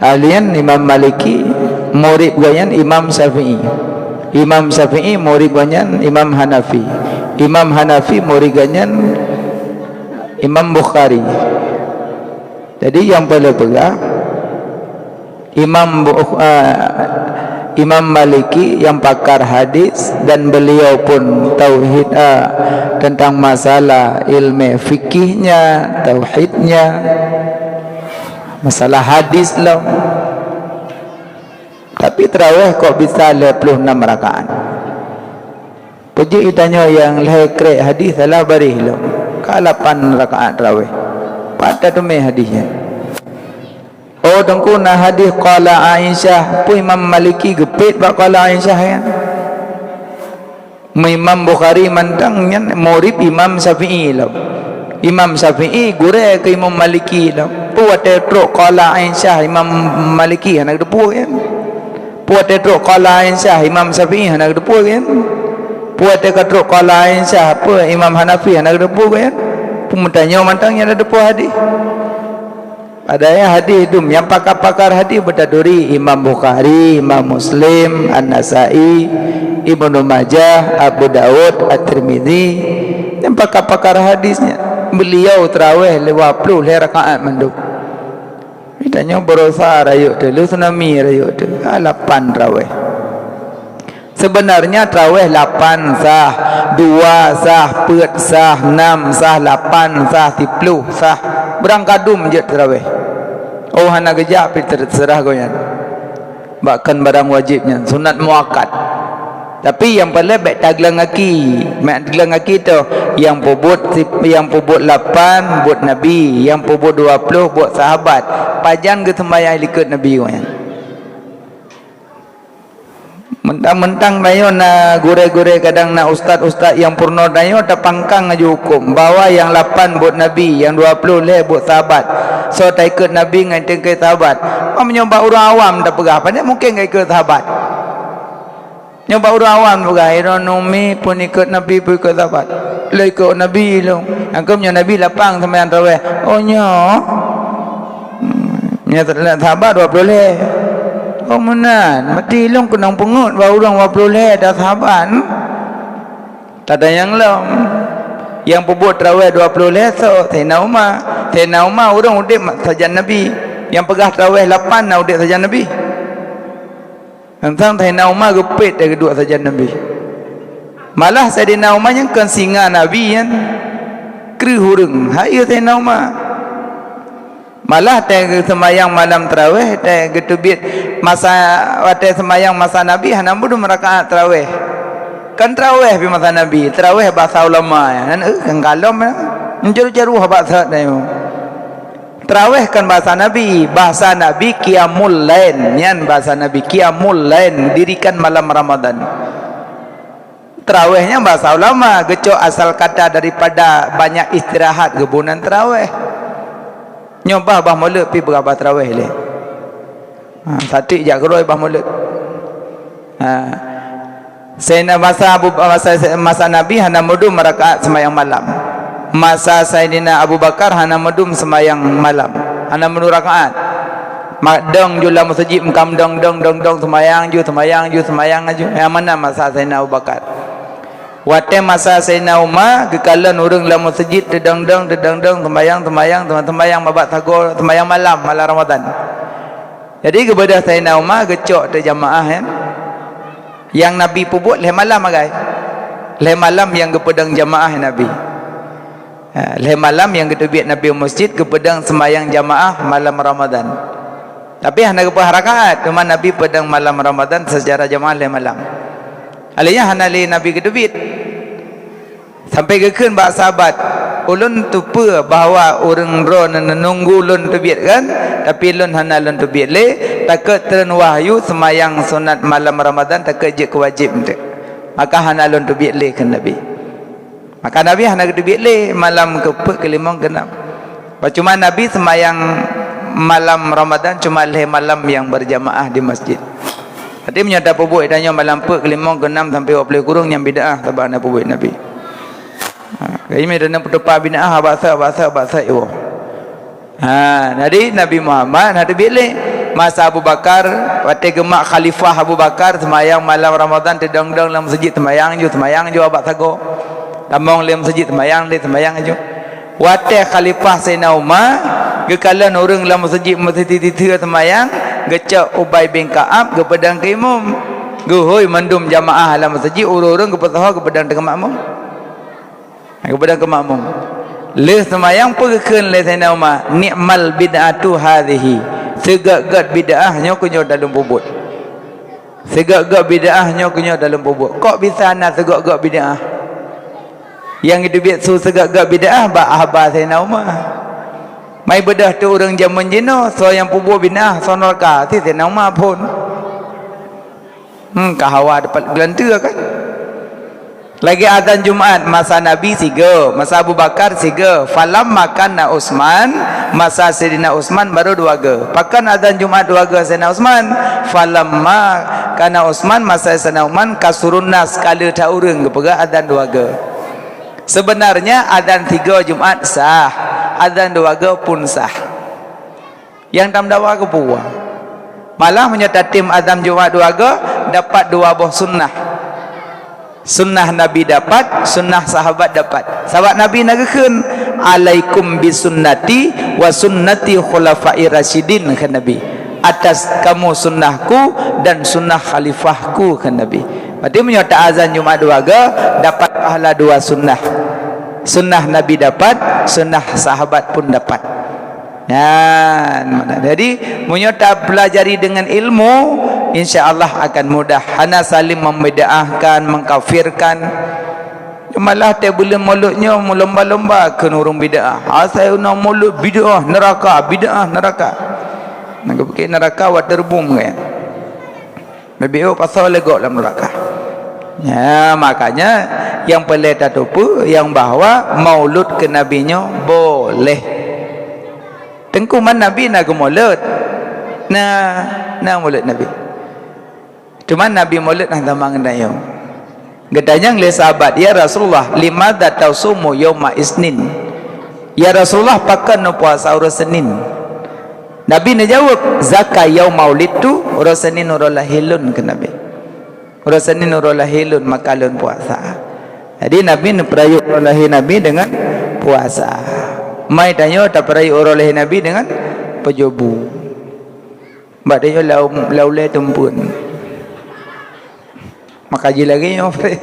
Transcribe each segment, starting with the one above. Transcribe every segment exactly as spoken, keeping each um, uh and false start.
Ahli nyan Imam Maliki, murid gobnyan Imam Syafi'i. Imam Syafi'i, murid gobnyan Imam Hanafi. Imam Hanafi, murid gobnyan Imam Bukhari. Jadi, nyang paleng peugah, Imam Bu-, ah, Imam Maliki nyang pakar hadis dan beliau pun tauhid, ah, tentang masalah ilmu fikihnya, tauhidnya, masalah hadis lom. Tapi tarawih kok bisa lhèe ploh nam rakaat? Peujeuet tanyoe nyang lhèe krek hadis salah baréh lom. Ka lapan rakaat tarawih. Pat tateumé hadis nyan? Oh, Teungku, na hadis qala Aisyah. Peue Imam Maliki geupét bak qala Aisyah nyan? Imam Bukhari mantong nyan murid Imam Syafi'i lom. Imam Syafi'i gurèe keu Imam Maliki lom. Peue watèe trok qala Aisyah Imam Maliki hana geuteupeue nyan? Peue watèe trok qala Aisyah Imam Syafi'i hana geuteupeue nyan? Peue watèe ka trok qala Aisyah peue Imam Hanafi hana geuteupeue nyan? Peue meutanyoe mantong nyang na teupeue hadis? Padahai hadis dum nyang pakar-pakar hadis beutaduri Imam Bukhari, Imam Muslim, An-Nasa'i, Ibnu Majah, Abu Daud, At-Tirmidzi. Nyang pakar-pakar hadis nyan, beliau tarawih dua ploh lhèe rakaat mandum. Tanyoe baroesa rayeuk teuh, lheuh tsunami rayeuk teuh, ka lapan tarawih. Sebenarnya tarawih lapan sah, dua sah, peuet sah, nam sah, lapan sah, siploh sah. Beurangkadum jeuet tarawih. Oh, hana geujak pih ter-, terserah gobnyan. Bahkan barang wajéb nyan, sunat muakkad. Tapi nyang paleng bèk taglang gaki. Mak taglang gaki toh, nyang peubuet sip-, nyang peubuet lapan buet Nabi, nyang peubuet dua ploh buet sahabat. Pajan geuseumbahyang likot Nabi gobnyan. Mentang-mentang tanyoe na gurèe-gurèe, kadang na ustaz-ustaz nyang peurunoe, tanyoe tapangkang laju hukôm bahwa nyang lapan buet Nabi, nyang dua ploh lhèe buet sahabat. Soe taikot Nabi ngon tingkée sahabat. Meunyoe bak ureueng awam tapeugah, pane mungken ka ikot sahabat. Nyoe bak ureueng awam peugah, "Droeneuh umi peunikot Nabi, peunikot sahabat. Lôn ikot Nabi lôn." Nyang keuh meunyoe Nabi lapang seumayang tarawih. Oh, nyoe? Hmm, nyoe sahabat dua ploh lhèe. Oh, meunan. Meuti lôn keunong peungeut bak ureueng dua ploh lhèe dan sahabat. Tada nyang lom. Nyang peubuet tarawih dua ploh lhèe soe? Saidina Umar. Saidina Umar ureueng udép sajan Nabi. Nyang peugah tarawih lapan na udép sajan Nabi. Teuntang Saidina Umar geupét lagèe duek sajan Nabi. Malah Saidina Umar nyan kon singa Nabi nyan kreueh ureueng, hai Saidina Umar. Malah watèe geuseumayang malam tarawih, watèe geuteubiet masa, watèe seumayang masa Nabi hana meudum rakaat tarawih. Kon tarawih pih masa Nabi, tarawih basa ulama nyan, eh, kan kalom nyan. Meunjaru-jaru bak saat nyoe. Tarawih kan bahasa Nabi, bahasa Nabi qiyamul lail, nyan bahasa Nabi qiyamul lail, dirikan malam Ramadan. Tarawih nyan bahasa ulama, geucok asal kata daripada banyak istirahat geuboh nan tarawih. Nyoe bah, bah mulod pih peugah bah tarawih lé. Ha, satik jak keudroe bah mulod. Ha. Saidina masa Abu, masa, masa Nabi hana meudum rakaat seumayang malam. Masa Saidina Abu Bakar hana meudum seumayang malam. Hana meudum rakaat. Mak dong ju lam meuseujid, meukam dong, dong, dong, dong, seumayang ju, seumayang ju, seumayang ju. Nyang mana masa Saidina Abu Bakar? Watèe masa Saidina Umar, geukalon ureueng lam meuseujid, teudong-dong, teudong-dong, seumayang, seumayang, seumayang, seumayang babak sagoe, seumayang malam, malam Ramadan. Jadi, geubeudôh Saidina Umar geucok teuk jamaah, ya. Nyang Nabi peubuet lhèe malam agai. Lhèe malam nyang geupeudong jamaah Nabi. Ha, lhèe malam nyang geuteubiet Nabi u meuseujid geupeudong seumayang jamaah malam Ramadan. Tapi hana geupeurakaat, teuma Nabi peudong malam Ramadan seucara jamaah lhèe malam. Alèh nyan hana lé Nabi geuteubiet. Sampai geukheun bak sahabat, "Ulôn teupeue bahwa ureueng droeneuh neununggu lôn teubiet kan, tapi lôn hana lôn teubiet lé, takot treun wahyu seumayang sunat malam Ramadan takot jeuet keu wajéb eunteuk. Maka hana lôn teubiet lé," kheun Nabi. Maka Nabi hana geuteubiet lé malam keupeuet, keulimong, keunam. Cuma Nabi seumayang malam Ramadan cuma lhèe malam nyang berjamaah di masjid. Jadi meunyoe tapeubuet tanyoe malam peuet, keulimong, keunam sampai dua ploh kureueng nyan bid'ah, sabab hana peubuet Nabi. Ha, jadi meunyoe tanyoe peutupat bid'ah, bak sat, bak sat, bak sat iwoe. Ha, jadi Nabi Muhammad hana teubiet lé. Masa Abu Bakar, watée geumat khalifah Abu Bakar, seumayang malam Ramadan, teudong-dong lam meuseujid, seumayang ju, seumayang ju abak sagoe. Tamong lé meuseujid, seumayang lé, seumayang ju. Watée khalifah Saidina Umar, geukalon ureuëng lam meuseujid, meuseujid teuteu seumayang, geucok Ubay bin Ka'ab geupeudong keu imum. Geuhôi mandum jamaah lam meuseujid, ureuëng-ureuëng geupeusaho geupeudong teuk makmum. Geupeudong keu makmum. Lheueh seumayang peue geukheun lé Saidina Umar, "Ni'mal bid'atu hadhihi." Seugét-gét bid'ah nyoe keuh nyoe dalam peubuet. Seugét-gét bid'ah nyoe keuh nyoe dalam peubuet. Kok bisa na seugét-gét bid'ah? Nyang geuteubiet su seugét-gét bid'ah bak haba Saidina Umar. Mai beudôh teuh ureuëng jameun jinoe, soe nyang peubuet bid'ah, soe neuraka, si Saidina Umar phon. Hmm, ka hawa dapat geulanteue kan? Lagée azan Jumat masa Nabi sigoe, masa Abu Bakar sigoe, falamma kana Utsman, masa Saidina Utsman baru dua goe. Pakon azan Jumat dua goe Saidina Utsman? Falamma kana Utsman, masa Saidina Utsman, kasurun nas, ka le that ureuëng geupeugah azan dua goe. Sebenarnya azan sigoe Jumat sah, azan dua goe pun sah. Nyang tameudawa keupeue? Malah meunyoe tatem azan Jumat dua goe, dapat dua boh sunnah. Sunnah Nabi dapat, sunnah sahabat dapat. Sahabat Nabi na geukheun, "Alaikum bi sunnati wa sunnati khulafai rasyidin," kheun Nabi. "Atas kamu sunnahku dan sunnah khalifahku," kheun Nabi. Berarti meunyoe ta azan Jumat dua goe, dapat pahala dua sunnah. Sunnah Nabi dapat, sunnah sahabat pun dapat. Nyan makna. Jadi, meunyoe tapeulajari deungon ilmu, insya Allah akan mudah. Hana saling membid'ahkan, mengkafirkan. Malah teuh buleuen Maulud nyoe meulomba-lomba keu ureuëng bid'ah. Asai na Maulud bid'ah neuraka, bid'ah neuraka. Nyang geupike neuraka watée reubum gaya. Leubeh oh pasoe lé gob lam neuraka. Ya, makanya nyang peureulée tateupeue nyang bahwa Maulud keu Nabi nyoe boleh. Teungku man Nabi na geumaulud. Na, na maulud Nabi. Teuma Nabi maulud na tamong ngon tanyoe. Geutanyong lé sahabat, "Ya Rasulullah, limadza tasumu yauma isnin?" "Ya Rasulullah, pakon neupuasa uroe Senin?" Nabi neujaweueb, "Zaka yauma wulidtu, uroe Senin uroe lahé lôn," kheun Nabi. "Uroe Senin uroe lahé lôn, maka lôn puasa." Jadi Nabi neupeurayeuk uroe lahé Nabi deungon puasa. Mai tanyoe tapeurayeuk uroe lahé Nabi deungon peujobu. Bak tanyoe lau, lau lé teumpeuen. Maka jih lagée nyoe.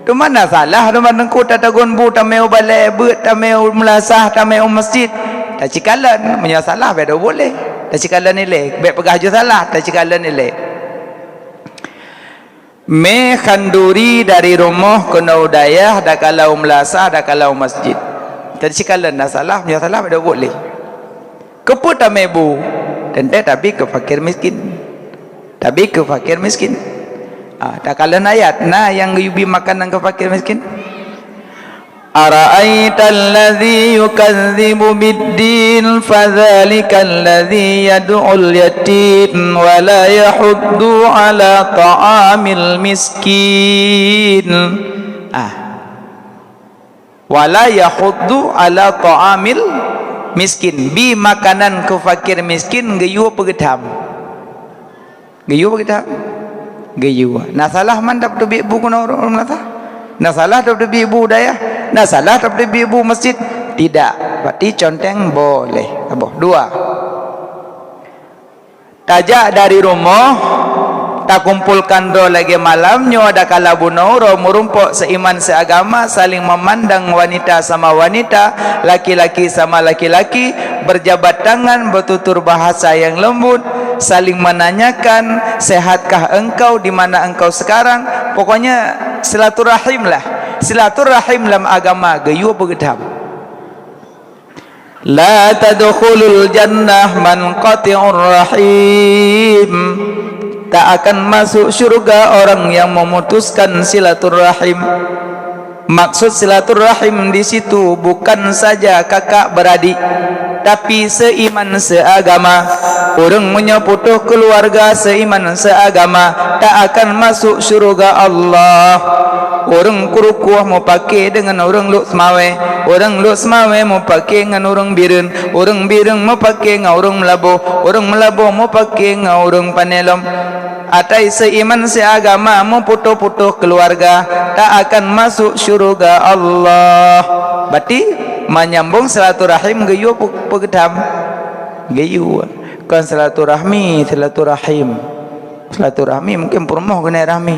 Teuma na salah, teuma teungku tatagun bu, tamé u balée beuet, tamé u meulasah, tamé u meuseujid. Tacikalon, meunyoe salah, beda boleh. Tacikalon ilée, bék peugah ju salah, tacikalon ilée. Mé khanduri dari rumoh keunoe u dayah, dakala u meulasah, dakala u meuseujid. Tacikalon na salah, meunyoe salah, beda boleh. Keupeue tamé bu? Teuntée tabi keu fakir miskin. Tabi keu fakir miskin. Ah, takalon ayat, na nyang geuyue bi makanan keu fakir miskin? "Ara'aital ladzi yukadzibu biddin, fadzalikal ladzi yad'ul yatim, wa la yahuddu ala ta'amil miskin." Ah. "Wa la yahuddu ala ta'amil miskin." Bi makanan keu fakir miskin geuyue peugeutham. Geuyue peugeutham. Geuyue. Na salah man tapeuteubiet bu keunoe ureuëng meunasah? Na salah tapeuteubiet bu dayah? Na salah tapeuteubiet bu meuseujid? Tidak. Berarti conteng boleh. Saboh. Dua. Tajak dari rumoh, takumpolkan droe lagée malam nyoe dakala bunoe uroe meurumpok seuiman seuagama, saling memandang wanita sama wanita, laki-laki sama laki-laki, berjabat tangan, bertutur bahasa yang lembut, saling menanyakan, "Sehatkah engkau? Di mana engkau sekarang?" Pokoknya silaturahim lah. Silaturahim lam agama geuyue peugeutham. "La tadkhulul jannah man qati'ur rahim." Tak akan masuk syurga orang yang memutuskan silaturahim. Maksud silaturahim di situ bukan saja kakak beradik, tapi seiman seagama. Ureuëng meunyoe putôh keuluwarga seiman seagama, tak akan masuk syurga Allah. Ureuëng Krukoh mupake deungon ureuëng Lhokseumawe, ureuëng Lhokseumawe mupake ngon ureuëng Bireuen, ureuëng Bireuen mupake ngon ureuëng Meulaboh, ureuëng Meulaboh mupake ngon ureuëng Panelom. Atai seuiman seuagama muputôh-putôh keuluwarga, tak akan masôk syeuruga Allah. Berarti, menyambung silaturahim geuyue peu-, peugeutam. Geuyue. Kon silaturahmi, silaturahim. Silaturahmi mungkin peurumoh keuneuk rahmi.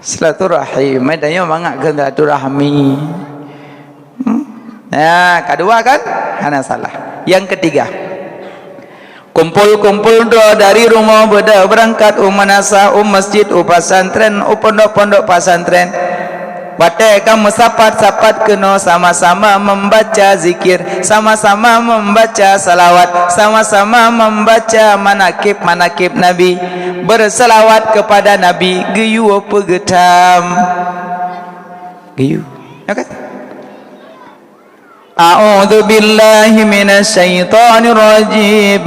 Silaturahim, eh, tanyoe mangat keu silaturahmi. Hmm? Nah, kedua kan? Hana salah. Yang ketiga, kumpul-kumpul droe dari rumoh beudôh beurangkat u meunasah, u masjid, u pesantren, u pondok-pondok pesantren. Watée ka meusapat-sapat keunoe sama-sama membaca zikir, sama-sama membaca salawat, sama-sama membaca manakib-manakib Nabi. Berselawat kepada Nabi geuyue peugeutam. Geuyue. Ya kan? A'udzu billahi minasy syaithanir rajim.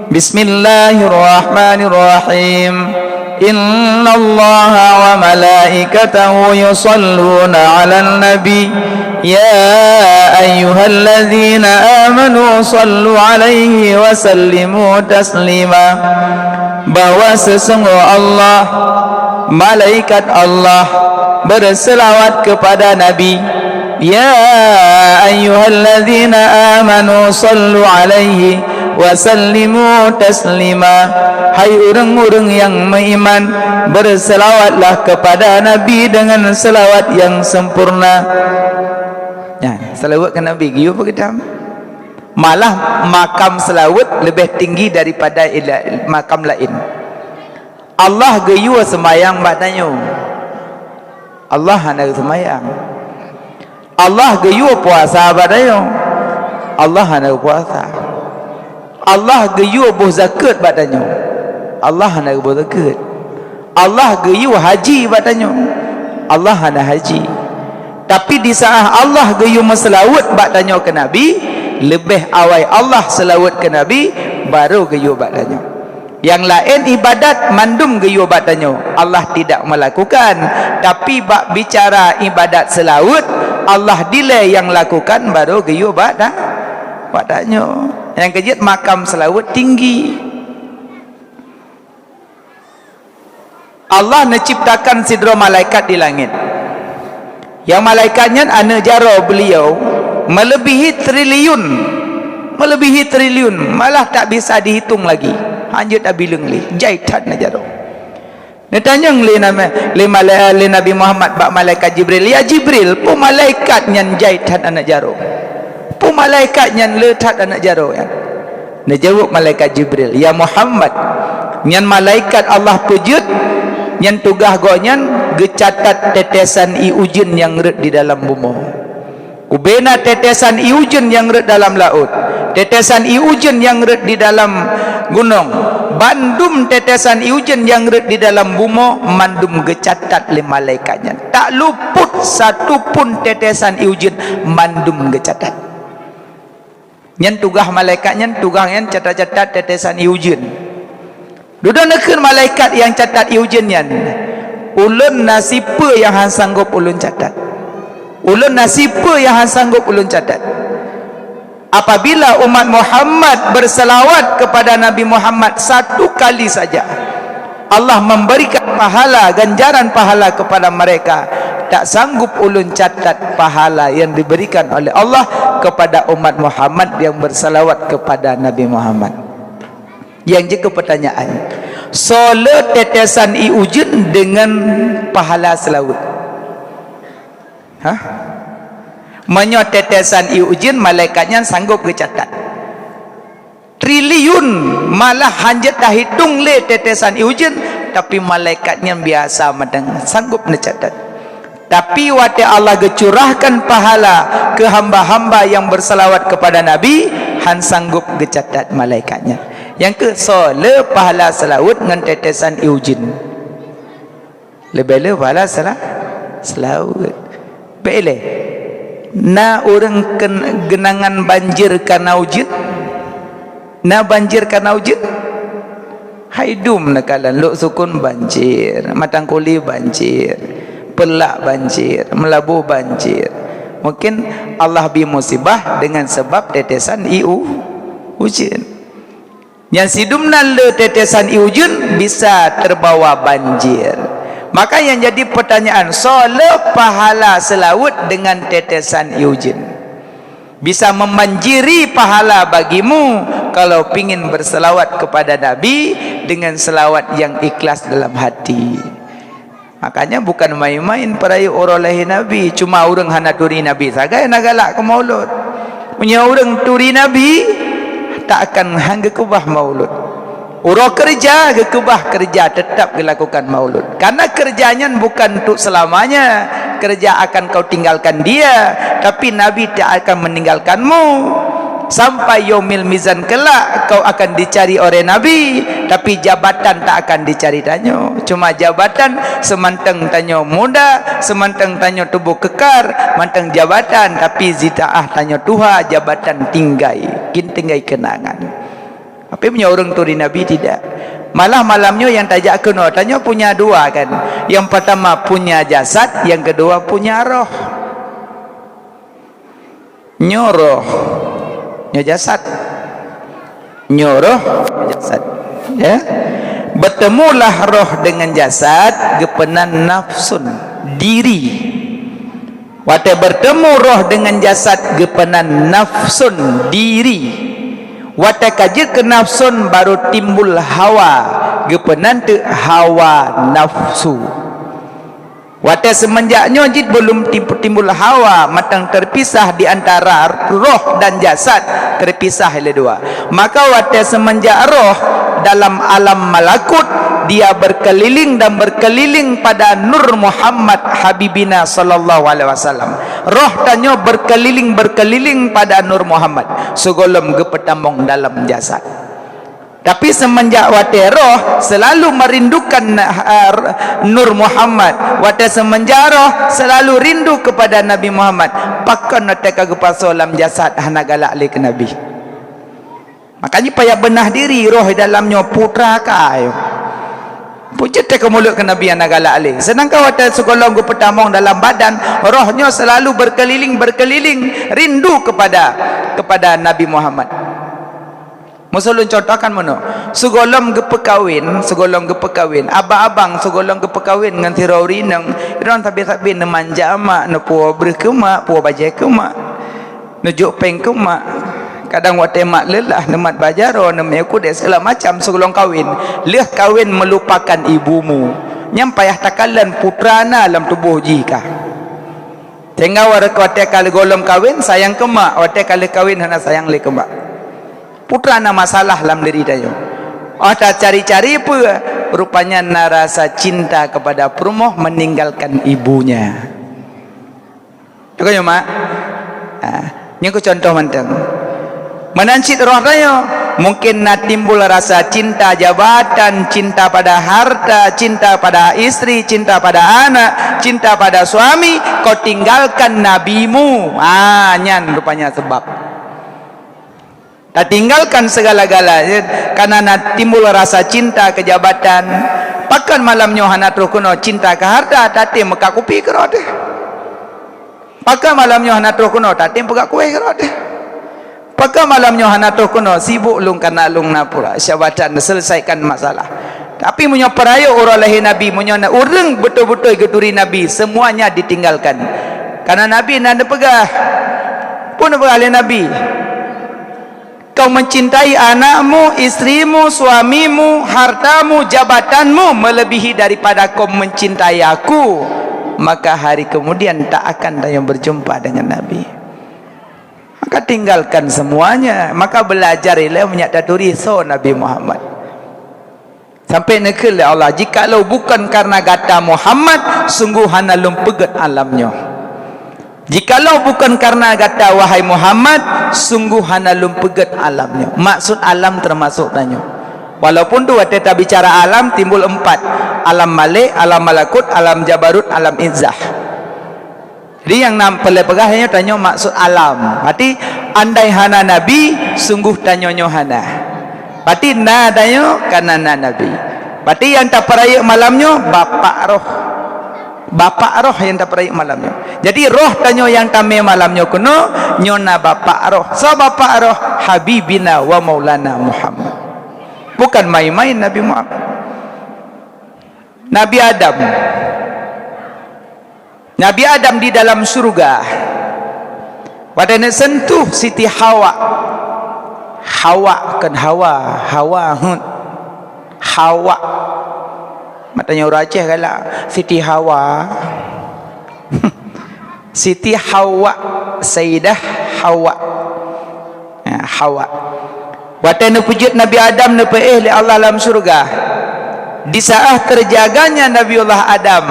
Bismillahirrahmanirrahim. Innallaha wa malaikatahu yusalluna 'alan nabi. Ya ayyuhalladzina amanu sallu 'alaihi wa sallimu taslima. Bahwa sesungguh Allah, malaikat Allah berselawat kepada Nabi. Ya ayyuhalladzina amanu sallu 'alaihi wa sallimu taslima. Hai ureuëng-ureuëng nyang meuiman, berselawatlah kepada Nabi dengan selawat yang sempurna. Nah, selawat keu Nabi geuyue peugeutam. Malah makam selawat leubeh tinggi daripada ila-, makam laén. Allah geuyue seumayang bak tanyoe. Allah hana geuseumayang. Allah geuyue puasa bak tanyoe. Allah hana geupuasa. Allah geuyue boh zakeuet bak tanyoe. Allah hana geuboh zakeuet. Allah geuyue haji bak tanyoe. Allah hana haji. Tapi di saat Allah geuyue meuseulaweuet bak tanyoe keu Nabi, leubeh awai Allah seulaweuet keu Nabi, barô geuyue bak tanyoe. Nyang laén ibadat mandum geuyue bak tanyoe, Allah tidak melakukan. Tapi bak bicara ibadat seulaweuet, Allah dilée nyang lakukan, barô geuyue bak ta-, bak tanyoe. Nyang keujeuet makam seulaweuet tinggi. Allah neuciptakan sidroe malaikat di langét. Nyang malaikat nyan aneuk jaroe beuliau meuleubèhi triliun, meuleubèhi triliun, malah tak bisa dihitung lagi. Hanjeuet tabileueng lé, jai that aneuk jaroe. Neutanyong lé nama, lé malai-, lé Nabi Muhammad bak malaikat Jibril, "Ya Jibril, peue malaikat nyan jai that aneuk jaroe? Peue malaikat nyan le that aneuk jaroe nyan?" Neujaweueb malaikat Jibril, "Ya Muhammad, nyan malaikat Allah peujeuet, nyan tugaih gobnyan geucatat tetesan ié ujeuen nyang rhot di dalam bumoe. Ubena tetesan ié ujeuen nyang rhot dalam laôt, tetesan ié ujeuen nyang rhot di dalam gunong, bandum tetesan ié ujeuen nyang rhot di dalam bumoe, mandum geucatat lé malaikat nyan. Tak luput satu pun tetesan ié ujeuen, mandum geucatat." Nyan tugaih malaikat nyan, tugaih nyan catat-catat tetesan ié ujeuen. Dudoe neukheun malaikat nyang catat ié ujeuen nyan, "Ulôn na sipeue nyang han sanggob ulôn catat. Ulôn na sipeue nyang han sanggob ulôn catat." Apabila umat Muhammad berselawat kepada Nabi Muhammad satu kali saja, Allah memberikan pahala, ganjaran pahala kepada mereka. Tak sanggup ulôn catat pahala yang diberikan oleh Allah kepada umat Muhammad yang bersalawat kepada Nabi Muhammad. Nyang jeuet keu peutanyaan, soe le tetesan ié ujeuen deungon pahala seulaweuet? Hah? Meunyoe tetesan ié ujeuen, malaikat nyan sanggob geucatat. Triliun, malah hanjeuet tahitong lé tetesan ié ujeuen, tapi malaikat nyan biasa mantong sanggob neucatat. Tapi watée Allah geucurahkan pahala keu hamba-hamba nyang beusalawat keupada Nabi, han sanggob geucatat malaikat nyan. Nyang keu soe le pahala seulaweuet ngon tetesan ié ujeuen? Leubeh le pahala sela-, seulaweuet. Bék ilée, na ureuëng ken-, geunangan banjir kana ujeuen? Na banjir kana ujeuen? Hai dum neukalon, Lhoksukon banjir, Matangkuli banjir, Peulak banjir, meulaboh banjir. Mungkin Allah bri musibah dengan sebab tetesan ié u-, ujeuen. Nyang sidum na le tetesan ié ujeuen bisa terbawa banjir. Maka yang jadi pertanyaan, soe le pahala seulaweuet dengan tetesan ié ujeuen? Bisa membanjiri pahala bagimu kalau pingin berselawat kepada Nabi dengan selawat yang ikhlas dalam hati. Makanya bukan main-main peurayeuk uroe lahé Nabi. Cuma ureuëng hana turi Nabi sagai na galak keu maulud. Meunyoe ureuëng turi Nabi, tak akan han geukeubah maulud. Uroe keureuja geukeubah keureuja, tetap geulakukan maulud. Karena keureuja nyan bukan untuk selamanya. Keureuja akan kau tinggalkan dia, tapi Nabi tak akan meninggalkanmu. Sampai yaumil mizan kelak kau akan dicari oleh Nabi, tapi jabatan tak akan dicari tanyoe. Cuma jabatan seumantong tanyoe muda, seumantong tanyoe tuboh kekar, mantong jabatan, tapi zitaah tanyoe tuha, jabatan tinggai, kin tinggai kenangan. Tapi meunyoe ureuëng turi Nabi tidak. Malah malam nyoe nyang tajak keunoe, tanyoe punya dua kan. Yang pertama punya jasad, yang kedua punya roh. Nyoe roh, nyoe jasad. Nyoe roh, nyoe jasad. Ya. Bertemulah roh dengan jasad, geupeunan nafsun, diri. Watée bertemu roh dengan jasad, geupeunan nafsun, diri. Watée ka jeuet keu nafsun, baru timbul hawa, geupeunan teuk hawa nafsu. Watée seumeunjak nyoe jeuet belum tim-, timbul hawa, mantong terpisah di antara roh dan jasad, terpisah lé dua. Maka watée seumeunjak roh dalam alam malakut, dia berkeliling dan berkeliling pada Nur Muhammad Habibina sallallahu alaihi wasallam. Roh tanyoe berkeliling-berkeliling pada Nur Muhammad, sigohlom geupeutamong dalam jasad. Tapi seumeunjak watée roh selalu merindukan, eh, Nur Muhammad, watée seumeunjak roh selalu rindu kepada Nabi Muhammad, pakon watée ka geupasoe lam jasad hana galak lé keu Nabi. Makanya payah beunah diri, roh di dalam nyoe putra ka ayo. Pucet teuh keu mulod keu Nabi hana galak lé. Seudangkan watée sigohlom geupeutamong dalam badan, roh nyoe selalu berkeliling-berkeliling rindu kepada, kepada Nabi Muhammad. Meusulôn contohkan meunoe, sigohlom geupeukawen, sigohlom geupeukawen, abang-abang sigohlom geupeukawen ngon sidroe ureuëng inong, droe sabe-sabe neumanja mak, neupuwoe breueh keu mak, puwoe bajée keu mak, neujok péng keu mak. Kadang watée mak leulah, neumat bak jaroe, neumiyueb kudée, segala macam sigohlom kawen. Lheueh kawen meulupakan ibumu. Nyan payah takalon putra na lam tuboh jih kah. Sehingga watée ka lheueh gohlom kawen, sayang keu mak, watée ka lheueh kawen hana sayang lé keu mak. Putra na masalah lam diri tanyoe. Oh, tacari-cari peue? Rupanya na rasa cinta kepada peurumoh meninggalkan ibunya. Teuka nyoe, mak? Ha, nyoe keu contoh mantong. Meunan cit roh tanyoe, mungkin na timbul rasa cinta jabatan, cinta pada harta, cinta pada istri, cinta pada anak, cinta pada suami, kau tinggalkan nabimu. Ha, nyan rupanya sebab. Tatinggalkan segala-galanya karena na timbul rasa cinta keu jabatan. Pakon malam nyoe hana troh keunoe cinta keu harta, tatem meukat kupi keudroe teuh. Pakon malam nyoe hana troh keunoe, tatem peugah kueh keudroe teuh. Pakon malam nyoe hana troh keunoe, sibuk lôn karena lôn na pura jabatan, selesaikan masalah. Tapi meunyoe peurayeuk uroe lahé Nabi, meunyoe na ureuëng beutôi-beutôi geuturi Nabi, semuanya ditinggalkan. Karena Nabi na neupeugah, peue neupeugah lé Nabi? Kau mencintai anakmu, istrimu, suamimu, hartamu, jabatanmu melebihi daripada kau mencintai aku, maka hari kemudian tak akan tanyoe berjumpa dengan Nabi. Maka tinggalkan semuanya, maka belajar ilée meunyak taturi soe Nabi Muhammad. Sampai neukheun lé Allah, "Jikalau bukan karena gata Muhammad, sungguh hana lôn peugét alam nyoe." Jikalau bukan karena gata, wahai Muhammad, sungguh hana lôn peugét alam nyoe. Maksud alam termasuk tanyoe. Walaupun tu watée tabicara alam timbul empat. Alam Malik, alam Malakut, alam Jabarut, alam Izzah. Jadi nyang na peureulée peugah nyoe tanyoe maksud alam. Berarti andai hana Nabi, sungguh tanyoe nyoe hana. Berarti na tanyoe karena na Nabi. Berarti nyang tapeurayeuk malam nyoe bapak roh. Bapak roh nyang tapeurayeuk malam nyoe. Jadi roh tanyoe nyang tamè malam nyoe keunoe, nyoe na bapak roh. Soe bapak roh? Habibina wa Maulana Muhammad. Bukan main-main Nabi Muhammad. Nabi Adam. Nabi Adam di dalam syurga. Watèe neusentuh Siti Hawa. Hawa, kon Hawa, Hawa heuet. Hawa. Mak tanyoe ureueng Aceh galak, Siti Hawa. Siti Hawa, Saidah Hawa. Ya, Hawa. Watèe neupeujeuet Nabi Adam neupeuéh lé Allah lam syurga. Di saat teujaganya Nabiullah Adam,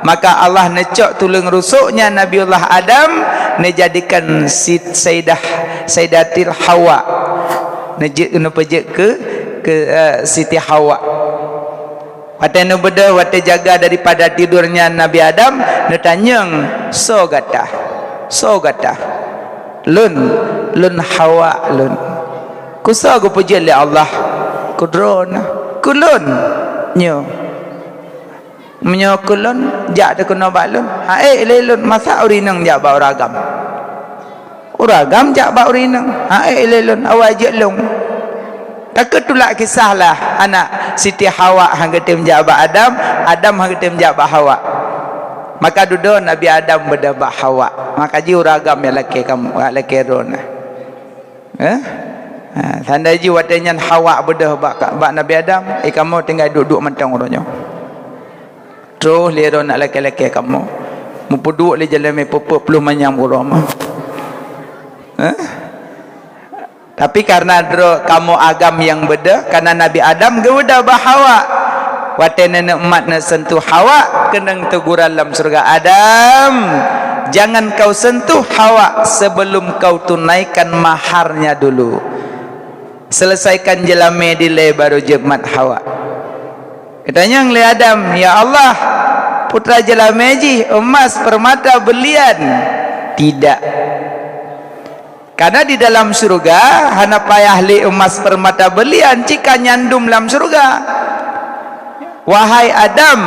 maka Allah neucok tuleueng rusuknya Nabiullah Adam, neujadikan Sit-, Saidah, Saidatil Hawa. Neujeuet, neupeujeuet keu, keu, eh, Siti Hawa. Watèe neubeudôh, watèe jaga daripada tidurnya Nabi Adam, neutanyong, "Soe gata? Soe gata?" "Lôn, lôn Hawa lôn." "Keu soe geupeujeuet lé Allah?" "Keu droeneuh." "Keu lôn?" "Nyoe." "Meunyoe keu lôn, jak teuh keunoe bak lôn." "Ha'ék lé lôn, masa ureueng inong jak bak ureueng agam?" "Ureueng agam jak bak ureueng inong." "Ha'ék lé lôn, awai jeuet lôn." Ka keuh tulak kisah lah, aneuk Siti Hawa han geutem jak bak Adam, Adam han geutem jak bak Hawa. Maka dudoe Nabi Adam beudôh bak Hawa. Maka jih ureueng agam nyang lakèe kam-, nyang lakèe droeneuh. Eh? Ha, seundai jih watèe nyan Hawa beudôh bak, bak Nabi Adam, eh, kamoe tinggai duek-duek mantong uroe nyoe. Troh lé droeneuh lakèe-lakèe kamoe. Meupeuduek lé jalan mé peuet ploh manyam uroe mah. Eh? Tapi karena droe kamoe agam nyang beudôh, karena Nabi Adam geubeudôh bak Hawa. Watèe nenek mat neusentuh Hawa, keunong teuguran lam syurga, "Adam, jangan kau sentuh Hawa sebelum kau tunaikan maharnya dulu. Selesaikan jeulamé dilèe baru jeuet mat Hawa." Geutanyong lé Adam, "Ya Allah, putra jeulamé jih emas, peurmata, beulian?" "Tidak." Karena di dalam syurga hana payah lé emas, peurmata, beulian, cit ka nyandum lam syurga. "Wahai Adam,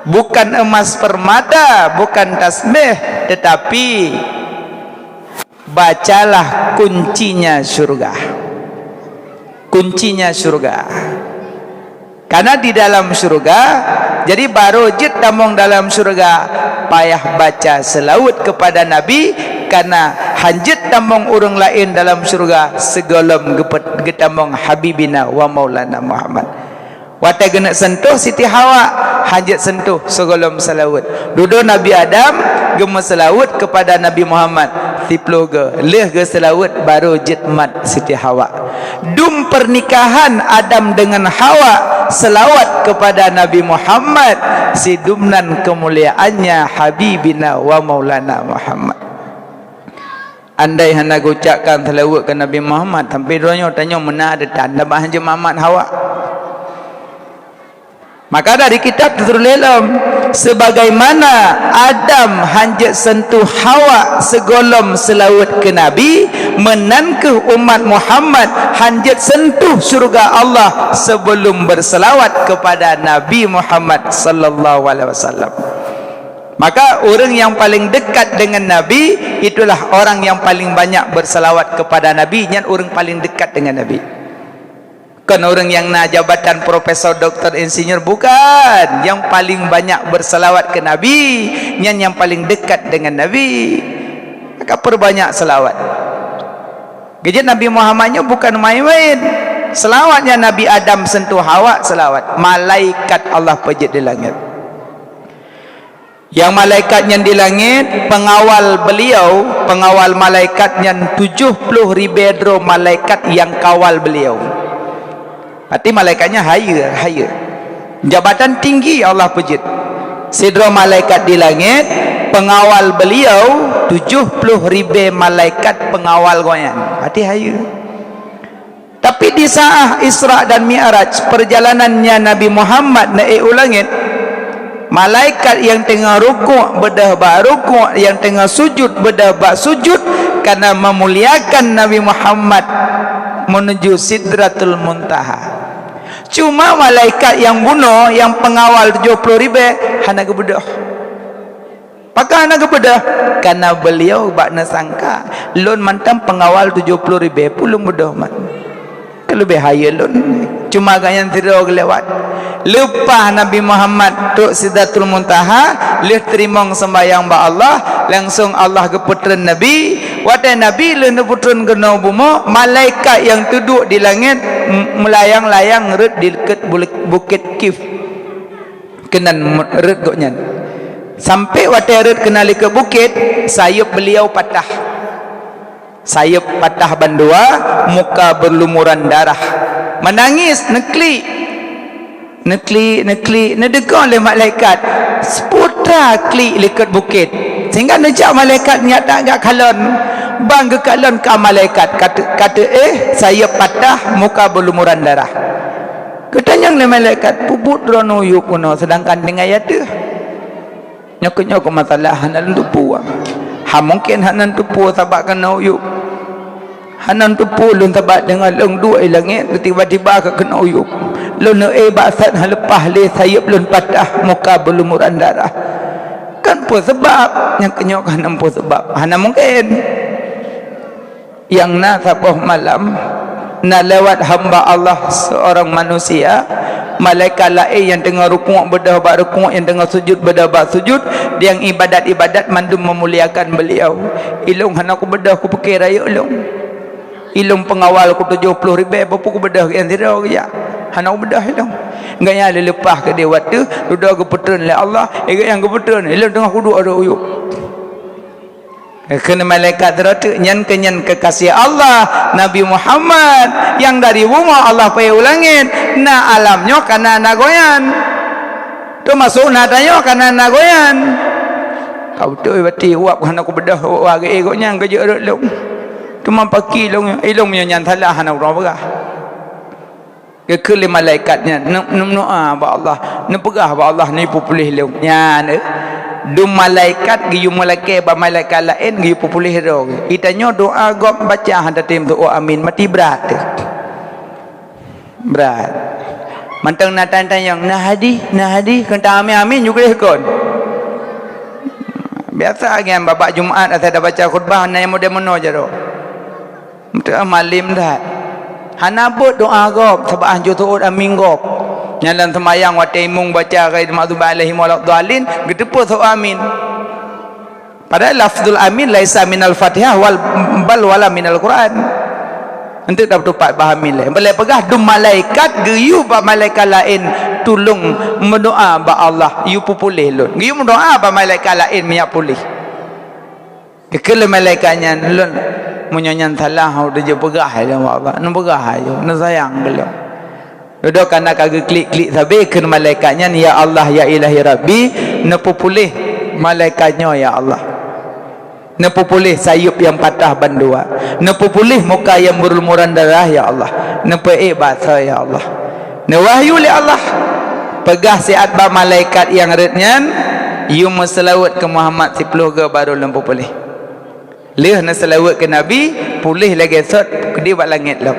bukan emas, peurmata, bukan tasbih, tetapi bacalah kuncinya syurga." Kuncinya syurga. Karena di dalam syurga, jadi baru jeuet tamong dalam syurga, payah baca seulaweuet keupada Nabi, karena han jeuet tamong ureueng laén dalam syurga sigohlom geupeu-, geutamong Habibina wa Maulana Muhammad. Watèe geuneuk sentuh Siti Hawa, han jeuet sentuh sigohlom seulaweuet. Dudoe Nabi Adam geumeuseulaweuet keupada Nabi Muhammad, siploh goe, lheueh geuseulaweuet baru jeuet mat Siti Hawa. Dum pernikahan Adam dengan Hawa selawat kepada Nabi Muhammad, sidum nan keumuliaannya Habibina wa Maulana Muhammad. Andai hana geucapkan selawat keu Nabi Muhammad, sampai droeneuh tanyoe meunan ada tanda bah jeuet mat Hawa. Maka dari kitab teutuléh lom, sebagaimana Adam han jeuet sentuh Hawa sigohlom seulaweuet keu Nabi, meunan kheueh umat Muhammad han jeuet sentuh syurga Allah sebelum berselawat kepada Nabi Muhammad sallallahu alaihi wasallam. Maka ureueng nyang paleng dekat dengan Nabi, itulah orang yang paling banyak berselawat kepada Nabi, nyan ureueng paleng dekat dengan Nabi. Kon ureueng nyang na jabatan profesor, doktor, insinyur, bukan. Nyang paleng banyak berselawat keu Nabi, nyan nyang paleng dekat dengan Nabi. Maka peurbanyak selawat. Geujeuet Nabi Muhammad nyoe bukan main-main. Selawat nyang Nabi Adam sentuh Hawa, selawat. Malaikat Allah peujeuet di langét. Nyang malaikat nyan di langét, pengawal beliau, pengawal malaikat nyan tujoh ploh ribèe droe malaikat nyang kawal beliau. Berarti malaikat nyan higher, higher. Jabatan tinggi Allah peujeuet. Sidroe malaikat di langét, pengawal beliau tujoh ploh ribèe malaikat pengawal gobnyan. Berarti higher. Tapi di saat Isra dan Mi'raj, perjalanannya Nabi Muhammad neuék u langét, malaikat nyang teungoh rukuk beudôh bak rukuk, nyang teungoh sujud beudôh bak sujud, karena memuliakan Nabi Muhammad menuju Sidratul Muntaha. Cuma malaikat nyang bunoe, nyang pengawal tujoh ploh ribèe, hana geubeudôh. Pakon hana geubeudôh? Karena beliau bak neusangka, lôn mantong peungawal tujoh ploh ribèe pih lôn beudôh man. Keuleubèh hayeue lôn. Cuma gobnyan sidroe geulewat. Leupah Nabi Muhammad trok Sidratul Muntaha, lheueh teurimong seumbahyang bak Allah, langsong Allah geupeutreun Nabi. Watèe Nabi lheueh neupeutreun keunoe bumoe, malaikat nyang teuduek di langèt m-, meulayang-layang rhot di likôt bul-, bukét Kif. Keunan me-, rhot gobnyan. Sampai watèe rhot keunan likôt bukét, sayeup beliau patah. Sayeup patah bandua, muka berlumuran darah. Meunangis, neuklik. Neuklik, neuklik, neudeugoe lé malaikat. Seuputra klik likôt bukét. Sehingga neujak malaikat nyan that geukalon. Ban geukalon ka malaikat, ka teu-, ka teuéh, sayeup patah, muka berlumuran darah. Geutanyong lé malaikat, "Peue buet droeneuh u yup keunoe, seudangkan tinggai ateueh?" Nyoe keuh, nyoe keuh masalah hana lôn teupeu. Ha, mungken hana lôn teupeu sabab keunoe u yup. Hana lôn teupeu lôn sabab deungon lôn duek i langèt, tiba-tiba ka keunoe u yup. Lôn neuéh bak sat hana leupah lé, sayeup lôn patah, muka berlumuran darah. Kan peue sabab? Nyoe keuh, nyoe keuh hana peue sabab. Hana mungken. Nyang na saboh malam, na lewat hamba Allah seorang manusia, malaikat laén nyang teungoh rukuk beudôh bak rukuk, nyang teungoh sujud beudôh bak sujud, nyang ibadat-ibadat mandum meumuliakan beliau. Ilôn hana kubeudôh, kupike rayeuk lôn. Ilôn peungawal ku tujoh ploh ribèe, peue kubeudôh gobnyan sidroe geujak. Hana kubeudôh ilôn. Gobnyan lé leupah keudéh watèe, dudoe geupeutreun lé Allah, eh, gobnyan geupeutreun, ilôn teungoh kuduek u yup. Kheun malaikat droe teuk, "Nyan keuh nyan kekasih Allah, Nabi Muhammad, nyang dari bumoe Allah peuék u langét, na alam nyoe kana na gobnyan. Teumasok na tanyoe kana na gobnyan." Ka beutôi baté uap hana kubeudôh, uap geuék gobnyan geujok rot lôn. Teuma pakri lôn, ilôn meunyoe nyan salah hana uroe peugah. Geukheun lé malaikat nyan, "Neu-, neumeudoá bak Allah, neupeugah bak Allah neupeupuléh lôn." Nyan, eh, dum malaikat geuyue meulakée bak malaikat laén geuyue peupuléh droe. Geutanyoe doá gob baca hana tatem teuôt amin, mati brat teuh. Brat. Mantong na tan-tan nyang, "Na hadih, na hadih," kheun ta amin, amin, ju gleh kon. Biasa nyan babah Jumat asai tabaca khutbah, na nyang model meunoe jaroe. Meuteumé malem that. Hana beuet doá gob, sabab han jeuet teuôt amin gob. Nyan lam seumayang watée imum baca ghairil maghdubi alaihim waladdallin, geuteupeue teuôt amin. Padahai lafzul amin laisa minal Fatihah wal, bal wala minal Quran. Enteuk tapeutupat bah amin lé. Beuleue peugah dum malaikat geuyue bak malaikat laén tulông meudoá bak Allah, yue peupuléh lôn. Geuyue meudoá bak malaikat laén meunyak puléh. Geukheun lé malaikat nyan, "Lôn, meunyoe nyan salah, ho, teupeugah lé Allah, neupeugah ayoe, neusayang keu lôn." Dudoe kana ka geuklik-klik sabe kheun malaikat nyan, "Ya Allah, ya Ilahi Rabbi, neupeupuléh malaikat nyoe, ya Allah. Neupeupuléh sayeuep nyang patah bandua. Neupeupuléh muka nyang beulumuran darah, ya Allah. Neupeuék basa, ya Allah." Neuwahyu lé Allah, "Peugah siat bak malaikat nyang rhot nyan, 'Yue meuseulaweuet keu Muhammad siploh goe barô lôn peupuléh.'" Lheueh neuseulaweuet keu Nabi, puléh lagée sot keudéh bak langét lom.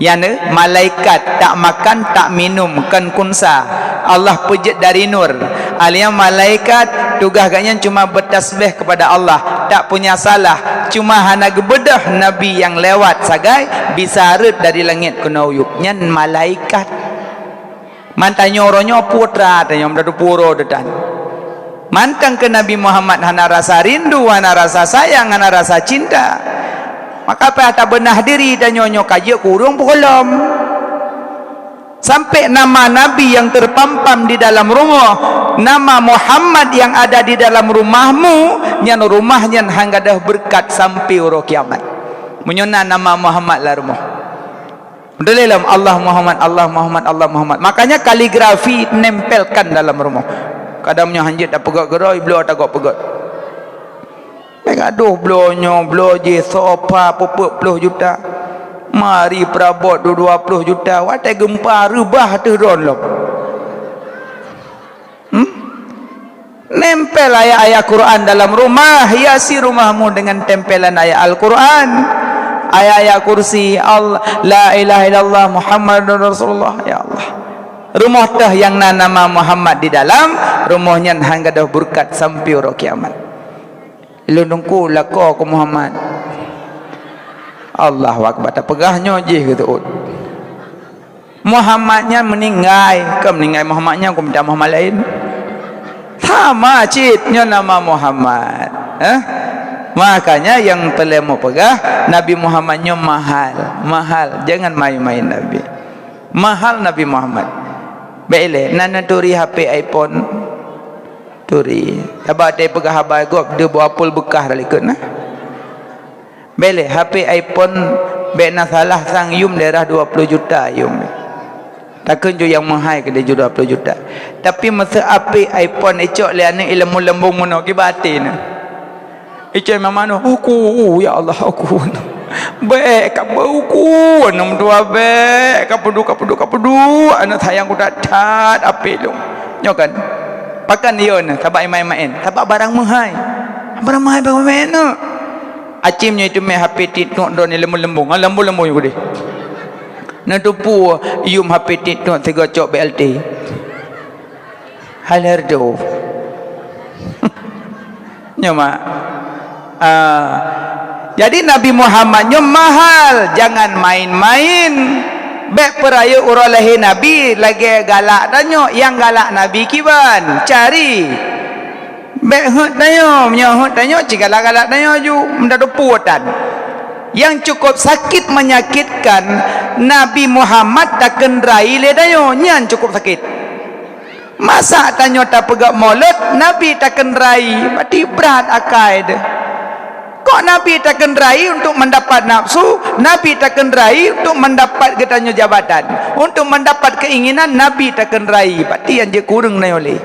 Nyan, eh, malaikat tak makan, tak minum, kon khunsa. Allah peujeuet dari nur. Alia malaikat tugaih gobnyan cuma beutasbih kepada Allah, tak punya salah. Cuma hana geubeudôh Nabi nyang lewat sagai bisa rhot dari langét keunoe u yup. Nyan malaikat. Man tanyoe uroe nyoe putra tanyoe, meudadup uroe teuh tan. Mantong keu Nabi Muhammad hana rasa rindu, hana rasa sayang, hana rasa cinta. Maka payah tabeunah diri tanyoe nyoe ka jeuet keu ureuëng peugohlom. Sampai nama Nabi yang terpampang di dalam rumah, nama Muhammad yang ada di dalam rumahmu, nyan rumah nyan han gadôh beureukat sampai uroe kiamat. Meunyoe na nama Muhammad lam rumoh. Meutuléh lom, "Allah Muhammad, Allah Muhammad, Allah Muhammad." Makanya kaligrafi nempelkan dalam rumoh. Kadang meunyoe han jeuet tapeugét keudroe, bloe tagob peugét. Meugadoh bloe nyoe, bloe jih, sofa peuet ploh juta. Mari peurabot dua ploh juta. Watée geumpa reubah teuh droe lom. Hmm? Nempel ayat-ayat Quran dalam rumah, hiasi rumahmu dengan tempelan ayat Al-Quran, ayat-ayat kursi, Allah, la ilaha illallah Muhammadur Rasulullah, ya Allah. Rumoh teuh nyang na nama Muhammad di dalam, rumoh nyan han gadôh beureukat sampoe uroe kiamat. Lôn teungku lakoe keu Muhammad. Allahu Akbar, tapeugah nyoe jih geuteuôt. Muhammad nyan meuninggai, kon meuninggai Muhammad nyan, kon mita Muhammad laén. Sama cit nyoe nama Muhammad. Eh? Makanya nyang peureulée mupeugah, Nabi Muhammad nyoe mahal, mahal, jangan main-main Nabi. Mahal Nabi Muhammad. Bék ilée, na neuturi H P iPhone. Turi. Sabab watée peugah haba gob, deuh boh apel beukah dari keue na. Bék ilée, H P iPhone bék na salah sang yum daerah dua ploh juta yum. Takheun ju nyang meuhai keudeh ju dua ploh juta. Tapi meuseu H P iPhone icok lé aneuëk ileumbong-leumbong meunoe kiban até na. Icok mama noh, "Uku, ya Allah, uku." Bék ka beuuku, aneuk meutuah bék, ka peuduek, ka peuduek, ka peuduek, aneuk sayang ku that-that, apé lôn. Nyoe kan? Pakon yo na, sabab imaén-maén, sabab barang meuhai. Barang meuhai, barang meuhai na. Acim nyoe teumé H P TikTok droeneuh leumbong-leumbong, ha, leumbong-leumbong nyoe keudeh. Neuteupeue yum H P TikTok sigoe cok B L T. Hai lheueh reudôh. Nyoe mak. Ah, jadi Nabi Muhammad nyoe mahal, jangan main-main. Bék peurayeuk uroe lahé Nabi lagée galak tanyoe, nyang galak Nabi kiban, cari. Bék heuet tanyoe, meunyoe heuet tanyoe, ci galak-galak tanyoe ju, meutateupeue tan. Nyang cukup sakét menyakitkan, Nabi Muhammad takeundrai lé tanyoe, nyan cukup sakét. Masa tanyoe tapeugah mulod, Nabi takeundrai, berarti brat akai deh. Kok Nabi takeundrai untuk mendapat nafsu, Nabi takeundrai untuk mendapat geutanyoe jabatan, untuk mendapat keinginan, Nabi takeundrai, berarti nyang jeuet kureueng tanyoe lé.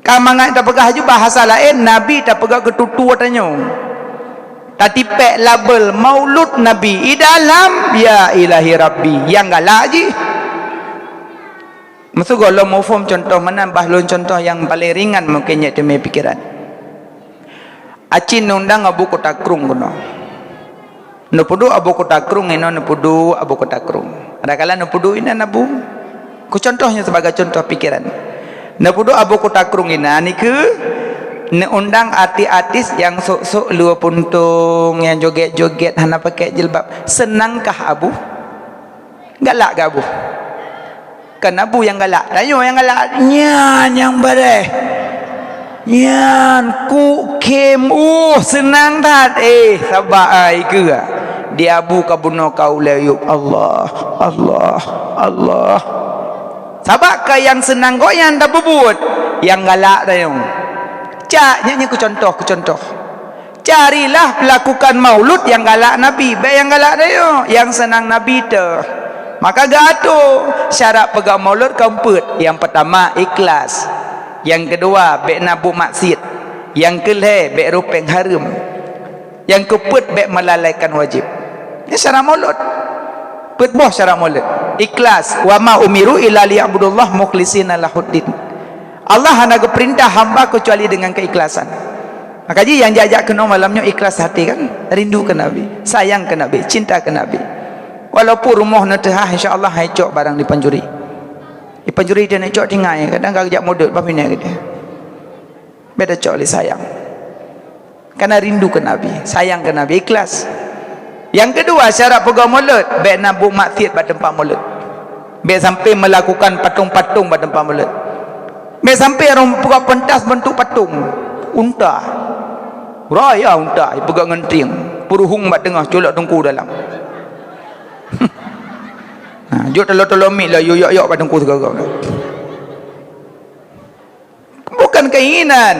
Ka mangat tapeugah ju bahasa laén, Nabi tapeugah keu tutoe tanyoe. Tatipék label Maulud Nabi, i dalam, ya Ilahi Rabbi, nyang galak jih. Meusigoe lom muphom contoh meunan, bah lôn contoh nyang paleng ringan mungken nyak teumé pikeran. Acin undang Abu Kota Krueng keunoe. Neupeuduek Abu Kota Krueng, inoe neupeuduek Abu Kota Krueng. Kadang-kadang neupeuduek inan Abu. Ku contoh nyoe sebagai contoh pikeran. Neupeuduek Abu Kota Krueng inan nikeue, neuundang artis-artis nyang sok-sok lue puntông, nyang joget-joget hana pakai jilbab. Seunangkah Abu? Galak keu Abu? Kan Abu nyang galak, tanyoe nyang galak, nyan nyang bareh. Nyan kuk khém, uh, seunang that. Eh, saba ai keu. Di Abu ka bunoe ka ulée yub, Allah, Allah, Allah. Sabab ka nyang seunang gobnyan tapeubuet, nyang galak tanyoe. Cak, nyan, nyan keu contoh, keu contoh. Carilah pelakukan maulud nyang galak Nabi, bék nyang galak tanyoe, nyang seunang Nabi teuh. Maka geuatoe syarat peugah maulud keumpeuet. Nyang peutama, ikhlas. Nyang keudua, bék na buet maksiet. Nyang keulhée, bék rupeng hareuem. Nyang keupeuet, bék meulalaikan wajéb. Nyan syarat maulud. Peuet boh syarat maulud. Ikhlas, "Wa ma umiru illa liya'budullaha mukhlishina lahuddin." Allah hana geupeurintah hamba keucuali deungon keuikhlasan. Maka jih nyang jak-jak keunoe malam nyoe ikhlas até kan? Rindu keu Nabi, sayang keu Nabi, cinta keu Nabi. Walaupun rumoh neuteuhah, insya Allah han icok barang dipancuri. Dipancuri dan icok tinggai, kadang ka geujak modot, bah pinah keudeh. Bék tacok lé sayang. Karena rindu keu Nabi, sayang keu Nabi, ikhlas. Nyang keudua, syarat peugah mulod, bék na buet maksiet bak teumpat mulod. Bék sampai melakukan patung-patung bak teumpat mulod. Bék sampai ureuëng peugah pentas bentuk patung. Unta. Raya unta, peugah ngon trieng. Peuruhueng bak teungoh, culok teungku dalam. Nah, jok talo-talo mik lah, yuk yok-yok bak teungku sigoe-goe. Bukan keinginan.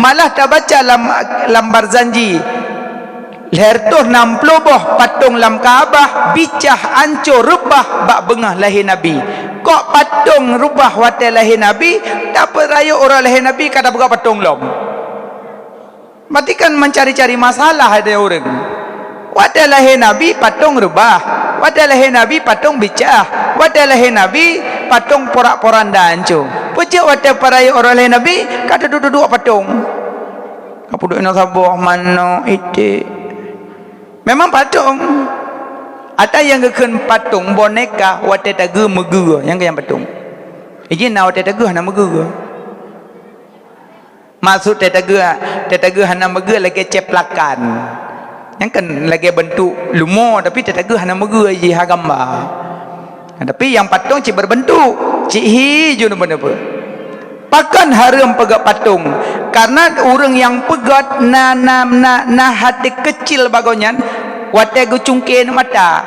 Malah tabaca lam, lam Barzanji, lhèe reutôh nam ploh boh patong lam Ka'bah bicah ancô reubah bak beungoh lahé Nabi. Kok patong reubah watèe lahé Nabi, tapeurayeuk uroe lahé Nabi ka tapeugah patong lom. Berarti kan mencari-cari masalah ada ureueng. Watèe lahé Nabi patong reubah, watèe lahé Nabi patong bicah, watèe lahé Nabi patong porak-poranda ancô. Peue jeuet watèe peurayeuk uroe lahé Nabi ka teuduek-duek patong. Ka peuduek inoe saboh, manok, iték. Memang patong. Ata nyang geukheun patong boneka watée tageu meugeue, nyang keu nyang patong. Iji na watée tageu hana meugeue. Maksud tée tageu, tée tageu hana meugeue lagée ceplakan. Nyang kan lagée beuntuk lumo tapi tée tageu hana meugeue iji ha gamba. Tapi nyang patong cit berbentuk, cit hi ju neupeue-neupeue. Pakon hareuem peugét patong? Karena ureuëng nyang peugét na, na, na, na haté keucil bagoe nyan watée geucungke mata.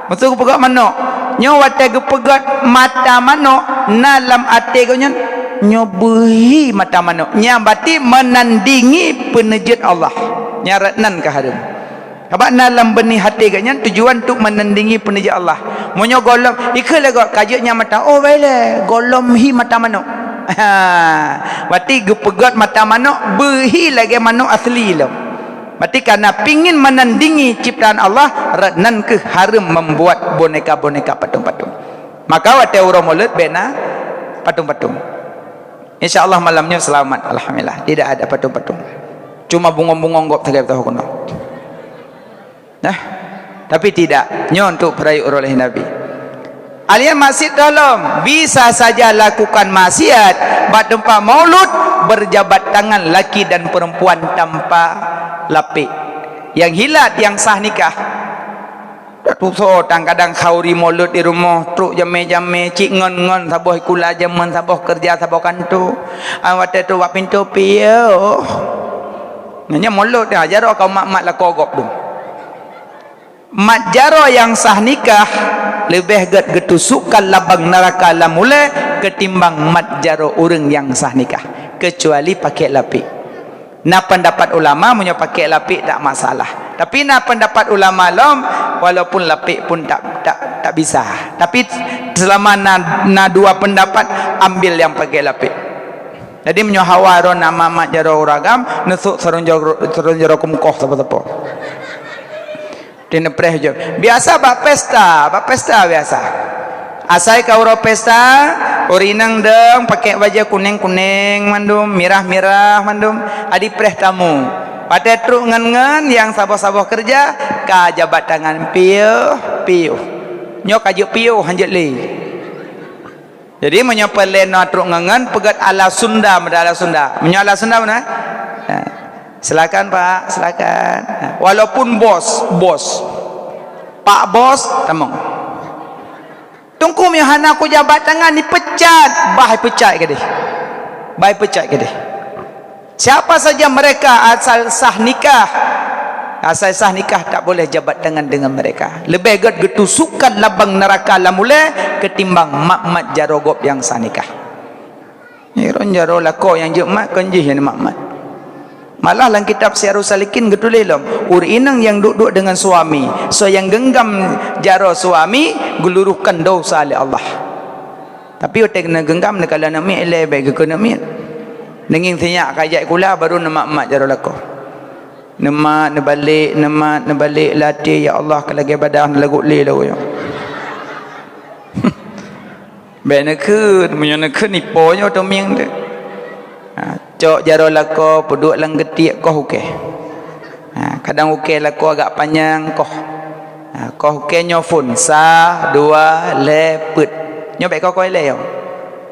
Meusu geupeugét manok. Nyoe watée geupeugét mata manok na lam até geuh nyan, nyoe beuhi mata manok. Nyan berarti meunandingi peuneujeuet Allah. Nyan rot nan ka hareuem. Sabab na lam beuni haté geuh nyan tujuan untuk meunandingi peuneujeuet Allah. Meunyoe gohlom, ikheun lé gob ka jeuet nyan mata, oh bailée, gohlom hi mata manok. Ha, berarti geupeugét mata manok beuhi lagée manok asli lom. Berarti karena pingin meunandingi ciptaan Allah, rot nan keuh hareuem membuat boneka-boneka patong-patong. Maka watée uroe Maulud bék na patong-patong. Insya Allah malam nyoe selamat, alhamdulillah. Tidak ada patong-patong. Cuma bungong-bungong gob sagai beutôi keunoe. Nah, tapi tidak. Nyoe untuk peurayeuk uroe lahé Nabi. Alian maksiat tolong bisa saja lakukan maksiat bak teumpat maulud, berjabat tangan laki dan perempuan tanpa lapik. Yang hilat, yang sah nikah. Dak tusoe tan kadang khauri maulud di rumoh, trok jamé-jamé, cit ngon-ngon saboh sikula jameun, saboh keureuja, saboh kantô. An watée trok bak pintoe, piôh. Nyan maulud nyan, jaroe ka mat-mat lakoe gob dum. Mat jaroe nyang sah nikah leubeh gét geutusukkan labang neuraka lam ulée ketimbang mat jaroe ureuëng nyang sah nikah, keucuali pakék lapik. Na peundapat ulama meunyoe pakék lapik tak masalah. Tapi na peundapat ulama lom, walaupun lapik pun tak, tak, tak bisa. Tapi selama na, na dua peundapat, ambil nyang pakék lapik. Jadi meunyoe hawa droe na mat-mat jaroe ureuëng agam, neusok sarong jaroe, sarong jaroe keumeukoh sapo-sapo. Di neupreh jeuet. Biasa bak pesta, bak pesta biasa. Asai ka uroe pesta, ureuëng inong dong pakék bajée kunéng-kunéng mandum, mirah-mirah mandum, adi preh tamu. Watée trok ngon-ngon nyang saboh-saboh keureuja, ka jabat tangan, piôh, piôh. Nyoe ka jeuet piôh, hanjeuet lé. Jadi meunyoe peureulée na trok ngon-ngon, peugét ala Sunda, meuda ala Sunda. Meunyoe ala Sunda meunan, ha, silakan Pak, silakan. Ha, walaupun bos, bos. Pak Bos, tamong. Teungku meunyoe hana kujabat tangan, dipecat, bah pecat keudeh. Bah pecat keudeh. Siapa saja mereka asal sah nikah, asal sah nikah tak boleh jabat tangan dengan mereka. Leubeh gét geutusukkan labang neuraka lam ulée ketimbang mat-mat jaroe gob nyang sah nikah. Nirong jaroe lakoe nyang jeuet mat kon jih nyang mat-mat. Malah lam kitab Siyarus Salikin geutuléh lom, ureuëng inong nyang duek-duek dengan suami, soe nyang genggam jaroe suami geuluruhkan dosa lé Allah. Tapi watée keuneuk genggam, neukalon aneuk miet, ilée bék geukheun aneuk miet. Neungieng sinyak ka jak sikula, baru neumat-mat jaroe lakoe. Neumat, neubalek, neumat, neubalek, latih, ya Allah, ka lagée badah neulagot lé lagoe nyoe. Bék neukheun, meunyoe neukheun, ipo nyoe teumieng teuh. Ha, cok jaroe lakoe, peuduek lam geutiek, koh ukée. Ha, kadang ukée lakoe agak panyang, koh. Ha, koh ukée nyoe phon, sa, dua, lhée, peuet. Nyoe bék koh-koh ilée nyoe.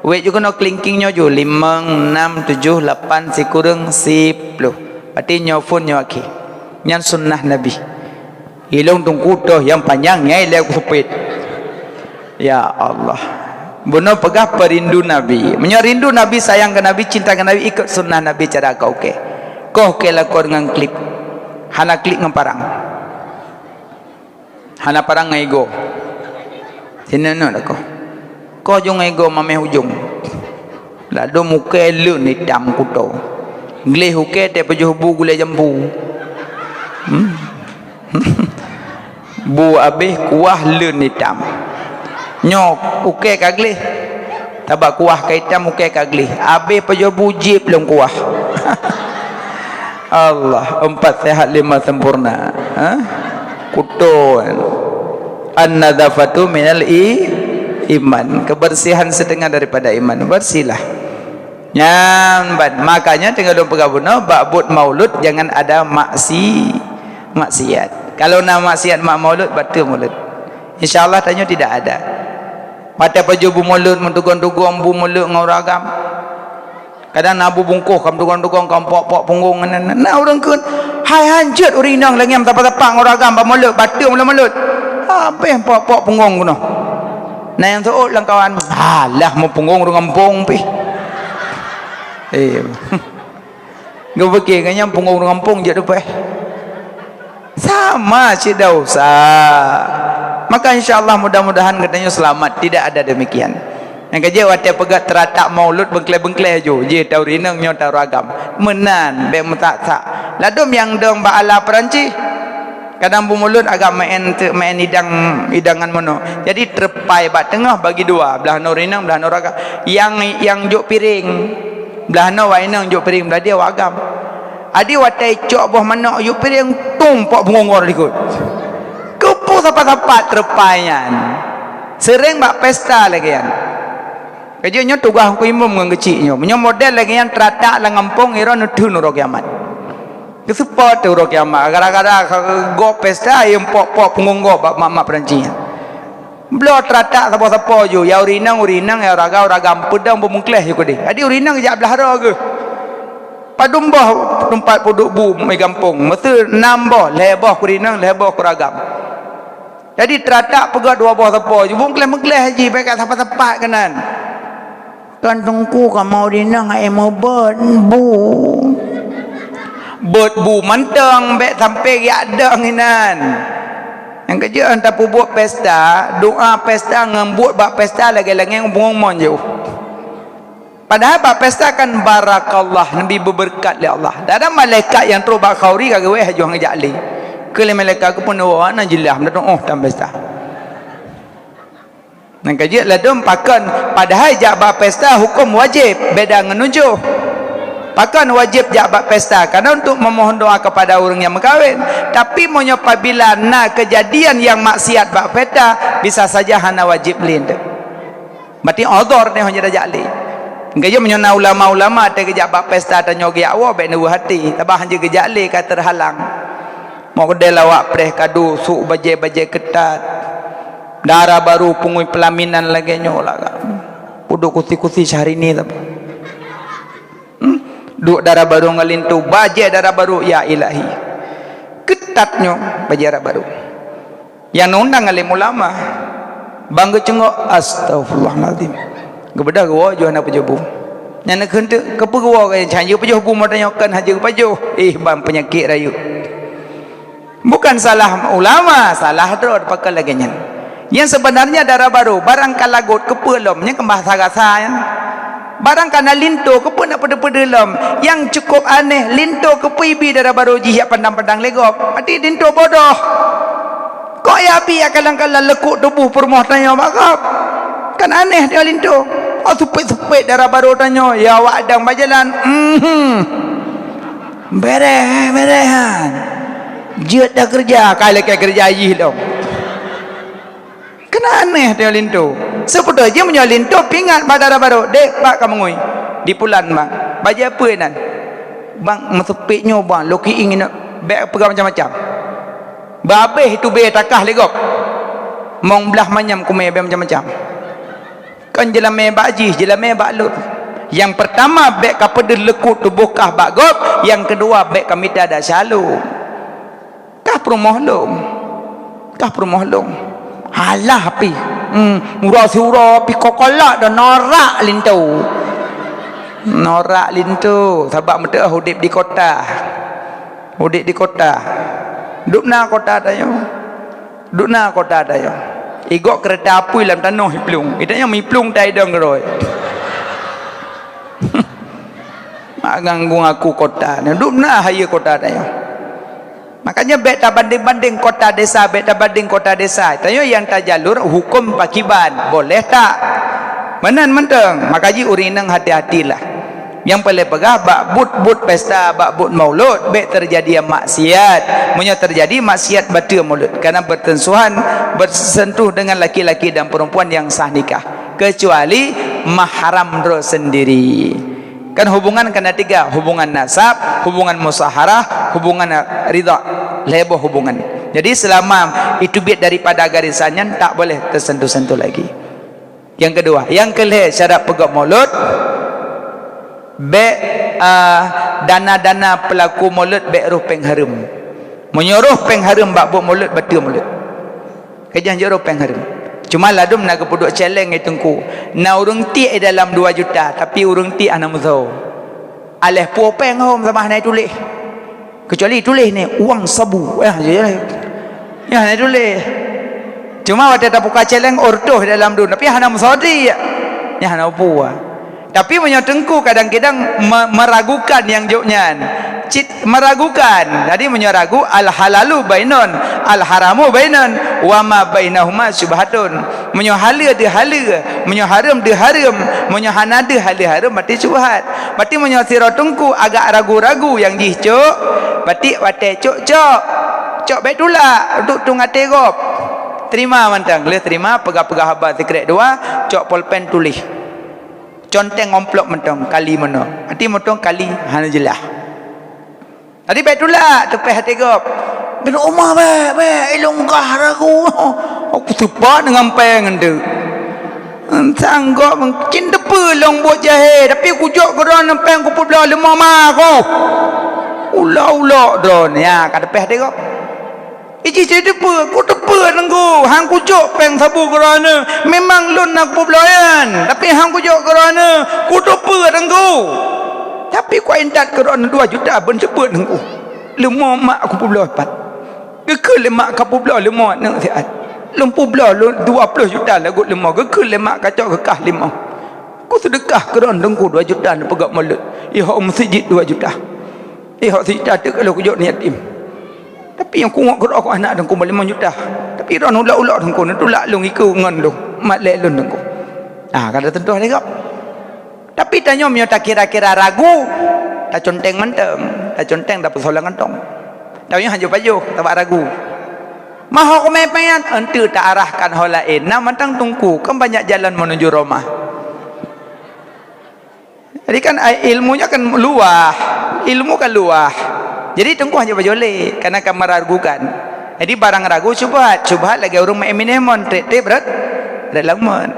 Wék ju keunoe kelingking nyoe ju, limong, nam, tujoh, lapan, sikureueng, siploh. Berarti nyoe phon nyoe akhé. Nyan sunnah Nabi. Ilong teungku toh nyang panyang, nyang ilée kupeuet. Ya Allah. Bunoe peugah peurindu Nabi. Meunyoe rindu Nabi, sayang keu Nabi, cinta keu Nabi, ikot sunnah Nabi cara koh ukée. Koh ukée lakoe deungon klip. Hana klip ngon parang. Hana parang ngon igoe. Sineuk-neuk lakoe. Koh ju ngon igoe mamèh ujong. Ladôm ukée leuen itam kuto. Gleh ukée teuh pajoh bu gulée jampu. Hmm. Bu abéh kuah leuen itam. Nyoe ukée ka gleh. Sabab kuah ka itam, ukée ka gleh. Abéh pajoh bu jieb lom kuah. Allah, empat sehat lima sempurna. Ha? Kuto. An-nadzafatu minal i-, iman. Kebersihan setengah daripada iman. Bersihlah. Nyan ban. Makanya teungoh lôn peugah bunoe, bak buet maulud jangan ada maksi-, maksiat. Kalau na maksiat mak maulud, bateue maulud. Insya Allah tanyoe tidak ada. Watée pajoh bu mulod, meutugong-tugong bu mulod ngon ureuëng agam. Kadang na bu bungkôh, kam tugong-tugong, kam pok-pok punggong, na, na, na ureuëng kheun, hai hancet ureuëng inong lagée nyan tapa-tapa ngon ureuëng agam bak mulod, bateue mulod-mulod. Habéh pok-pok punggong keunoe. Na nyang seuôt lam kawan, alah meupunggong ureuëng gampông pih. Eh. Geupike ngon nyang punggong ureuëng gampông jeuet teupeh. Sama cit desya. Maka insya Allah mudah-mudahan geutanyoe selamat, tidak ada demikian. Nyang keujeuet watée peugah teuratak maulud bengkleh-bengkleh ju, jih tahu rineng nyoe tahu agam. Meunan, bék meusak-sak. Ladom nyang dong bak ala Perancis. Kadang bu mulod agak main te-, main idang, idangan mono. Jadi terupai bak teungoh bagi dua, belah noe rineng, belah noe agam. Yang, yang juk piring. Belah noe wak inong juk piring, belah dia wak agam. Adi watée cok boh manok juk piring, tum pok beungongor likot. Keupeue sapat-sapat terupai nyan. Sering bak pesta lagée nyan. Keujeuet nyoe tugaih Teungku Imum ngon geuchik nyoe. Meunyoe model lagée nyan teuratak lam gampông, iron neutheun uroe kiamat. Keuseupôt teuh uroe kiamat, gara-gara gob pesta, nyang pok-pok punggong gob bak mak-mak Perancis nyan. Bloe teuratak sapo-sapo ju, ya ureuëng inong, ureuëng inong, ya ureuëng agam, ureuëng agam, peudong beumeukleh ju keudeh. Jadi ureuëng inong jak blah droe geuh. Padum boh teumpat peuduek bu di gampông, meusti nam boh, lhée boh keu ureuëng inong, lhée boh keu ureuëng agam. Jadi teuratak peugah dua boh sapo ju, beumeukleh-meukleh jih, bék ka sapat-sapat keunan. Kan Teungku kamoe di nang hai meubeuet bu. Beuet bu mantong, bék sampai geujak dong inan. Nyang keujeuet tapeubuet pesta, doa pesta ngon buet bak pesta lagée-lagée ngon punggong mon jih. Padahai bak pesta kan barakallah, neubi beubeureukat lé Allah. Dan ada malaikat nyang trok bak khauri ka geuwéh, hana geujak lé. Keu lé malaikat geupeunoe, na jeulaih meudoa tam pesta. Nyang keujeuet ladom pakon, padahai jak bak pesta huköm wajéb, beda ngon nujoh. Pakon wajéb jak bak pesta? Karena untuk memohon doa kepada ureuëng nyang meukawen. Tapi meunyoe pabila na keujadian nyang maksiat bak pesta, bisa saja hana wajéb lé. Berarti udhur nyoe hana jak lé. Keujeuet meunyoe na ulama-ulama teuh geujak bak pesta tanyoe geujak woe, bék neuweuh até, sabab hana geujak lé ka teuhalang. Model awak preh kadu, sôk bajée-bajée keutat. Dara barô pungui peulaminan lagée nyoe lah. Peuduek kusi-kusi Syahrini sabe. Hmm? Duek dara barô ngon linto, bajée dara barô, ya Ilahi. Keutat nyoe bajée dara barô. Nyang undang alim ulama. Bang geucunggok, astagfirullahalazim. Geubeudôh geuwoe ju hana pajoh bu. Nyan kheun teuk, keupeue geuwoe, can jeuet pajoh bu, meutanyoe kan hana jeuet pajoh. Eh, ban peunyakét rayeuk. Bukan salah ulama, salah droe pakon lagée nyan. Nyang sebenarnya dara barô, barang ka lagot keupeue lom, nyan keumah rasa-rasa nyan. Barang ka na linto keupeue nak peudeuh-peudeuh lom. Nyang cukup aneh, linto keupeue ibi dara barô jih jak pandang-pandang lé gob. Berarti linto bodoh. Kok ya bi ya kalang-kalang lekuk tuboh peurumoh tanyoe bak gob? Kan aneh dia linto. Oh, supet-supet dara barô tanyoe, ya awak dang bajalan. Mhm. Bereh, bereh han. Jeuet dah kerja, kai lakée kerja jih lom. Keunan aneh teuh linto. Seupeutoe jih meunyoe linto pingat bak dara barô, "Dek, pat ka meungui?" "Di pulan, Bang." "Bajée peue nan?" "Bang, meuseupet nyoe, Bang, lôn kieng inong, bék peugah macam-macam. Beu abéh tubée takah lé gob. Mong blaih manyam kumé bék macam-macam." Kon jeulamé bak jih, jeulamé bak lôn. Nyang peurtama bék ka peudeuh lekuk tuboh kah bak gob, nyang keudua bék ka mita desya lôn. Kah peurumoh lôn. Kah peurumoh lôn. Alah pih. Hmm, uroe siuroe pih kokolak dan norak linto. Norak linto, sabab meuteuoh udeb di kota. Udeb di kota. Dubna kota tanyoe. Dubna kota tanyoe. Igok keureuta apui lam tanoh iplueng. Itanyoe miplueng tai dong keurôi. Mak ganggu aku kota ni. Dubna hayeue kota tanyoe. Makanya bék tabandeng-bandeng kota desa, bék tabandeng kota desa. Tanyoe nyang tajalur huköm pakiban, boleh tak? Meunan mantong. Maka jih ureuëng inong hati-hatilah. Nyang paleng peugah bak buet-buet pesta, bak buet maulud, bék teujadi maksiat. Meunyoe teujadi maksiat bateue maulud, karena bersentuhan, bersentuh dengan laki-laki dan perempuan yang sah nikah, kecuali mahram droe sendiri. Kan hubungan kan ada tiga, hubungan nasab, hubungan musaharah, hubungan ridha. Lhée boh hubungan. Jadi selama itu biet daripada garisan nyan, tak boleh tersentuh-sentuh lagi. Yang kedua, yang kelhèe syarat peugöt mulod, bèk, ah, dana-dana pelaku mulod bèk roh péng hareuem. Meunyoe roh péng hareuem bak buet mulod, bateue mulod. Keujang jeuet roh péng hareuem. Cuma ladôm na geupeuduek challenge ngon teungku. Na ureueng tiek dalam dua juta, tapi ureueng tiek hana meusoe. Aléh puwoe péng hom sama hana tuléh. Kecuali tuléh ni, uang sabu. Eh, ya, ya. Ya, hana tuléh. Cuma watèe tabuka challenge, oh, reutôh dalam dun. Tapi hana meusoe tiek. Ya, hana peue. Tapi meunyoe teungku kadang-kadang me-, meragukan nyang jok nyan. Cit meragukan. Jadi meunyoe ragu, al-halalu bainun, al-haramu bainun, wa ma bainahuma syubhatun. Meunyoe haleue deuh haleue, meunyoe hareuem deuh hareuem, meunyoe hana deuh haleue hareuem, berarti syubhat. Berarti meunyoe sidroe teungku agak ragu-ragu nyang jih cok, berarti watèe cok, cok. Cok bèk tulak, duk tueng até gob. Terima mantong, lheuh terima, peugah-peugah haba sikrek dua, cok polpen tuléh. Conteng amplop mantong, kali meunoe. Arti mantong kali hana jeulaih. Jadi bèk tulak, teupèh até gob. Bin Umar bèk, bèk, ilôn kah ragu. Aku seupôt deungon péng nyan teuk. Sang gob cit teupeu lôn buet jahé, tapi kujok keu droeneuh péng kupeubloe leumo ma ku. Ulok-ulok droeneuh, ya, ka teupèh até gob. Iji cit teupeu, kuteupeue teungku, han kujok péng sabu keu droeneuh. Memang lôn na kupeubloe nyan, tapi han kujok keu droeneuh, kuteupeue teungku. Tapi kuintat keu droeneuh dua juta ban seupôt teungku. Leumo mak kupeubloe pat. Geukheun lé mak kapeubloe leumo aneuk siat. Lôn peubloe lôn dua ploh juta lagot leumo, geukheun lé mak kacok keu kah leumo. Kuseudeukah keu droeneuh teungku dua juta neupeugöt mulod. Ihok meuseujid dua juta. Ihok sijuta teuk ka lôn kujok yatim. Tapi nyang kungoh keudroe keu aneuk teungku limong juta. Tapi droeneuh ulok-ulok teungku, neutulak lôn ikeu ngon lôn, mat lé lôn teungku. Ah, ka teuntèe lé gob. Tapi tanyoe meunyoe takira-kira ragu, taconteng mantong, taconteng tapeusoe lam kantong. Tapi nyoe hanjeuet pajoh, tabak ragu. Maho keumeupayat, enteuk taarahkan ho laén. Na mantong teungku, kan banyak jalan menuju Roma. Jadi kan, ai, ilmunya kan luah. Ilmu kan luah. Jadi teungku hana bajolek, karena kan meragukan. Jadi barang ragu syubhat. Syubhat lagèe ureueng meu'en minèh mon, trép-trép rot, rot lam mon.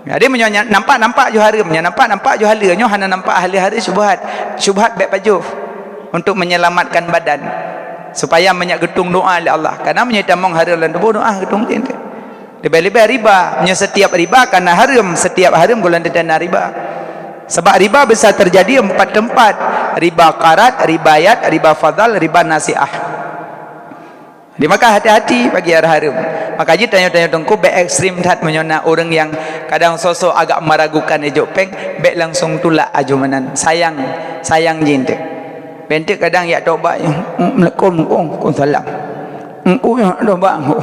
Jadi meunyoe nya-, nampak-nampak ju hareuem, nyoe nampak-nampak ju haleue, nyoe hana nampak haleue-haleue syubhat. Syubhat bèk pajoh untuk menyelamatkan badan. Supaya meunyak geutueng doa lé Allah. Karena meunyoe tamong hareuem lam tuboh, doa geutueng teuntèe. Leubeh-leubeh riba. Meunyoe setiap riba kana hareuem, setiap hareuem gohlom teuteu'na riba. Sabab riba bisa terjadi empat tempat. Riba qaradz, riba yad, riba fadhal, riba nasi'ah. Jadi maka hati-hati bagi hareuem. Maka jih tanyoe-tanyoe teungku bèk ekstrem that meunyoe na ureueng nyang kadang sosok agak meragukan ijok péng, bèk langsung tulak aju meunan. Sayang, sayang jih enteuk. Bèk enteuk kadang jak tobat, "Assalamualaikum, waalaikumsalam." Engku nyang doba engku.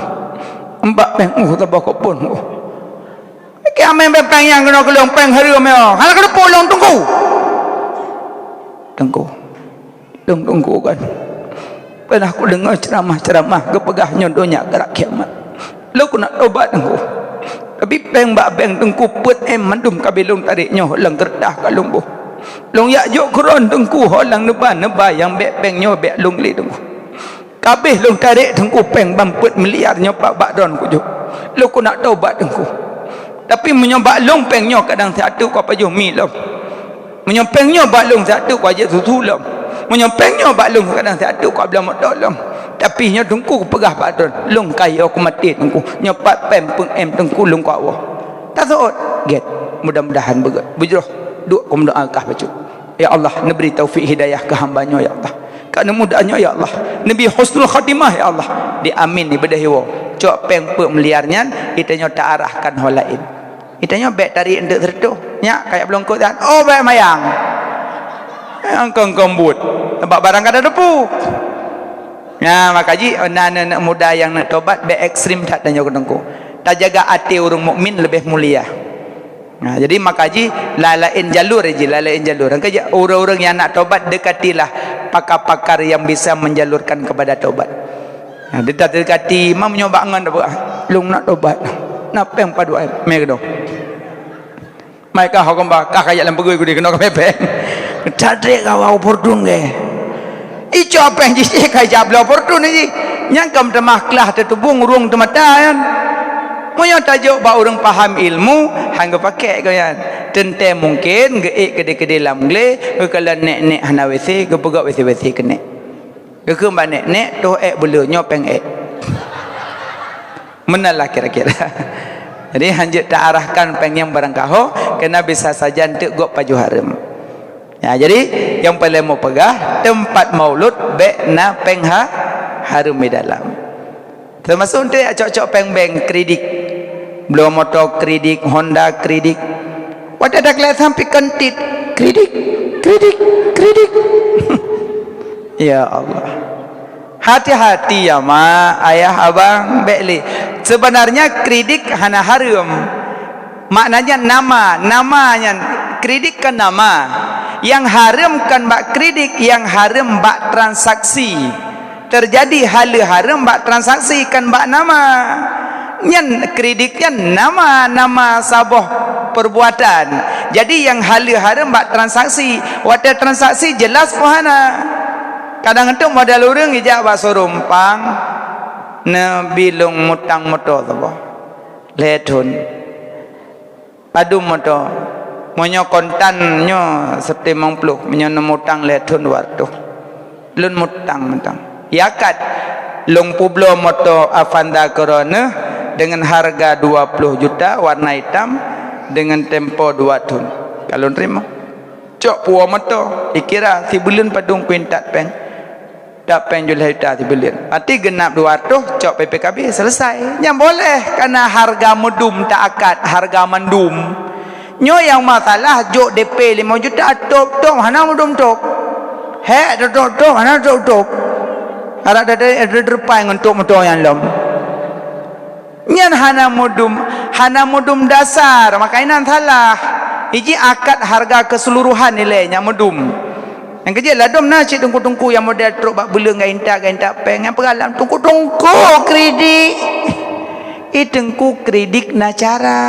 Embak péng engku teuba keu phon engku. Keu amai péng nyang keunoe keu lôn péng hareuem nyoe. Hana keuneuk pulang teungku. Teungku. Lôn teungku kan. Pernah kudeungoe ceramah-ceramah geupeugah nyoe donya gerak kiamat. Lôn keuneuk tobat teungku. Tapi péng bak bank teungku peuet M mandum ka bèk lôn tarek nyoe lam keureutah ka lôn boh. Lôn jak jok keu droen teungku ho lam neuba-neuba nyang bèk péng nyoe bèk lôn gleh teungku. Ka abéh lôn tarek teungku péng ban peuet miliar nyoe bak, bak droen kujok. Lôn keuneuk tobat teungku. Tapi meunyoe bak lôn péng nyoe kadang siat teuk kupajoh mi lom. Meunyoe péng nyoe bak lôn siat teuk kujak susu lom. Meunyoe péng nyoe bak lôn kadang siat teuk kubloe moto lom. Tapi nyoe teungku kupeugah bak droen, lôn ka yo kumaté teungku. Nyoe pat péng peuet M teungku lôn kuwoe. Taseuôt, gét. Mudah-mudahan beugét. Beujroh, duek kumeudoa kah bacut. Ya Allah, neubri taufik hidayah keu hamba nyoe, ya Allah. Keu aneuk muda nyoe, ya Allah. Neubri husnul khatimah, ya Allah. Di amin, di beudôh iwoe. Cok péng peuet miliar nyan, geutanyoe taarahkan ho laén. Geutanyoe bèk tarek enteuk sireutoh. Nyak, kajak beulungkot that. Oh, bèk mayang. Nyang kong-kong buet. Sabab barang ka teupeue. Nah, maka jih, na aneuk-aneuk muda nyang neuk tobat, bèk ekstrem that tanyoe keu teungku. Tajaga até ureueng mukmin leubeh mulia. Nah, jadi maka jih, la-, laén jalur jih, la-, laén jalur. Engka jih ureueng-ureueng nyang nak tobat, dekatilah pakar-pakar yang bisa menjalurkan kepada tobat. Nah, dita-, dekati, mam nyoe bak ngon, "Lôn nak tobat. Na péng padum M, mè keudroe." Mai kah ho keumah, kah kajak lam peugui kudi keunoe keu péng. Tadrek kawa Fortuner. Icok péng jih, jih kajak bloe Fortuner jih. Nyang ka meutamah klah teutubong ureuëng teumata nyan. Meunyoe tajok bak ureuëng paham ilmu, han geupakék keu nyan. Teuntée mungken geuék keudeh-keudeh lam glé, geukalon nék-nék hana WC, geupeugöt WC-WC keunék. Geukheun bak nék, "Nék, toh ék beu le, nyoe péng ék." Meunan lah kira-kira. Jadi, hanjeuet taarahkan péng nyang barangkaho, keureuna bisa sajan teuk gob pajoh hareuem. Ya, jadi, nyang paleng meupeugah, teumpat maulud bék na péng ha-, hareuem di dalam. Teumasuk enteuk cok-cok péng bank, kredit. Bloe moto kredit, Honda kredit. Watée takalon sampoe kon tit, kredit, kredit, kredit. Ya Allah. Hati-hati ya, Mak, Ayah, Abang, bék lé. Sebenarnya kredit hana hareuem. Maknanya nama, nama nyan kredit kan nama. Nyang hareuem kan bak kredit, nyang hareuem bak transaksi. Teujadi haleue hareuem bak transaksi kan bak nama. Nyan kredit nyan nama, nama saboh perbuatan. Jadi nyang haleue hareuem bak transaksi. Watée transaksi jelas peue hana. Kadang tu model ureuëng ijak bak showroom pang, neubi lôn mutang moto saboh. Lhée thon. Padum moto. Meunyoe kontan nyoe seutimong ploh, meunyoe neumutang lhée thon dua reutôh. Lôn mutang mantong. Yakat, lôn peubloe moto Avanza keudroe neuh deungon hareuga dua ploh juta, warna itam, deungon tempo dua thon. Ka lôn teurimong. Cok puwoe moto, ikira sibuleuen padum kuintat péng. Dapéng jeuet lhée juta sibuleuen. Berarti geunap dua reutôh cok P P K B, selesai. Nyan boleh, kareuna hareuga meudum taakat, hareuga mandum. Nyoe nyang masalah jok D P limong juta, top-top hana meudum top. Hék, top-top hana top-top. Arak dada-dada depan ngon top moto nyan lom. Nyan hana meudum, hana meudum dasar, maka inan salah. Iji akad hareuga keuseuluruhan ilée nyang meudum. Nyang keujeuet ladôm na cit teungku-teungku nyang model trok bak buleuen gak intat, gak intat péng, nyang peugah lam teungku-teungku kredit. Ih, teungku kredit na cara.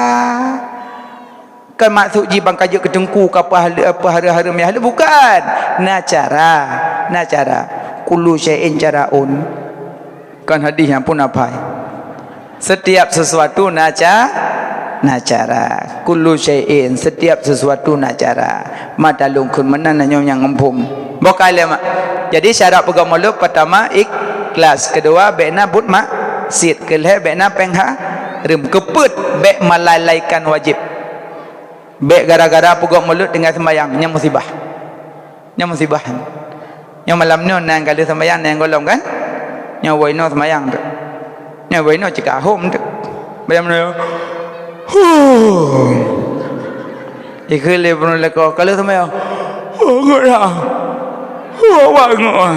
Kon maksud jih ban ka jeuet keu teungku ka peuhale-, peuhareuem-hareuem nyang haleue, bukan. Na cara, na cara. Kullu syai'in syara'un. Kan hadis nyang pun apai. Setiap sesuatu na ca-, na cara. Kullu syai'in, setiap sesuatu na cara. Mata lungkun meunan na nyong nyang muphom. Boh ka lé mak. Jadi syarat peugah mulod pertama ikhlas, kedua bék na buet maksiet, keulhée bék na péng hareuem, keupeuet bék melalaikan wajéb. Bék gara-gara peugah mulod tinggai seumayang, nyan musibah. Nyoe musibah. Nyoe malam nyoe na nyang ka lheueh seumayang, na nyang gohlom kan? Nyoe woe inoe seumayang tu. Nyoe woe inoe cit ka hom tu. Bayang nyoe. Huh. Ikheun lé bunoe lakoe, ka lheueh seumayang. Huh, ngot dah. Huh, awak ngot.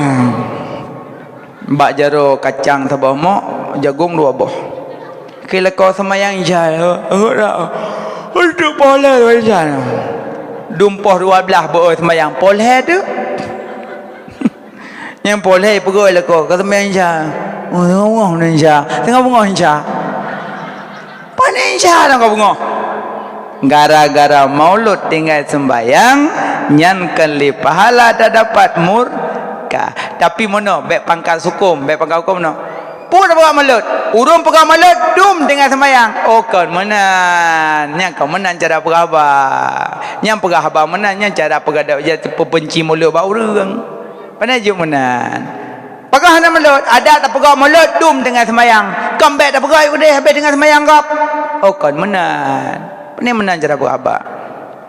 Bak jaroe kacang saboh mok, jagong dua boh. Keu lakoe seumayang isya, untuk poh lhée isya. Dum poh dua blaih beu seumayang, poh lhée tu. Nyang poh lhée peugah lakoe, ka seumayang isya. Oh, tengah bungong isya. Tengah bungong isya. Pane isya lam ka bungong. Gara-gara mulod tinggai seumayang, nyan kon lé pahala tadapat murka. Tapi meunoe, bék pangkat huköm, bék pangkat huköm meunoe. Peue tapeugah mulod? Ureuëng peugah mulod dum tinggai seumayang. Oh, kon meunan. Nyan kon meunan cara peugah haba. Nyang peugah haba meunan, nyan cara peugah da-, ja-, peubenci mulod bak ureuëng. Pane jeuet meunan. Peugah hana mulod, adat tapeugah mulod dum tinggai seumayang. Kon bék tapeugah udeh habéh tinggai seumayang gob. Oh, kon meunan. Pane meunan cara peugah haba.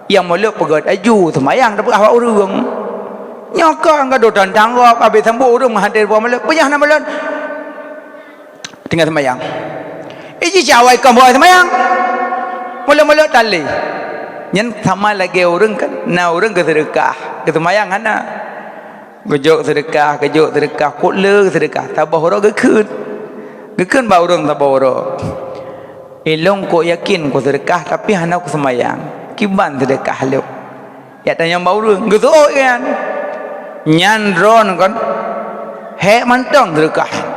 Nyang mulod peugah aju seumayang tapeugah bak ureuëng. Nyoe kon ka dua tantang gob, habéh sambot ureuëng meuhadé peugah mulod. Peue nyang hana mulod? Tinggai seumayang. Iji cawai kon bak seumayang. Mulod-mulod talé. Nyan sama lagée ureuëng kan, na ureuëng geuseudeukah, geuseumayang hana. Geujok seudeukah, geujok seudeukah, kok le seudeukah, saboh uroe geukheun. Geukheun bak ureuëng saboh uroe. Ilôn kok yakin kuseudeukah, tapi hana kuseumayang. Kiban seudeukah lôn. Jak tanyong bak ureuëng, geuseuôt nyan. Nyan droeneuh kon, hék mantong seudeukah.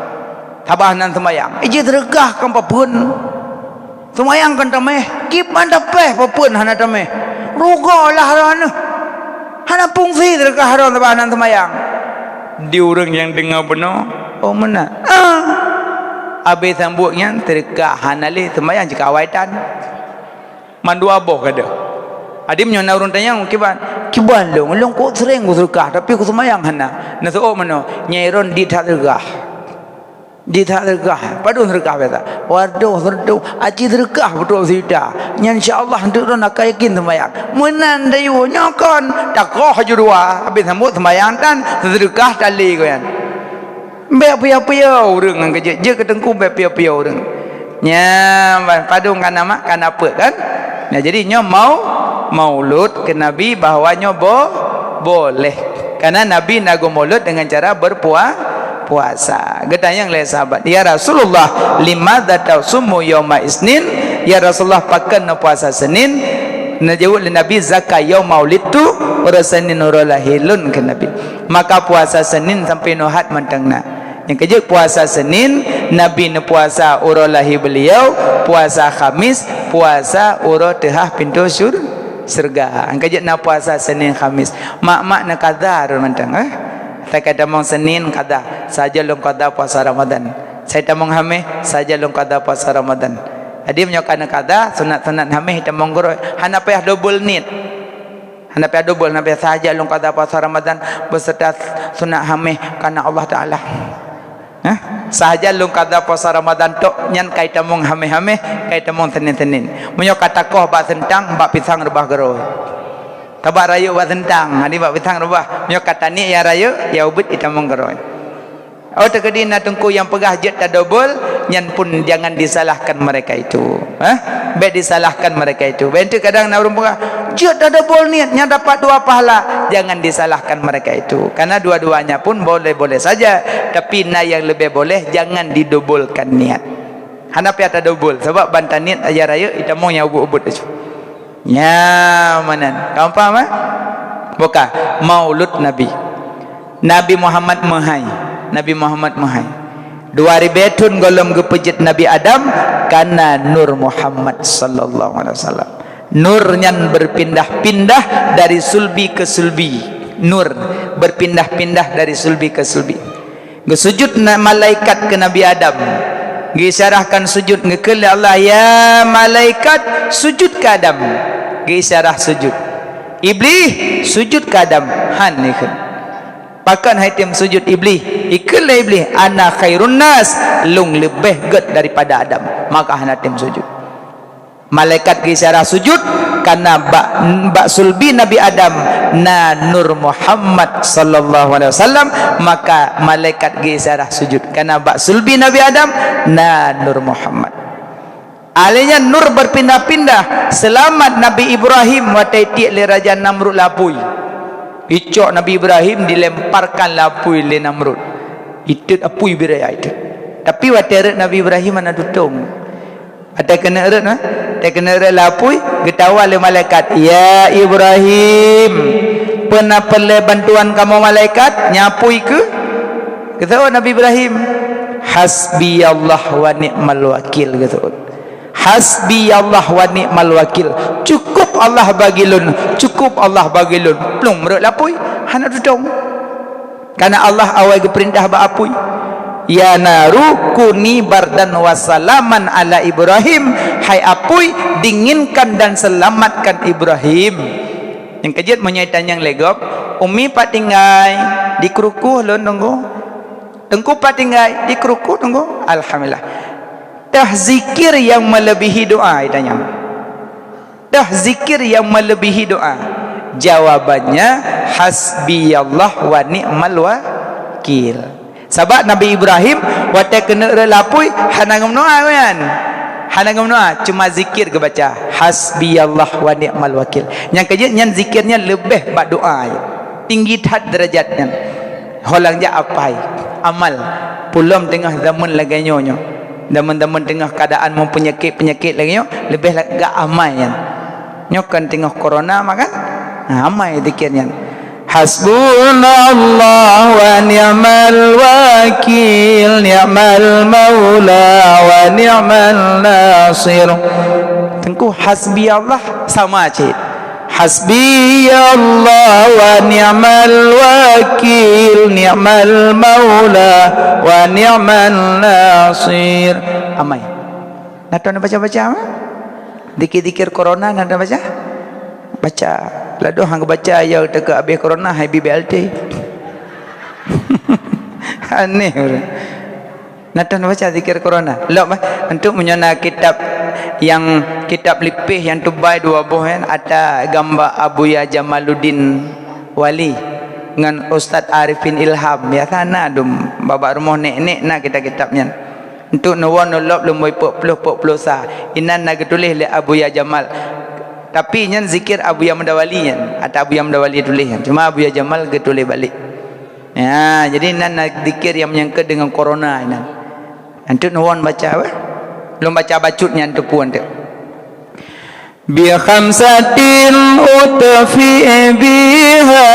Sabab nan seumayang. Iji seudeukah kon papeuen. Seumayang kon tameh, kiban tapéh papeuen hana tameh. Rugoe lah droeneuh. Hana fungsi seudeukah droeneuh sabab nan seumayang. Di ureuëng nyang deungoe bunoe, oh meunan. Ah, Abéh sambot nyan seudeukah hana lé, seumayang cit ka awai tan. Mandua boh ka deuh. Jadi meunyoe na ureuëng tanyong, "Kiban?" "Kiban lôn, lôn kok sering kuseudeukah, tapi kuseumayang hana." Neuseuôt meunoe, "Nyai Ron di that seudeukah." Di that seudeukah, padum seudeukah biasa. Wadoh, seudeukah, aci seudeukah beutôi seujuta. Nyan insya Allah, enteuk droen akan yakin seumayang. Meunan dayuh nyoe kon, takoh ju dua, habéh sambot seumayang tan, seudeukah tali ko nyan. Bék piôh-piôh ureuëng ngon keujeuet, jeuet keu teungku bék piôh-piôh ureuëng. Nyan, padum kana mak, kana peuet kan? Nah, jadi nyoe mau, maulud keu Nabi bahwa nyoe bo-, boleh. Karena Nabi na geumaulud dengan cara berpua-, puasa. Geutanyong lé sahabat, "Ya Rasulullah, limadza tasumu yauma isnin?" Ya Rasulullah, pakon na puasa Senin? Neujaweueb lé Nabi, "Zaka yauma ulidtu," uroe Senin uroe lahé lôn, kheun Nabi. Maka puasa Senin sampoe nyoe hat mantong na. Nyang keujeuet puasa Senin, Nabi neupuasa uroe lahé beuliau, puasa Khamis, puasa uroe teuhah pintoe syur-, syeuruga. Nyang keujeuet na puasa Senin Khamis. Mak-mak neukada rot mantong, eh. Sakai tamong Senin kada, saja lôn kada puasa Ramadan. Sai tamong Haméh, saja lôn kada puasa Ramadan. Jadi meunyoe ka neukada, sunat-sunat Haméh tamong keurôi. Hana payah dobel niet. Hana payah dobel, hana payah sahaja lôn kada puasa Ramadan beserta sunat Haméh karena Allah Taala. Hah? Sahaja lôn kada puasa Ramadan tok nyan kai tamong Haméh-Haméh, kai tamong Senin-Senin. Meunyoe ka takoh bak seuntang, bak pisang reubah keurôi. Tabak rayeuk bak seuntang, jadi bak pisang reubah. Meunyoe ka taniet nyang rayeuk, nyang ubit itamong keurôi. Oh, teukeudi na teungku nyang peugah jeuet tadobel, nyan pun jangan disalahkan mereka itu. Hah? Bék disalahkan mereka itu. Bék enteuk kadang na ureuëng peugah, "Jeuet tadobel niet, nyan dapat dua pahala." Jangan disalahkan mereka itu. Karena dua-duanya pun boleh-boleh saja, tapi na nyang leubeh boleh, jangan didobolkan niet. Hana payah tadobel, sabab ban taniet aja rayeuk itamong nyang ubit-ubit laju. Nyan meunan. Kamu paham, eh? Buka Maulud Nabi. Nabi Muhammad meuhai. Nabi Muhammad meuhai. Dua ribée thon gohlom geupeujeuet Nabi Adam kana Nur Muhammad sallallahu alaihi wasallam. Nur nyan berpindah-pindah dari sulbi ke sulbi. Nur berpindah-pindah dari sulbi ke sulbi. Geusujut na-, malaikat keu Nabi Adam. Geuisyarahkan sujut, geukheun lé Allah, "Ya malaikat, sujut keu Adam." Geuisyarah sujut. "Iblih, sujut keu Adam." Han ikheun. Pakon hai tem sujut Iblih? Ikheun lé Iblih, "Ana khairun nas, lôn leubeh gét daripada Adam." Maka hana tem sujut. Malaikat geuisyarah sujud, karena bak, bak sulbi Nabi Adam na Nur Muhammad sallallahu alaihi wasallam, maka malaikat geuisyarah sujud. Karena bak sulbi Nabi Adam na Nur Muhammad. Alenya nur berpindah-pindah. Selamat Nabi Ibrahim watée tiek lé Raja Namrud lapui. Icok Nabi Ibrahim dilemparkan lapui lé Namrud. Itot apui biraya itot. Tapi watée rot Nabi Ibrahim hana tutong. Watée keuneuk rot, ha? Watée keuneuk rot lapui, geutawa lé malaikat, "Ya Ibrahim, peue na peureulée bantuan kamoe malaikat?" Nyan apui keuh. Geuseuôt Nabi Ibrahim, "Hasbi Allah wa ni'mal wakil," geuseuôt. "Hasbi Allah wa ni'mal wakil." Cukup Allah bagi lôn, cukup Allah bagi lôn. Plueng meurot lapui, hana tutong. Karena Allah awai geupeurintah bak apui, "Ya naru kuni bardan wa salaman ala Ibrahim." Hai apui, dinginkan dan selamatkan Ibrahim. Nyang keujeuet meunyoe tanyong lé gob, "Umi pat tinggai?" "Di kruku lôn, Teungku." "Teungku pat tinggai?" "Di kruku, Teungku." Alhamdulillah. Tah zikir nyang melebihi doa, itanyong. Tah zikir nyang melebihi doa? Jawabannya, "Hasbiyallah wa ni'mal wakil." Sabab Nabi Ibrahim watée keuneuk rot lapui hana geumeudoa, kan? Hana geumeudoa, cuma zikir geubaca, "Hasbiyallah wa ni'mal wakil." Nyang keujeuet nyan zikir nyan leubeh bak doa, tinggi that derajat nyan. Holang jak apai, amal. Peulom teungoh zaman lagée nyoe nyoe. Zaman-zaman teungoh keuadaan meupeunyakét-peunyakét lagée nyoe, leubeh la-, gak amai nyan. Nyoe kan teungoh corona mah kan? Nah, amai zikir nyan. "Hasbunallah wa ni'mal wakil, ni'mal maula wa ni'mal nasir." Teungku, hasbi Allah sama cit. Hasbiyallah wa ni'mal wakil, ni'mal maula wa ni'man nasir. Amai. Na tahu na baca-baca, ha? Zikir-zikir corona na tahu baca? Baca. Ladoh hang baca ya teuka habis corona hai B B L T. Aneh. Na tahu na baca zikir corona. Lok bah, untuk meunyoe na kitab nyang kitab lipéh nyang teubai dua boh nyan ata gamba Abuya Jamaluddin Wali ngon Ustaz Arifin Ilham. Biasa na dum bak rumoh nek-nek na kitab-kitab nyan. Untuk neuwoe neulop lumboi peuet ploh peuet ploh sa. Inan na geutuléh lé Abuya Jamal. Tapi nyan zikir Abuya Mudawali nyan, ata Abuya Mudawali tuléh nyan. Cuma Abuya Jamal geutuléh balek. Ya, jadi nan na zikir nyang menyangkut dengan corona inan. Antuk nuwon baca apa? Lôn baca bacut nyan teupeu antuk. Bi khamsatin utfi biha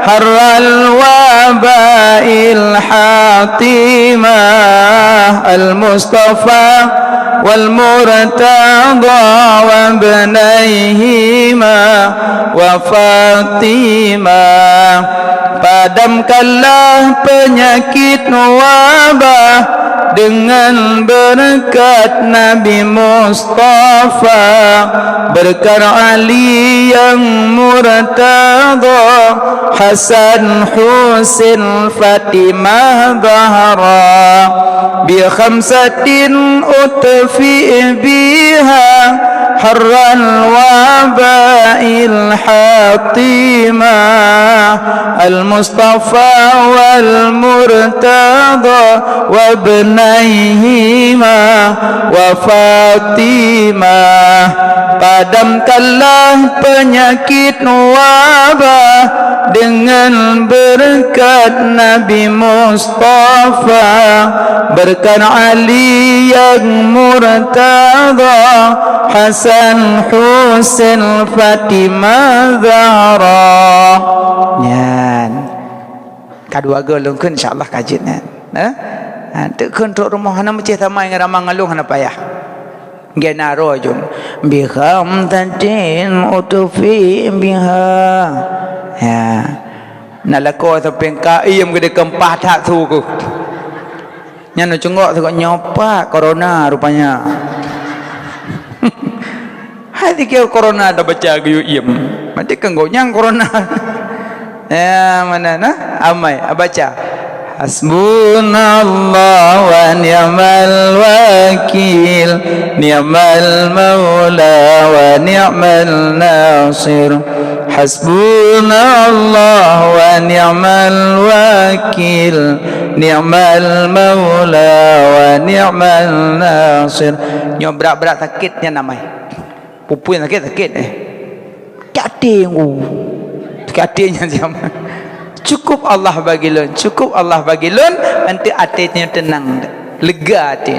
harral wabail hatimah, al Mustafa wal Murtada wa ibnaihima wa Fatimah. Padamkanlah penyakit wabah dengan berkat Nabi Mustafa, berkat Ali yang Murtada, Hasan, Husin, Fatimah, Zahra. Bi khamsatin utfi biha harral wabail hatimah, al Mustafa wal Murtada wa ibnaihima wa Fatimah. Padamkanlah penyakit wabah dengan berkat Nabi Mustafa, berkat Ali yang Murtada, Hasan, Husin, Fatimah, Zahra. Nyan. Kadua go lôn kheun, insya Allah ka jeuet nyan. Eh? Ha, teuk kheun trok rumoh hana meucéh tamai ngon ramang ngalong hana payah. Gena roh jun. Bi khamsatin utfi biha. Ya. Na lakoe sampéng ka iem geude keumpah that su keuh. Nyan cunggok sigoe nyoe pat corona rupanya. Hai dikira corona tabaca geuyue iem. Mati kan gobnyan corona. Ya, mana nah? Amai, baca. Hasbunallah wa ni'mal wakil, ni'mal maula wa ni'mal nasir. Hasbunallah wa ni'mal wakil, ni'mal maula wa ni'man nasir. Nyoe brat-brat sakét nyan amai. Pupui sakét-sakét, eh. Sakét até ngu. Sakét até nyan siapa? Cukup Allah bagi lôn, cukup Allah bagi lôn, nanti até nyan tenang, lega até.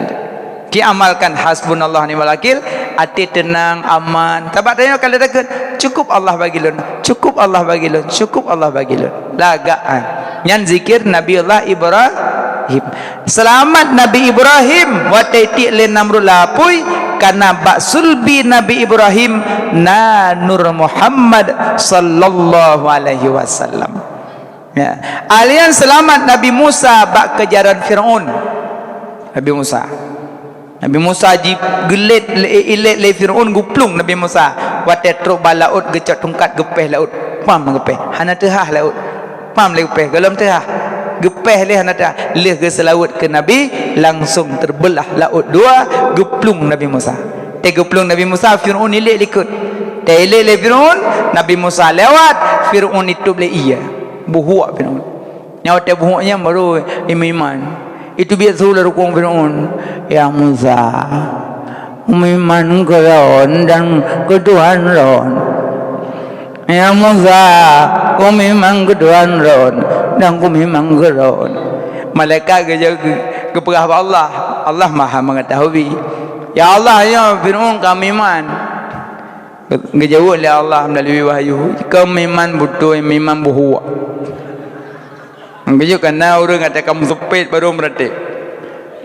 Diamalkan hasbunallah ni'mal wakil, até tenang, aman. Sabab tanyoe kalau takut, cukup Allah bagi lôn, cukup Allah bagi lôn, cukup Allah bagi lôn. Lagak, ha. Nyan zikir Nabi Allah Ibrahim. Seulamat Nabi Ibrahim watée tiek lé Namrud lapui, karena bak sulbi Nabi Ibrahim na Nur Muhammad sallallahu alaihi wasallam. Ya. Alian seulamat Nabi Musa bak keujaran Firaun. Nabi Musa. Nabi Musa jigeulét lé, ilét lé Firaun geuplueng Nabi Musa. Watée trok bak laôt geucok tungkat geupéh laôt. Pam geupéh. Hana teuhah laôt. Pam lé geupéh. Gohlom teuhah. Geupéh lé hana teuhah. Lheueh geuseulaweuet keu Nabi, langsung teubeulah laôt dua, geuplueng Nabi Musa. Teuh geuplueng Nabi Musa, Firaun ilét likot. Teuh ilét lé Firaun, Nabi Musa lewat, Firaun itôb lé ié. Buhuak Firaun. Nyoe watée buhok nyan baru imeuiman. Itu biet su lé rukong Firaun, "Ya Musa, umeuiman keu lôn dan keu Tuhan lôn. Ya Musa, umeuiman keu Tuhan lôn dan umeuiman keu lôn." Malaikat geujaweueb geu-, geupeugah bak Allah, Allah Maha Mengetahui. "Ya Allah, nyoe Firaun ka meuiman." Geujaweueb lé Allah meulalu wahyu, "Keu meuiman beutôi, meuiman buhuak." Geujok kana ureuëng até ka meuseupet baru meuratéb.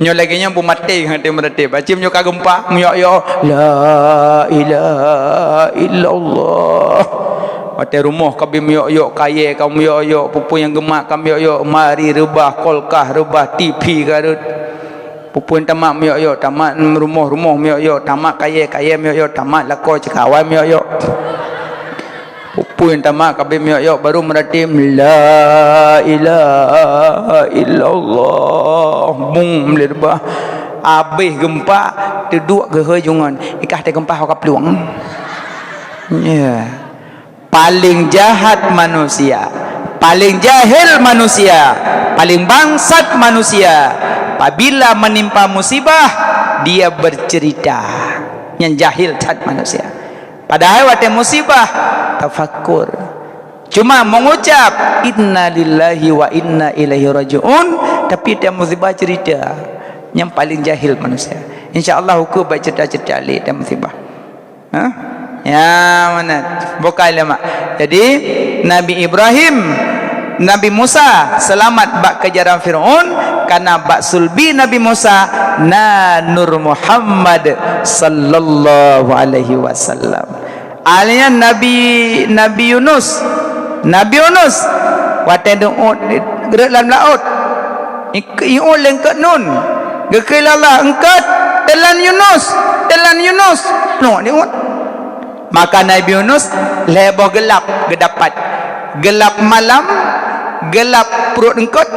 Nyoe lagée nyoe beumaté até meuratéb. Acim nyoe ka geumpa, meuyok-yok, "La ilaha illallah." Watèe rumoh ka bèe meuyok-yok, kayèe ka meuyok-yok, peue-peue nyang geumat ka meuyok-yok, mari reubah, kulkas reubah, T V ka rhot. Peue-peue tamat meuyok-yok, tamat rumoh, rumoh meuyok-yok, tamat kayèe, kayèe meuyok-yok, tamat lakoe, ceukawan meuyok-yok. Peue-peue tamat ka bèe meuyok-yok, baru meuratéb, "La ilaha illallah." Bung, lé reubah. Abéh geumpa, teuduek geuhôi jungon. Ikah teugeumpa ho ka plueng. Ya. Paling jahat manusia, paling jahil manusia, paling bangsat manusia, apabila menimpa musibah, dia bercerita. Nyan jahil that manusia. Padahai watèe musibah, tafakur. Cuma mengucap, "Innalillahi wa inna ilaihi raji'un," tapi tiap musibah cerita. Nyan paling jahil manusia. Insya Allah, ukeue baca cerita-cerita lé tiap musibah. Ha? Ya, mana? Bukai lemak. Jadi, Nabi Ibrahim, Nabi Musa selamat bak kejaran Firaun, karena bak sulbi Nabi Musa na Nur Muhammad sallallahu alaihi wasallam. Akhirnya Nabi, Nabi Yunus, Nabi Yunus, watèe neuôt rhot lam laôt, Iuet lé eungkôt nun. Geukheun lé Allah, "Eungkôt, teulan Yunus, teulan Yunus." Pluek diuet. Maka Nabi Yunus lhèe boh geulap geudapat. Geulap malam, geulap pruet eungkôt,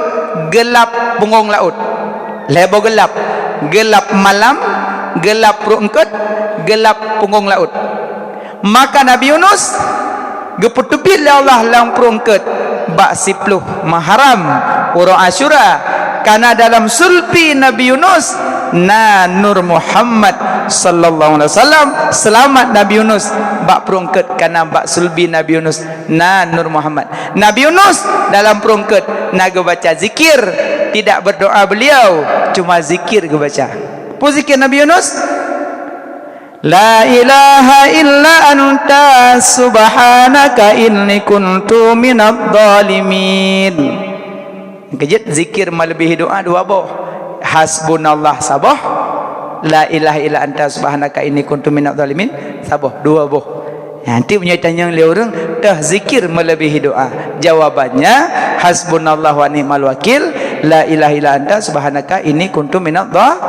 geulap punggong laôt. Lhèe boh geulap. Geulap malam, geulap pruet eungkôt, geulap punggong laôt. Maka Nabi Yunus geupeuteubiet lé Allah lam pruet eungkôt bak siploh Muharram, uroe Asyura, karena dalam sulbi Nabi Yunus na Nur Muhammad sallallahu alaihi wasallam. Seulamat Nabi Yunus bak pruet eungkôt karena bak sulbi Nabi Yunus na Nur Muhammad. Nabi Yunus dalam pruet eungkôt na geubaca zikir, tidak berdoa beliau, cuma zikir geubaca. Peue zikir Nabi Yunus? "La ilaha illa anta subhanaka inni kuntu minadh dhalimin." Keujeuet zikir meuleubèh doa dua boh. Hasbunallah saboh, la ilaha illa anta subhanaka inni kuntu minadh dhalimin saboh, dua boh. Nanti meunyoe tanyong lé ureueng, "Toh zikir meuleubèh doa?" Jawabannya, "Hasbunallah wa ni'mal wakil, la ilaha illa anta subhanaka inni kuntu minadh dha-,"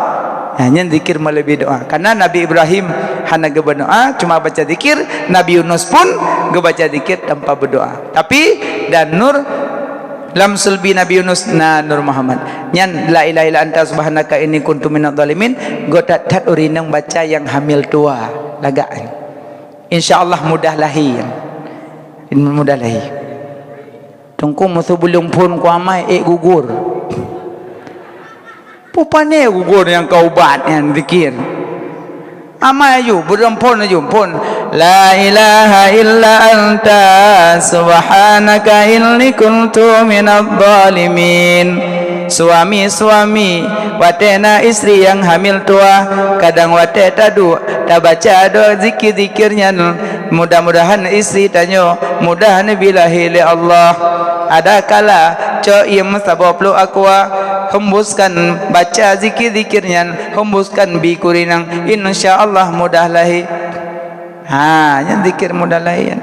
Nah, nyan zikir meuleubèh doa. Karena Nabi Ibrahim hana geubeudoa, cuma baca zikir, Nabi Yunus pun geubaca zikir tanpa berdoa. Tapi, dan nur lam sulbi Nabi Yunus na Nur Muhammad. Nyan, "La ilaha illa anta subhanaka inni kuntu minadh dhalimin," göt that-that ureueng nyang baca nyang hamil tuha. Lagak. Insya Allah mudah lahé. Mudah lahé. Teungku, meuseu buleuen phôn ku amai ék gugur. Peue pané gugur nyang ka ubat nyan zikir. Amai aju, buleuen phôn aju, phôn. "La ilaha illa anta subhanaka inni kuntu minadh dhalimin." Suami-suami, watèe na istri nyang hamil tuha, kadang watèe taduek, tabaca doa zikir-zikir nyan, mudah-mudahan istri tanyoe mudah neubi lahé lé Allah. Adakala cok iem saboh pluek aqua, hembuskan, baca zikir-zikir nyan, hembuskan bi kurinang, insya Allah mudah lahé. Ha, nyan zikir mudah lahé nyan.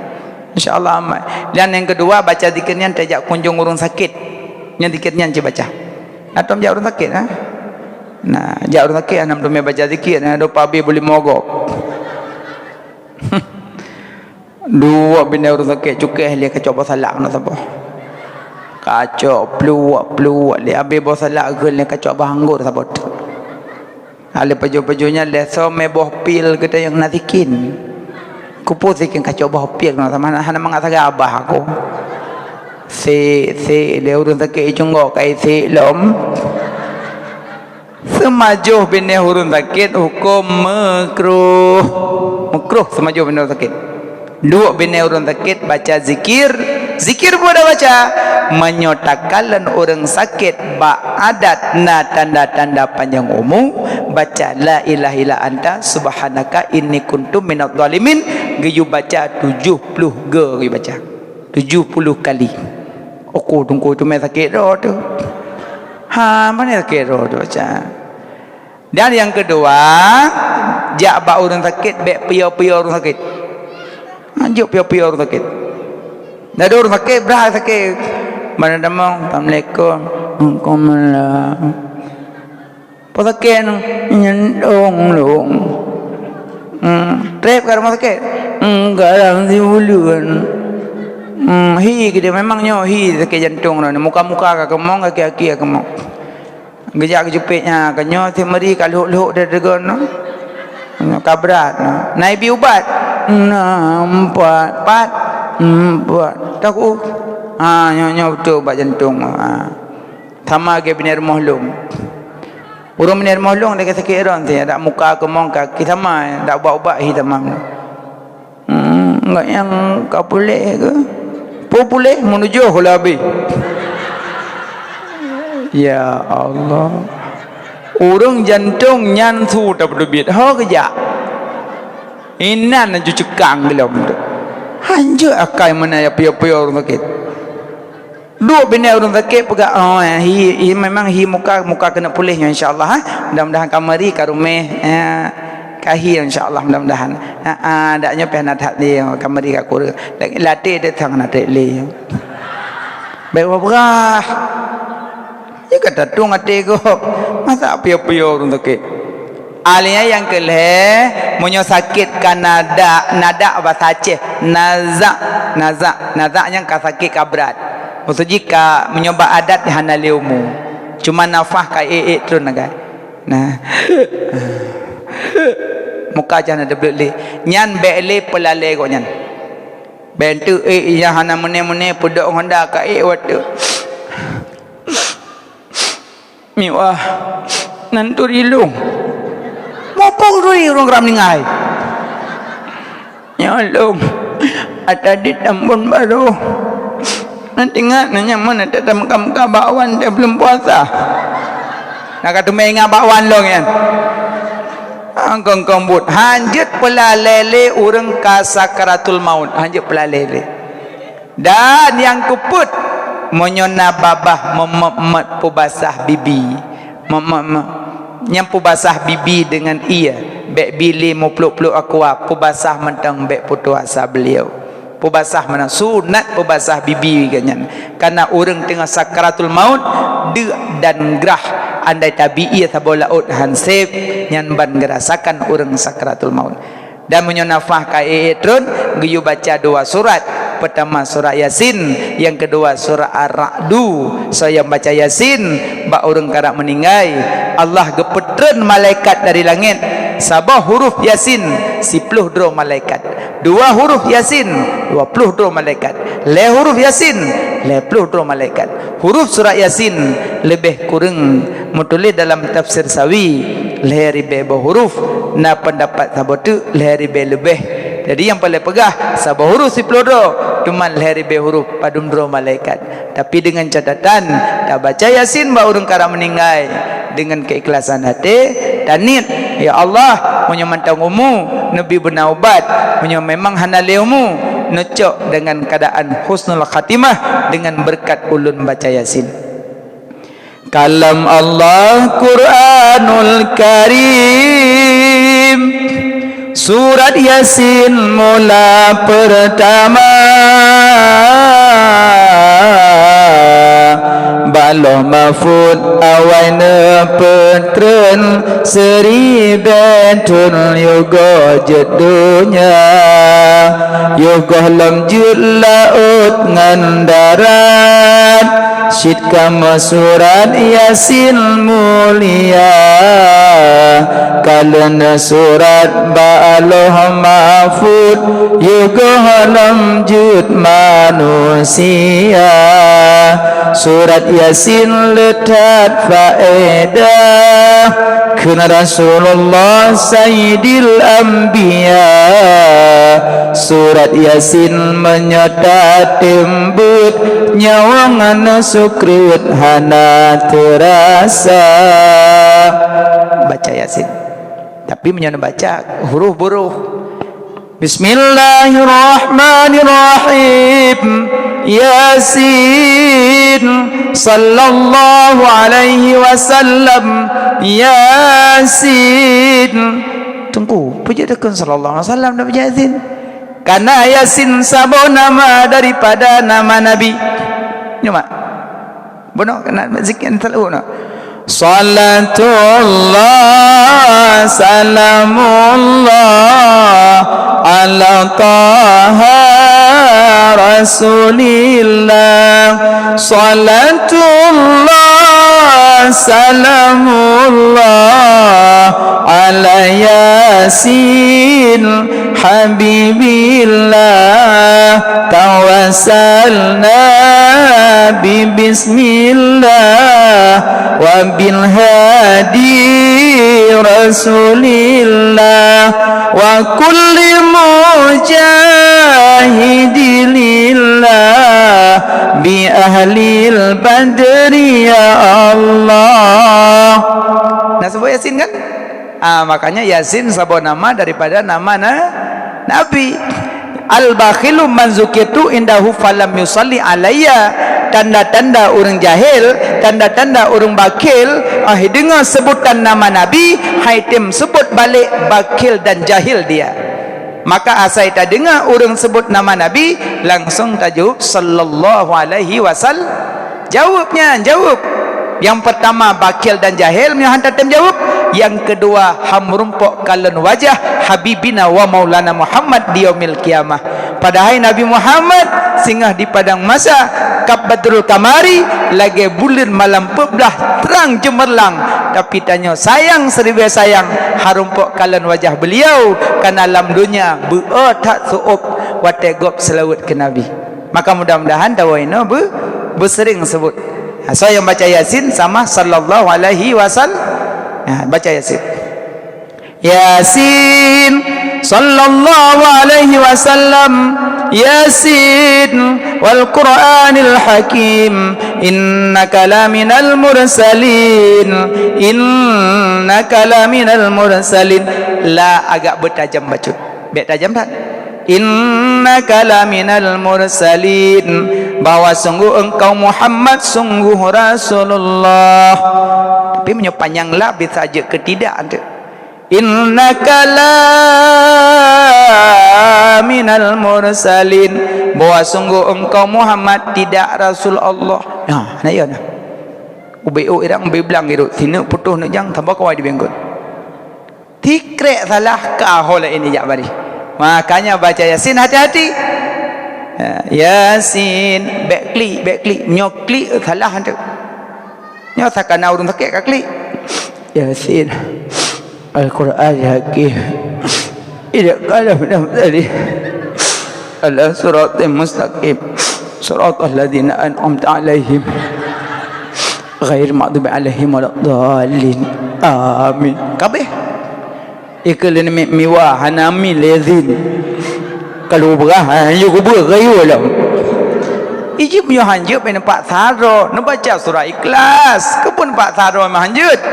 Insya Allah aman. Dan nyang keudua, baca zikir nyan tajak kunjong ureueng sakét. Nyan zikir nyan cit baca. Na tom jak ureueng sakét, ha? Nah, jak ureueng sakét hana meuteumé baca zikir, na dopa bi buli mogok. Duek binéh ureueng sakét cukéh lé kacok boh salak na saboh. Kacok pluek-pluek lé, abéh boh salak geul lé kacok boh anggor saboh. Alé pajoh-pajoh nyan lé soe mé boh pil geutanyoe na sikin. Kupeue sikin kacok boh pil na sama hana mangat sagai abah aku. Sik, sik lé ureueng sakét cunggok kai sik lom. Seumajoh binéh ureueng sakét hukôm meukruh. Meukruh seumajoh binéh ureueng sakét. Duek binéh ureueng sakét baca zikir. Zikir peue tabaca? Meunyoe takalon ureueng sakét bak adat na tanda-tanda panjang umu, baca la ilaha illa anta subhanaka inni kuntu minadh dhalimin, geuyue baca tujoh ploh go geuyue baca. Tujoh ploh kali. Oko teungku teumé sakét droe teuh. Ha, pané sakét droe teuh baca. Dan nyang keudua, jak bak ureueng sakét, bèk piôh-piôh ureueng sakét. Ha, jok piôh-piôh ureueng sakét. Dadur sakét, brat sakét. Bak tamong, "Assalamualaikum." "Waalaikumsalam." "Peue sakét nyoe?" "Nyantong lôn." "Hmm, trép ka rumoh sakét?" "Hmm, ka lam sibuleuen." "Hmm, hi keudéh, memang nyoe hi sakét jantong nyoe. Muka-muka ka keumong, kaki-kaki ka keumong." Geujak geujupét nyan, ka nyoe si Meri ka lhok-lhok di deungon nyoe. Ka brat nyoe. "Na ibi ubat?" "Na, empat." "Pat?" "Empat." "Takue." "Ha, nyoe, nyoe beutôi ubat jantong." Ha. Sama lagèe binéh rumoh lôn. Ureueng binéh rumoh lôn lagèe sakét droe, si dak muka keumong kaki sama, dak ubat-ubat hi sama. Hmm, ngon nyang ka puléh keu? Peue puléh, meunujoh lom abéh. Ya Allah. Ureueng jantong nyan su tapeuteubiet. Ho geujak. Inan laju ceukang geulom tu. Hanjeuet akai meunan ya piôh-piôh ureueng sakét. Duek binéh ureueng sakét peugah, "Oh, hi, hi, memang hi muka, muka keuneuk puléh nyoe insya Allah, ha. Mudah-mudahan ka Meri, ka ruméh, eh, ka hi insya Allah, mudah-mudahan." Ha, ha, dak nyoe pih na that lé, ka Meri ka kureueng. Dak latih deh sang na that lé. Bèk wabah. Nyoe ka tatueng até gob. Masa piôh-piôh ureueng sakét? Alia nyang keu lhèe, meunyoe sakét ka nadak, nadak bahasa Aceh, nazak, nazak, nazak nyang ka sakét ka brat. Maksud jih ka meunyoe bak adat hana lé umu. Cuma nafah ka ék-ék tron agai. Nah. Muka jangan ada belut lé. Nyan bèk lé peulalè gobnyan. Bèk enteuk ék nyang hana meuné-meuné peudok honda ka ék watèe. Miwah, nan turi lôn. Muphom turi ureueng keuram ninggai. Nyoe lôn, ata di tambon barô. Nan ingat na nyaman ata tameuka-meuka bakwan teuh buleuen puasa. Na ka teumé ingat bakwan lôn nyan. Angkong-kong buet. Hanjeuet peulalè lé ureueng ka sakaratul maut. Hanjeuet peulalè lé. Dan nyang keupeuet, meunyoe na babah meumet-met peubasah bibi, meumet-met, nyang peubasah bibi deungon ie, bèk bi lé mupluek-pluek aqua, peubasah mantong bèk putoh asa beuliau. Peubasah mantong, sunat peubasah bibi geuh nyan. Kareuna ureueng teungoh sakaratul maut, deuk dan grah, andai tabi ie saboh laôt han sép, nyan ban geurasakan ureueng sakaratul maut. Dan meunyoe nafah ka ék-ék tron, geuyue baca dua surat. Peutama surat Yasin, nyang keudua surat Ar-Ra'du. Soe nyang baca Yasin bak ureueng karab meuninggai, Allah geupeutreun malaikat dari langét. Saboh huruf Yasin, siploh droe malaikat. Dua huruf Yasin, dua ploh droe malaikat. Lhèe huruf Yasin, lhèe ploh droe malaikat. Huruf surat Yasin leubeh kureueng meutuléh dalam tafsir Sawi, lhèe ribèe boh huruf, na peundapat saboh teuk lhèe ribèe leubeh. Jadi nyang paleng peugah saboh huruf siploh droe, teuma lhèe ribèe huruf padum droe malaikat. Tapi deungon catatan, tabaca Yasin bak ureueng karab meuninggai deungon keuikhlasan até, taniet, "Ya Allah, meunyoe mantong umu, neubi beuna ubat, meunyoe memang hana lé umu, neucok deungon keuadaan husnul khatimah deungon beureukat ulôn baca Yasin." Kalam Allah Quranul Karim, surat Yasin mula peurtama. Bak Lauh Mahfud awai neupeutreun, siribèe thon yôh goh jeuet donya, yôh goh lom jeuet laôt ngon darat. Cit kamoe surat Yasin mulia, ka lheueh neusurat bak Lauh Mahfud, yôh goh lom jeuet manusia. Surat Yasin le that faedah, kheun Rasulullah Sayyidil Anbiya. Surat Yasin meunyoe tatem beuet, nyawöng hana sukreut hana teurasa. Baca Yasin. Tapi meunyoe neubaca huruf-huruf. Bismillahirrahmanirrahim. Yasin. Sallallahu alaihi wasallam. Yasin. Teungku, peue jeuet takheun sallallahu alaihi wasallam dan baca Yasin? Karena Yasin saboh nama daripada nama Nabi. Nyoe mak. Bunoe keunan zikir selalu na. Salatullah, salamullah, ala Taha Rasulillah. Salatullah, salamullah, ala Yasin Habibillah, tawassalna bi bismillah wa bil hadi Rasulillah wa kulli mujahidilillah bi ahlil badri ya Allah. Nah, sebut Yasin kan? Ah, makanya Yasin saboh nama daripada nama na-, Nabi. Al-bakhilu man zukirtu indahu falam yusalli alayya. Tanda-tanda ureuëng jahil, tanda-tanda ureuëng bakhil, ah, deungoe sebutan nama Nabi, hai tem sebut balik, bakhil dan jahil dia. Maka asai tadeungoe ureuëng sebut nama Nabi, langsung tajaweueb sallallahu alaihi wasallam. Jaweueb nyan, jaweueb. Nyang peurtama bakhil dan jahil, meunyoe han tatem jaweueb. Nyang keudua, han meurumpok kalon wajah Habibina wa Maulana Muhammad di yaumil qiyamah. Padahai Nabi Muhammad singoh di padang mahsyar, kab badrul kamari, lagée buleuen malam peublah trang ceumeurlang. Tapi tanyoe sayang siribée sayang, han rumpok kalon wajah beuliau, kana lam donya beu-o that seuôb watée gob seulaweuet keu Nabi. Maka mudah-mudahan dawa inoe beu-, beuseuring sebut. Ha, soe nyang baca Yasin sama sallallahu alaihi wasal-, ha, baca Yasin. Yasin sallallahu alaihi wasallam. Yasin wal Qur'anil Hakim. Innaka laminal mursalin. Innaka laminal mursalin. La agak beutajam bacut. Bék tajam that. Innaka laminal mursalin, bahwa sungguh engkau Muhammad sungguh Rasulullah. Tapi meunyoe panyang la bisa jeuet keu tidak tu. Innaka laminal mursalin, bahwa sungguh engkau Muhammad tidak Rasul Allah. Nah, nah ya nah. Ubé-u irang ubé blang irot, sineuk putôh neuk jang, tambah kawai di bengkot. Tikrek salah ka ho laén ijak bari. Makanya baca Yasin hati-hati. Ya, Yasin, bék klik, bék klik. Nyoe klik salah tu. Nyoe sakana ureuëng sakét ka klik. Yasin. Al-Qur'an Hakim. Tidak kalah benar tadi. Ala siratal mustaqim. Siratal ladzina an'amta 'alaihim. Ghairil maghdubi 'alaihim waladdallin. Amin. Kabeh. Ikeu lé mi-, miwa hana amin lé zin. Kalau beurah, ha, yue kubeuet kayue lom. Ijeuet meunyoe hanjeuet bak neumpat saro, neubaca surat Ikhlas. Keupeue neumpat saro meuhanjeuet?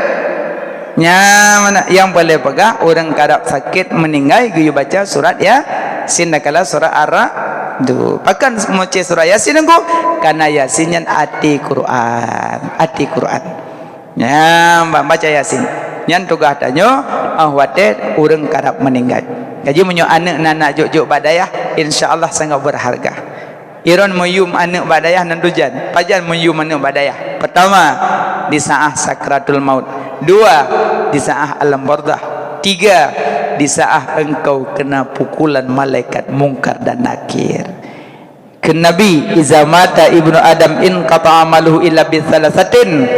Nyan, nyang paleng peugah, ureuëng karab sakét meuninggai geuyue baca surat Yasin, dakala surat Ar-Ra'd. Pakon meucé surat Yasin nunggu? Karena Yasin nyan até Quran, até Quran. Nyan, ba-, baca Yasin. Nyan tugaih tanyoe, ah, watée ureuëng karab meuninggai. Jadi meunyoe aneuëk na, na jok-jok bak dayah, insya Allah sangat berharga. Iron meuyum aneuëk bak dayah nan tujan. Pajan meuyum aneuëk bak dayah? Pertama, di saat sakratul maut. Dua, di saat alam barzakh. Tiga, di saat engkau kena pukulan malaikat Mungkar dan Nakir. Kheun Nabi, "Iza mata ibnu Adam inqata amaluhu illa bi thalathatin."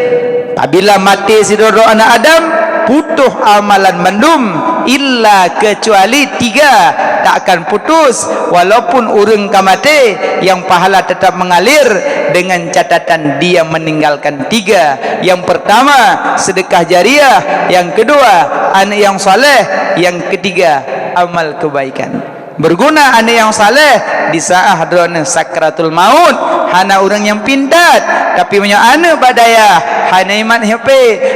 Apabila maté sidroe-droe aneuk Adam, putôh amalan mandum, illa, keucuali tiga, tak akan putus, walaupun ureuëng ka maté, nyang pahala tetap mengalir dengan catatan dia meninggalkan tiga. Yang pertama, sedekah jariah, yang kedua, aneuk nyang saleh, yang ketiga, amal kebaikan. Beuguna aneuk nyang saleh di saat droeneuh sakratul maut, hana ureuëng nyang pintat. Tapi meunyoe aneuk bak dayah, hana imat H P,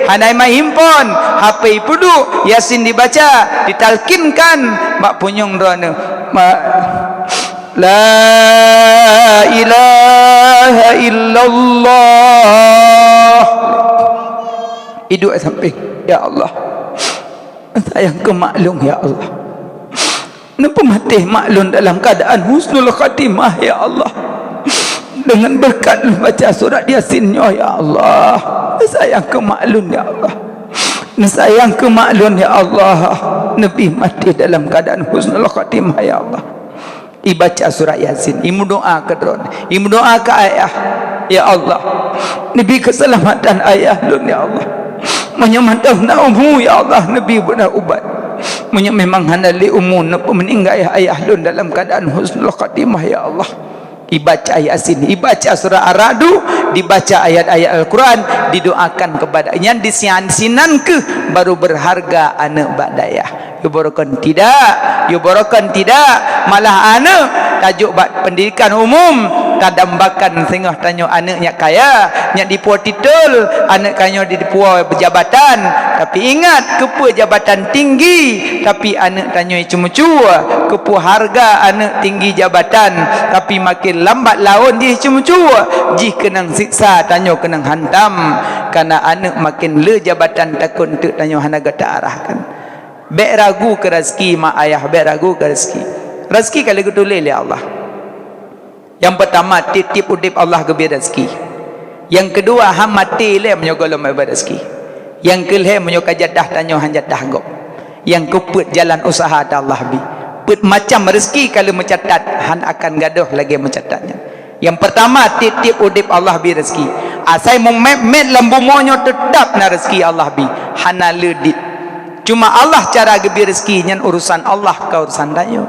hana imat himpon, H P ipeuduek, Yasin dibaca, ditalkinkan bak punyueng droeneuh. Ma-, La ilaha illallah. Iduek sampéng, ya Allah. Sayang keu maklum, ya Allah. Neupeumatéh mak lôn dalam keuadaan husnul khatimah, ya Allah. Deungon beureukat lôn baca surat Yasin nyoe, ya Allah. Neusayang keu mak lôn, ya Allah. Neusayang keu mak lôn, ya Allah. Neubi maté dalam keuadaan husnul khatimah, ya Allah. Ibaca surat Yasin, imeudoá keu droe, imeudoá keu ayah, ya Allah. Neubi keuseulamatan ayah lôn, ya Allah. Meunyoe mantong na umu, ya Allah, neubi beuna ubat. Meunyoe memang hana lé umu, neupeumeuninggai ayah lôn dalam keuadaan husnul khatimah, ya Allah. Ibaca Yasin, ibaca surat Ar-Ra'du, dibaca ayat-ayat Al-Quran, didoakan kepada nyan, disinan-sinan keuh baru berharga aneuk bak dayah. Yue barokon tidak, yue barokon tidak, malah aneuk tajok bak pendidikan umum, tadambakan singoh tanyoe aneuk nyak kaya, nyak dipuwoe titel, aneuk tanyoe dipuwoe jabatan. Tapi ingat, keupeue jabatan tinggi, tapi aneuk tanyoe ceumucue, keupeue harga aneuk tinggi jabatan, tapi makin lambat laun jih ceumucue, jih keunong siksa, tanyoe keunong hantam, karena aneuk makin le jabatan takot teuk tanyoe hana gata arahkan. Bék ragu keu raseuki mak ayah, bék ragu keu raseuki. Raseuki ka lheueh geutuléh lé Allah. Nyang peutama, tiep-tiep udeb Allah geubri raseuki. Nyang keudua, han maté lé meunyoe gohlom hana raseuki. Nyang keulhée, meunyoe ka jadah tanyoe han jadah gob. Nyang keupeuet, jalan useuha ta Allah bi. Peuet macam raseuki ka lheueh meucatat, han akan gadôh lagée meucatat nyan. Nyang peutama, tiep-tiep udeb Allah bi raseuki. Asai meumét-mét lam bumoe nyoe teutab na raseuki Allah bi, hana le dit. Cuma Allah cara geubri raseuki nyan urusan Allah, kon urusan tanyoe.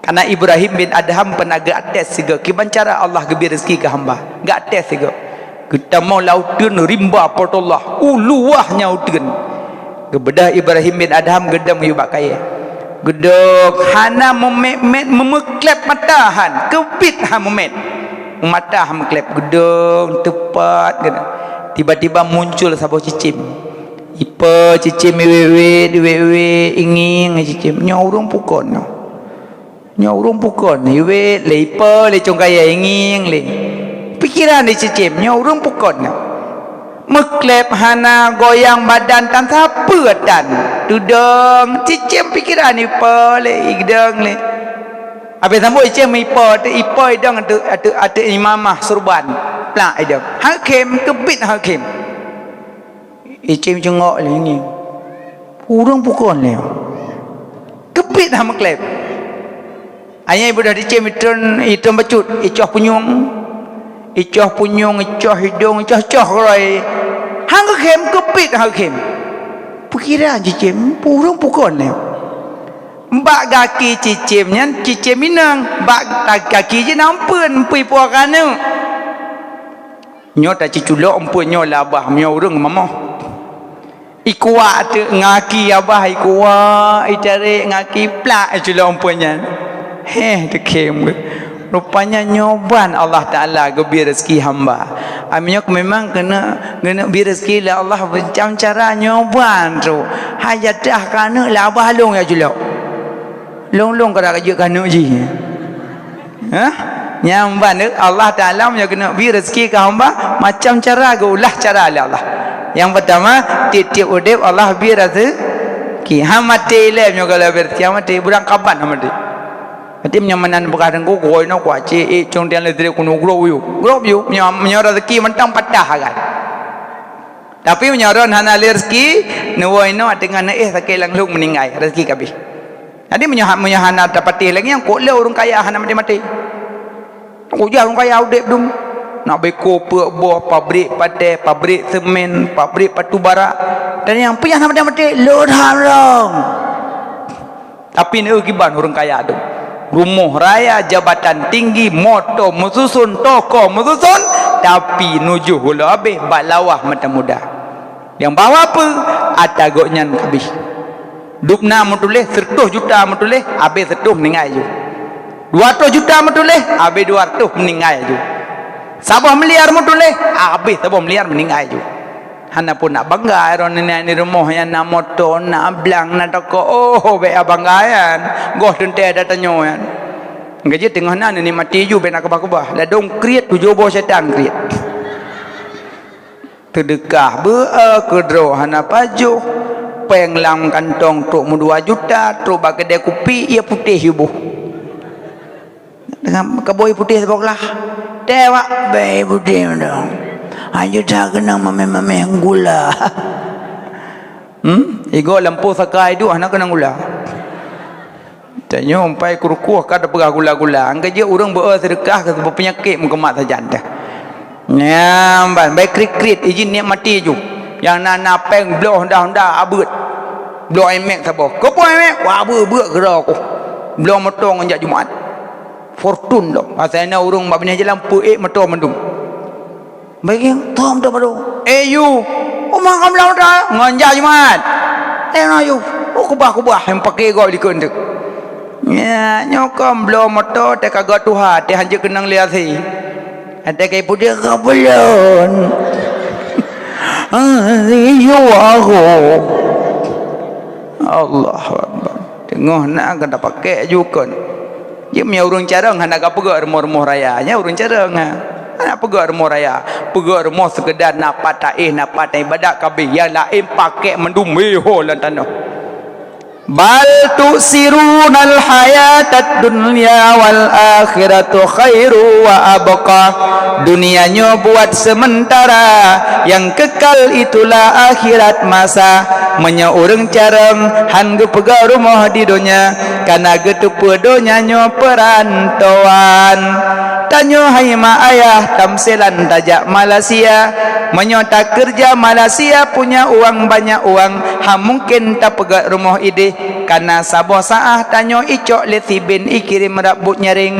Karena Ibrahim bin Adham peuna geuates sigoe kiban cara Allah geubri raseuki keu hamba. Geuates sigoe. Geutamong lam uteuen rimba Po teu Allah, u luwah nyan uteuen. Geubeudôh Ibrahim bin Adham geudong yue bak kayée. Geudong hana meumét-mét, meumeukleb mata han, keubiet han meumét. Mata han meukleb, geudong teupat geudong. Tiba-tiba muncul saboh cicém. Ipo cicém iwét-wét, iwét-wét, ingieng cicém. Nyoe ureuëng pukon nyoe. Nyoe ureuëng pukon, iwét lé, ipo lé cong kayée, ingieng lé. Pikeran di cicém, nyoe ureuëng pukon nyoe. Meukleb hana, goyang badan tan sapeue tan. Tudong, cicém pikeran, ipo lé, idong lé. Habéh sambot cicém ipo, ateueh ipo idong, ateueh, ateueh, ateueh imamah surban. Plak idong. Hakim, keubiet hakim. Icém cungok lé ngieng. Ureuëng pukon lé. Keubiet han meukleb. Ayah ibu dah dicém itron, itron bacut, icoh punyueng. Icoh punyueng, icoh idong, icoh-coh roi. Han geukhem, keubiet han geukhem. Peukiran cicém, ureuëng pukon lé. Bak gaki cicém nyan, cicém inong. Bak ta-, gaki jih na umpeuen, umpeuen ipuwoe keu aneuk. Nyoe taciculok umpeuen nyoe lé abah, meunyoe ureuëng mamoh. Ikuak teuk ngaki abah, ikuak, itarek ngaki, plak, iculok umpeuen nyan. Heh, teukhém geuh. Rupanya nyoe ban Allah Taala geubri raseuki hamba. Ah, meunyoe memang keuneuk, keuneuk bri raseuki lé Allah, macam cara nyoe ban tu. Hai jadah keu aneuk lé abah lôn nyang culok. Lôn-lôn ka jeuet keu aneuk jih. Hah? Nyang ban deuh, Allah Taala meunyoe keuneuk bri raseuki keu hamba, macam cara geuulah cara lé Allah. Nyang peutama, tiep-tiep udeb Allah bri raseuki. Han maté ilée meunyoe gohlom bri raseuki, han maté, beurangkaban han maté. Maté meunyoe meunan peugah teungku, gurôi nyoe kuaci, ék cong tiang listrik keunoe grob yue. Grob yue, meunyoe, meunyoe raseuki mantong patah agai. Tapi meunyoe droen hana lé raseuki, neuwoe inoe teungoh neuéh sakét lam lôn meuninggai, raseuki ka abéh. Jadi meunyoe ha-, meunyoe hana tapatéh lagée nyan, kok lé ureuëng kaya hana maté-maté. Kujak ureuëng kaya udeb dum. Na beko peuet boh pabrik patée, pabrik semen, pabrik batu bara. Dan nyang peue nyang hana maté-maté, lôn harong. Tapi neukiban ureuëng kaya dum. Rumoh raya, jabatan tinggi, moto meususon, toko meususon, tapi nujoh ulo abéh bak lawah mata muda. Nyang bawa peue? Ata gobnyan kabéh. Dubna meutuléh seratus juta meutuléh, abéh seratus meuninggai ju. Dua ratus juta meutuléh, abéh dua ratus meuninggai ju. Saboh miliar meutuléh, abéh saboh miliar meuninggai ju. Hana peue nak bangga droeneuh na di rumoh nyan, na moto, na blang, na toko. Oh, bék bangga nyan. Goh teuntée that tanyoe nyan. Gaji teungoh na neunikmati ju bék na keubah-keubah. Ladôm kriet tujoh boh setan kriet. Teudeukah beu-e keudroe hana pajoh. Péng lam kantong trok meudua juta, trok bak keudè kupi, ie putéh iboh. Deungon keu boh ie putéh saboh glah. Teuwak bèe ie putéh mantong. Hana juta keunong mamèh-mamèh gula. Hmm? Igoe lampôh saka iduek hana keunong gula. Tanyoe umpai keurukoh ka tapeugah gula-gula. Angka jeuet ureueng beu-e seudeukah keu peunyakét meukeumah sajan teuh. Nyan ban, bai krit-krit, ijin nikmati ju. Nyang na, na péng bloe honda-honda abeuet. Bloe Nmax saboh. Keupeue Nmax? Wah, abeuet-abeuet keudroe ku. Bloe moto ngon jak Jumat. Fortuner lom. Asai na ureueng bak binéh jalan peuék moto mandum. Bagi tom tu baru. Eh, you. Uma kam lam dah ngon jak Jumat. Eh, na you. Oh, kubah-kubah nyang paké gob likot tu. Ya, nyoe kan bloe moto teuh ka geutuha, teuh hanjeuet keunong lé asie. Até kai pudeh ka belon. Ah, you aku. Allahu Akbar. Teungoh na ka tapaké ju kon. Jeuet meunyoe ureueng carông hana ka peugöt rumoh-rumoh raya, nyan ureueng carông ha. Hana peugöt rumoh raya, peugöt rumoh seukeudar na pat taéh, na pat ibadat ka abéh, nyang laén pakék mandum, wéh, ho lam tanoh. Bal tu'sirunal hayatad dunya wal akhiratu khairu wa abqa. Dunia nyoe buat sementara, yang kekal itulah akhirat masa. Meunyoe ureueng carông han geupeugöt rumoh di donya, kana geuteupeue donya nyoe peurantauan. Tanyoe hai mak ayah tamsilan tajak Malaysia. Meunyoe takeureuja Malaysia punya uang banyak uang, han mungken tapeugöt rumoh idéh, kana saboh saát tanyoe icok lé si Ben ikirém rab buet nyaréng.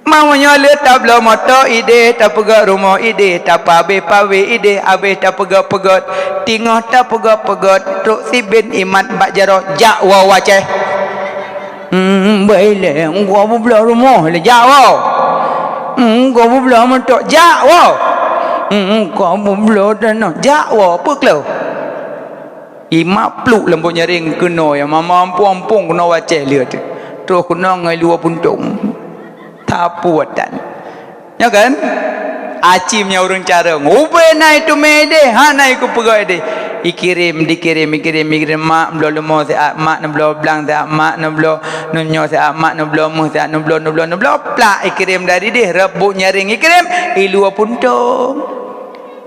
Meunyoe lé tabloe moto idéh, tapeugöt rumoh idéh, tapabéh-pabéh idéh, abéh tapeugöt-peugöt, teungoh tapeugöt-peugöt, trok si Ben imat bak jaroe, jak woe u Aceh. Hmm, bèk ilèe, engkau peubloe rumoh lé, jak woe. Hmm, engkau peubloe moto, jak woe. Hmm, engkau peubloe tanoh, jak woe, peue kleuh. Imat pluek lam buet nyaréng keunoe, ya mama ampôn-ampôn keunoe u Aceh lé teuh. Troh keunoe ngon luwa puntông. Tapuatan. Nyo kan? Aci meunyoe ureueng carông. Ubé na iteumé idéh, hana ikeupeugöt idéh. Ikirém, dikirém, ikirém, ikirém. Mak, bloe leumo siat, mak, neubloe blang siat, mak, neubloe neunyoe siat, mak, neubloe méuh siat, neubloe, neubloe, neubloe, plak, ikirém dari idéh, rab buet nyaréng, ikirém, iluwa puntông.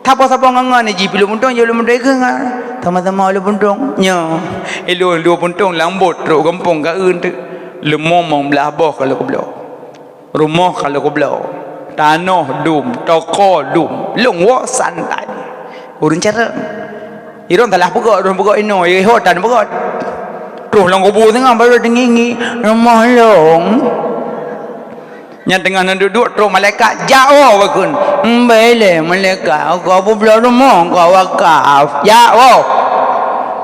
Sapo-sapo ngon-ngon jih, pilu puntông, jih pilu puntông, ikheun ngon. Sama-sama pilu puntông. Nyoe. Ilôn dua puntông lam bot, trok gampông ka eun teuk. Leumo limong blaih boh ka lôn keubloe. Rumoh ka lôn keubloe. Tanoh dum, toko dum. Lôn woe santai. Ureueng carông. Irong salah peugöt, ureueng peugöt inoe, ih ho tan peugöt. Troh lam kubu singoh baru teungieng-ngieng, "Rumoh lôn." Nyang teungoh na duek-duek, troh malaikat, "Jak woe," geukheun. "Mbei lé malaikat, ka peubloe rumoh, ka wakaf. Jak woe."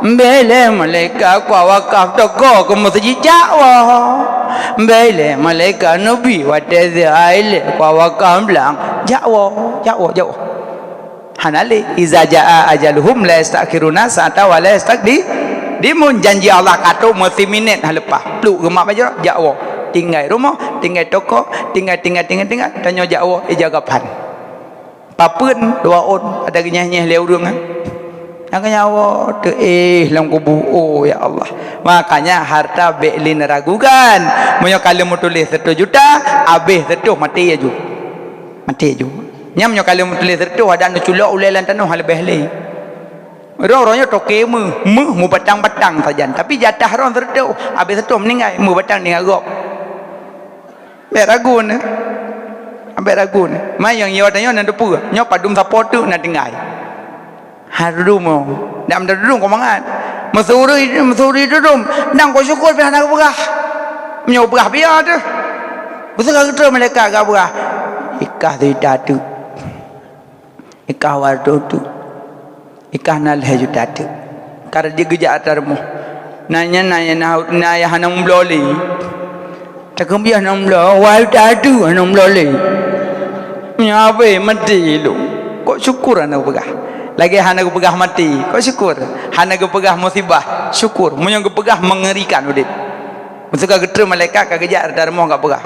"Mbei lé malaikat, ka wakaf toko keu meuseujid. Jak woe." "Mbei lé malaikat, neubi watèe zai lé, ka wakaf blang. Jak woe, jak woe, jak woe." Hana lé, "Iza jaa ajaluhum la yastakhiruna sa'atan wa la yastaqdi-, dimun." Janji Allah ka trok, meusiminét han leupah. Pluek geumat bak jaroe, jak woe. Tinggai rumoh, tinggai toko, tinggai, tinggai, tinggai, tinggai. Tanyoe jak woe, ija gaphan. Papeuen dua ôn, ada geunyeh-nyeh lé ureueng, eh. Nyang nyawa teuéh lam kubu, oh ya Allah. Makanya harta bèk lé neuragukan. Meunyoe ka lheueh meutuléh seratus juta, abéh seratus maté aju. Maté aju. Nyan meunyoe ka lheueh meutuléh seratus, adak neuculok ulèe lam tanoh leubeh lé. Roh-roh nyoe toke méuh, méuh meubatang-batang sajan. Tapi jatah roh seratus, abéh seratus meuninggai, meubatang ngon gob. Bèk ragu neuh. Bèk ragu neuh. Ma nyang yo tanyoe na teupeue, nyoe padum sapo teuk na tinggai. Hareuem, oh. Dak meudadum keu mangat. Meusuri, meusuri dudum. Nang kok syukur pih hana geupeugah. Meunyoe peugah biya teuh. Beuseuka geutrön malaikat geupeugah. Ikah sejuta teuk. Ikah dua ratus teuk. Ikah na lhèe juta teuk. Ka jeuet geujak atra rumoh. Na nyan na, na, na, na hana meubloe lé. Takeubiah hana meubloe, wahai tatu hana meubloe lé. Meunyoe abéh maté lôn, kok syukur hana geupeugah. Lagèe hana geupeugah maté, kok syukur. Hana geupeugah musibah, syukur. Meunyoe geupeugah mengerikan udép. Meuseuka geutrön malaikat ka geujak rata rumoh ka peugah,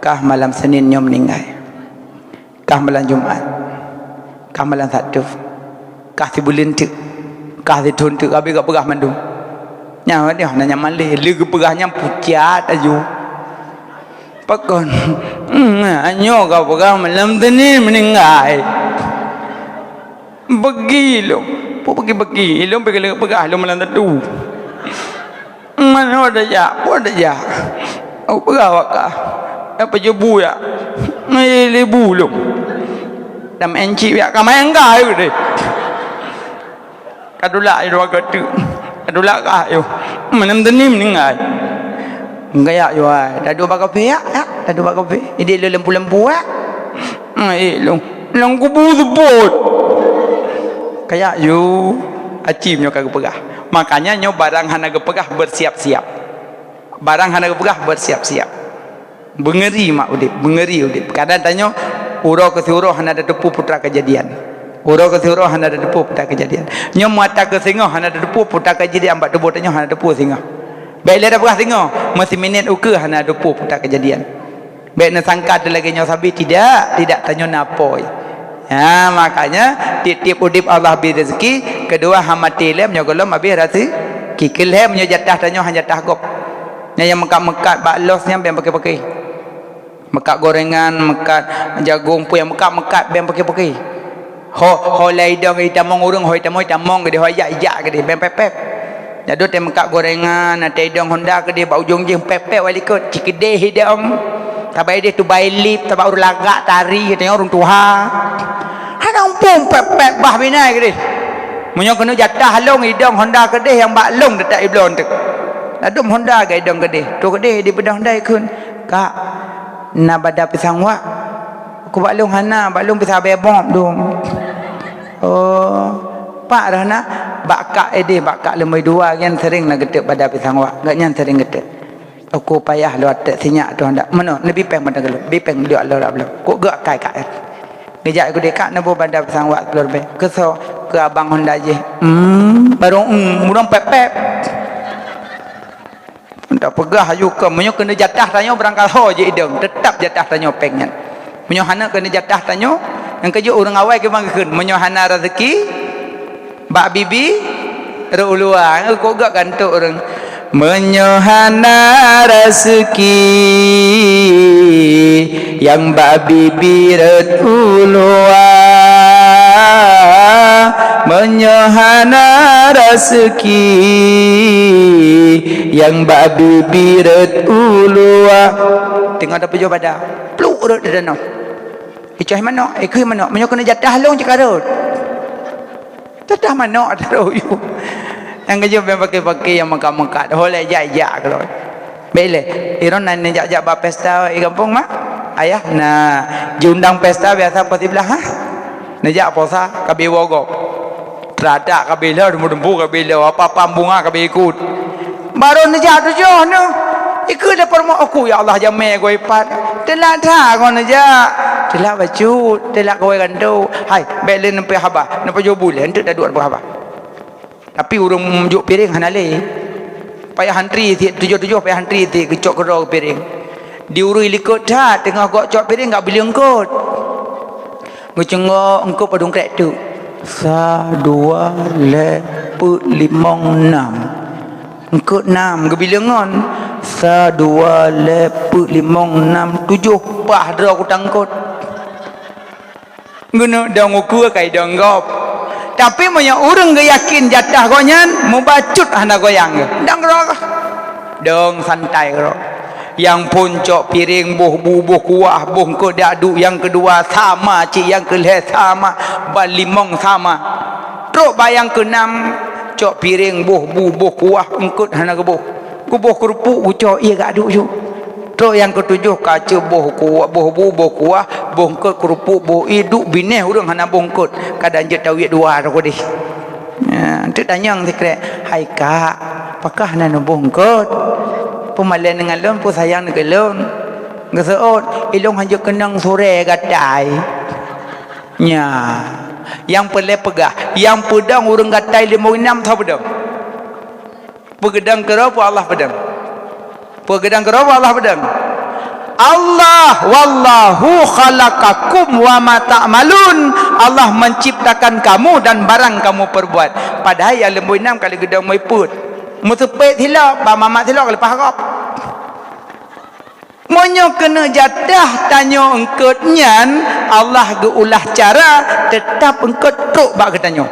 "Kah malam Senin nyoe meuninggai. Kah malam Jumat. Kah malam Sabtu. Kah sibuleuen teuk." Kah sithon teuk, habéh ka peugah mandum. Nyan nyoe na nyang malèe, lé geupeugah nyan pucat aju. Pakon? Hmm, nyoe ka peugah malam Senin meuninggai. Bagi lôn. Peue bagi-bagi? Lôn pih ka lheueh peugah lôn malam Sabtu. Manoe tajak, peue tajak? Aku peugah bak kah. Dak pajoh bu yak. Ngai lebu lôn. Dam enci yak ka main kah deh. Ka tulak yu dua goteuk. Ka tulak kah yu. Malam Senin meuninggai. Enggak yak yu ai. Dak duek bak kafe yak, yak. Dak duek bak kafe. Idéh lé lempu-lempu yak. Ngai lôn. Lam kubu seupôt. Kayak yu, acim nyoe ka geupeugah. Makanya nyoe barang hana geupeugah bersiap-siap. Barang hana geupeugah bersiap-siap. Beungeri mak udép, beungeri udép. Kadang tanyoe uroe keu siuroe hana tateupeue peue teuma keujadian. Uroe keu siuroe hana tateupeue peue teuma keujadian. Nyoe mata keu singoh hana tateupeue peue teuma keujadian bak tuboh tanyoe hana tateupeue singoh. Bèk lé tapeugah singoh, meusiminét ukeue hana tateupeue peue teuma keujadian. Bèk neusangka teuh lagèe nyoe sabe, tidak, tidak, tanyoe na apôi. Ha, makanya tiep-tiep udép Allah bri rezeki, keudua hana maté lé meunyoe gohlom habéh rezeki. Keu lhèe meunyoe jatah tanyoe hana jatah gob. Nyan nyang meukat-meukat bak los nyan bèk paké-paké. Meukat gorengan, meukat jagong, peue nyang meukat-meukat bèk paké-paké. Ho, ho lé idong itamong ureueng, ho itamong, itamong keudéh, ho ijak, ijak keudéh, bèk pép-pép. Dak duek teuh meukat gorengan, ateuh idong honda keudéh bak ujong jih pép-pép wali kot, cikeudéh idong. Sabab idéh tubai lip, sabab ureueng lagak tari, tanyoe ureueng tuha. Hana muphom pép-pép bah binai keudéh. Meunyoe keuneuk jatah lôn idong honda keudéh nyang bak lôn teutap ibloe teuk. Ladôm honda geuidong keudéh. Trok keudéh dibeudôh honda ikheun, "Kak, na bada pisang wak?" Ku bak lôn hana, bak lôn pisang bebop dum. Oh, pak roh na, bak kak idéh, bak kak leumoi dua nyan sering na geuteuk bada pisang wak. Gobnyan sering geuteuk. Aku payah lôn até sinyak tu handak. Meunoe, neubi péng mata geuleuh, bi péng duek lôn rab lôn. Kok geu akai kak eh. Geujak ku deh kak neubu bada pisang wak sepuluh ribèe. Keusoe, keu abang honda jih. Hmm, baru hmm, mudong pép-pép. Dak peugah aju keu meunyoe keuneuk jatah tanyoe beurangkat ho jih idong, teutap jatah tanyoe péng nyan. Meunyoe hana keuneuk jatah tanyoe, nyang keujeuet ureueng awai keubang geukheun, meunyoe hana rezeki bak bibi rot u luwa, kok gak gantok ureueng. Meunyoe hana rezeki nyang bak bibi rot u luwa, meunyoe hana raseuki nyang bak bibi rot u luwa. Teungoh tapeujoh bada, pluk rot di danau. Icoh manok, ikheun manok, meunyoe keuneuk jatah lôn cit ka rot. Jatah manok ata rot yue. Nyang keujeuet bèk paké-paké nyang meukat-meukat, ho lé jak-jak keudroe. Bèk lé, droeneuh na neujak-jak bak pesta i gampông mah. Ayah na jiundang pesta biasa poh siblaih, ha? Neujak poh sa ka beuwoe gob. Teuratak ka beuloe, dumpu-dumpu ka beuloe, apa-apa bunga ka beuikot. Barô neujak tujoh neuh. Ikheun lé peurumoh, "Aku ya Allah, jamé goe ipat. Teulak that goe neujak. Teulak bacut, teulak goe ganto. Hai, bèk lé neupeuhaba, neupeujoh buleuen teuk taduek neupeuhaba." Tapi ureueng jok piréng hana lé. Payah antri tiep tujoh-tujoh, payah antri tiep geucok keudroe piréng. Di ureueng likot that teungoh gok cok piréng gak bileueng kot. Geucunggok eungkot padum krek teuk. Sa, dua, lhèe, peuet, limong, nam. Eungkot nam geubileueng ngon. Sa, dua, lhèe, peuet, limong, nam, tujoh, paih droe kutang eungkot. Geuneuk dong ukeue ka idong gob. Tapi meunyoe ureueng geuyakin jatah gobnyan, mubacut hana goyang geuh. Dong keudroe. Dong santai keudroe. Nyang phôn cok piréng, boh bu, boh kuah, boh eungkot dak duek, nyang keudua sama cit, nyang keulhèe sama, ban limong sama. Trok bak nyang keunam, cok piréng, boh bu, boh kuah, eungkot hana geuboh. Geuboh keureupuk geucok ié gak duek ju. Trok nyang keutujoh ka cok boh kuah, boh bu, boh kuah, boh eungkot keureupuk, boh ié duek binéh ureueng hana boh eungkot. Kadang jeuet tawiet dua rot keudéh. Nyan, teuk tanyong sikrek, "Hai kak, pakon hana neuboh eungkot? Peumalèe ngon lôn, peusayang ngon lôn?" Geuseuôt, "Ilôn hanjeuet keunong surée gatai." Nyan, nyang peureulèe peugah, nyang peudong ureueng gatai limong inam soe peudong? Peugeudong keudroe peue Allah peudong? Peugeudong keudroe peue Allah peudong? Allah, "Wallahu khalaqakum wa ma ta'malun." Allah menciptakan kamu dan barang kamu perbuat. Padahai nyang leumbôi nam ka lheueh geudong meupeuet. Meuseupet silop, bak mamat silop ka leupah gob. Meunyoe keuneuk jatah tanyoe eungkot nyan, Allah geuulah cara teutab eungkot trok bak geutanyoe.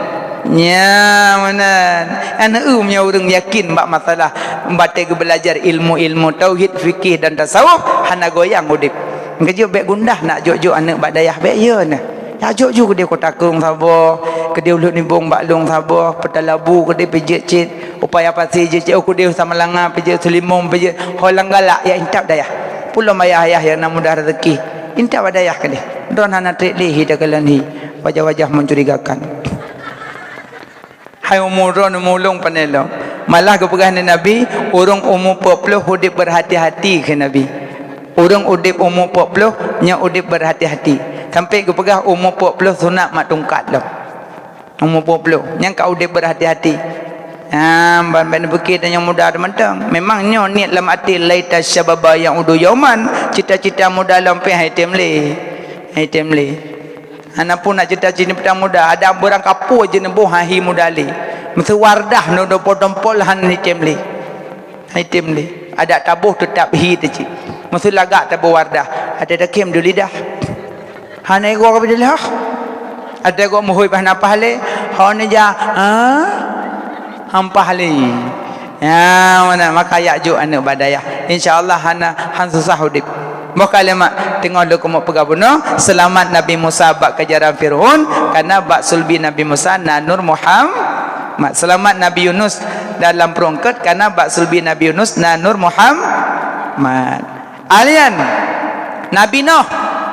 Nya meunan. Aneuk meunyoe ureuëng yakin bak masalah batée geubeulajar ilmu-ilmu tauhid, fikih dan tasawuf, hana goyang udeb. Keujeuet bék gundah nak jok-jok aneuk bak dayah bék, ya nah. Ya jok ju keudeh Kota Kong saboh, keudeh Uluk Nibong bak lông saboh, Peutalabu keudeh Peujeut cit, Upaya Pasi jeuet cit, oh keudeh Samalanga Peujeut, Sulimong Peujeut, ho lam galak ya intat dayah. Pulom ayah-ayah nyang na mudah rezeki, intat bak dayah keudeh. Droen hana treb lé hi takalon hi, wajah-wajah mencurigakan. Hai umu droen umu lông pane lom. Malah geupeugah lé Nabi, ureuëng umu peuet ploh udeb berhati-hati kheun Nabi. Ureuëng udeb umu peuet ploh nyan udeb berhati-hati. Sampai geupeugah umu peuet ploh sunat mat tungkat lom. Umu peuet ploh nyan ka udeb berhati-hati. Ha, ban ban neupike tanyoe muda teumantong. Memang nyoe niet lam até laita syababa ya'udu yauman, cita-cita muda lom pih hai tem lé. Hai tem lé. Hana pun nak cita-cita petang muda, ada beurang kapue jeuneuboh han hi muda lé. Meuseu Wardah nyoe dua ploh tampol han item lé. Han item lé. Adak taboh teutap hi teuh cit. Meuseu lagak taboh Wardah, adak takem duli dah. Hana igoe ka beudeulih. Adak igoe meuhôi bah napah lé. Hana ja, ha? Hampah lé. Ya, mana maka yak juk aneuk bak dayah. Insya Allah hana han susah udeb. Boh kalimat teungoh leukumuk peugah bunoe, seulamat Nabi Musa bak keujaran Fir'aun, karena bak sulbi Nabi Musa na Nur Muhammad. Seulamat Nabi Yunus dalam peurungkot, karena bak sulbi Nabi Yunus na Nur Muhammad. Alian Nabi Nuh,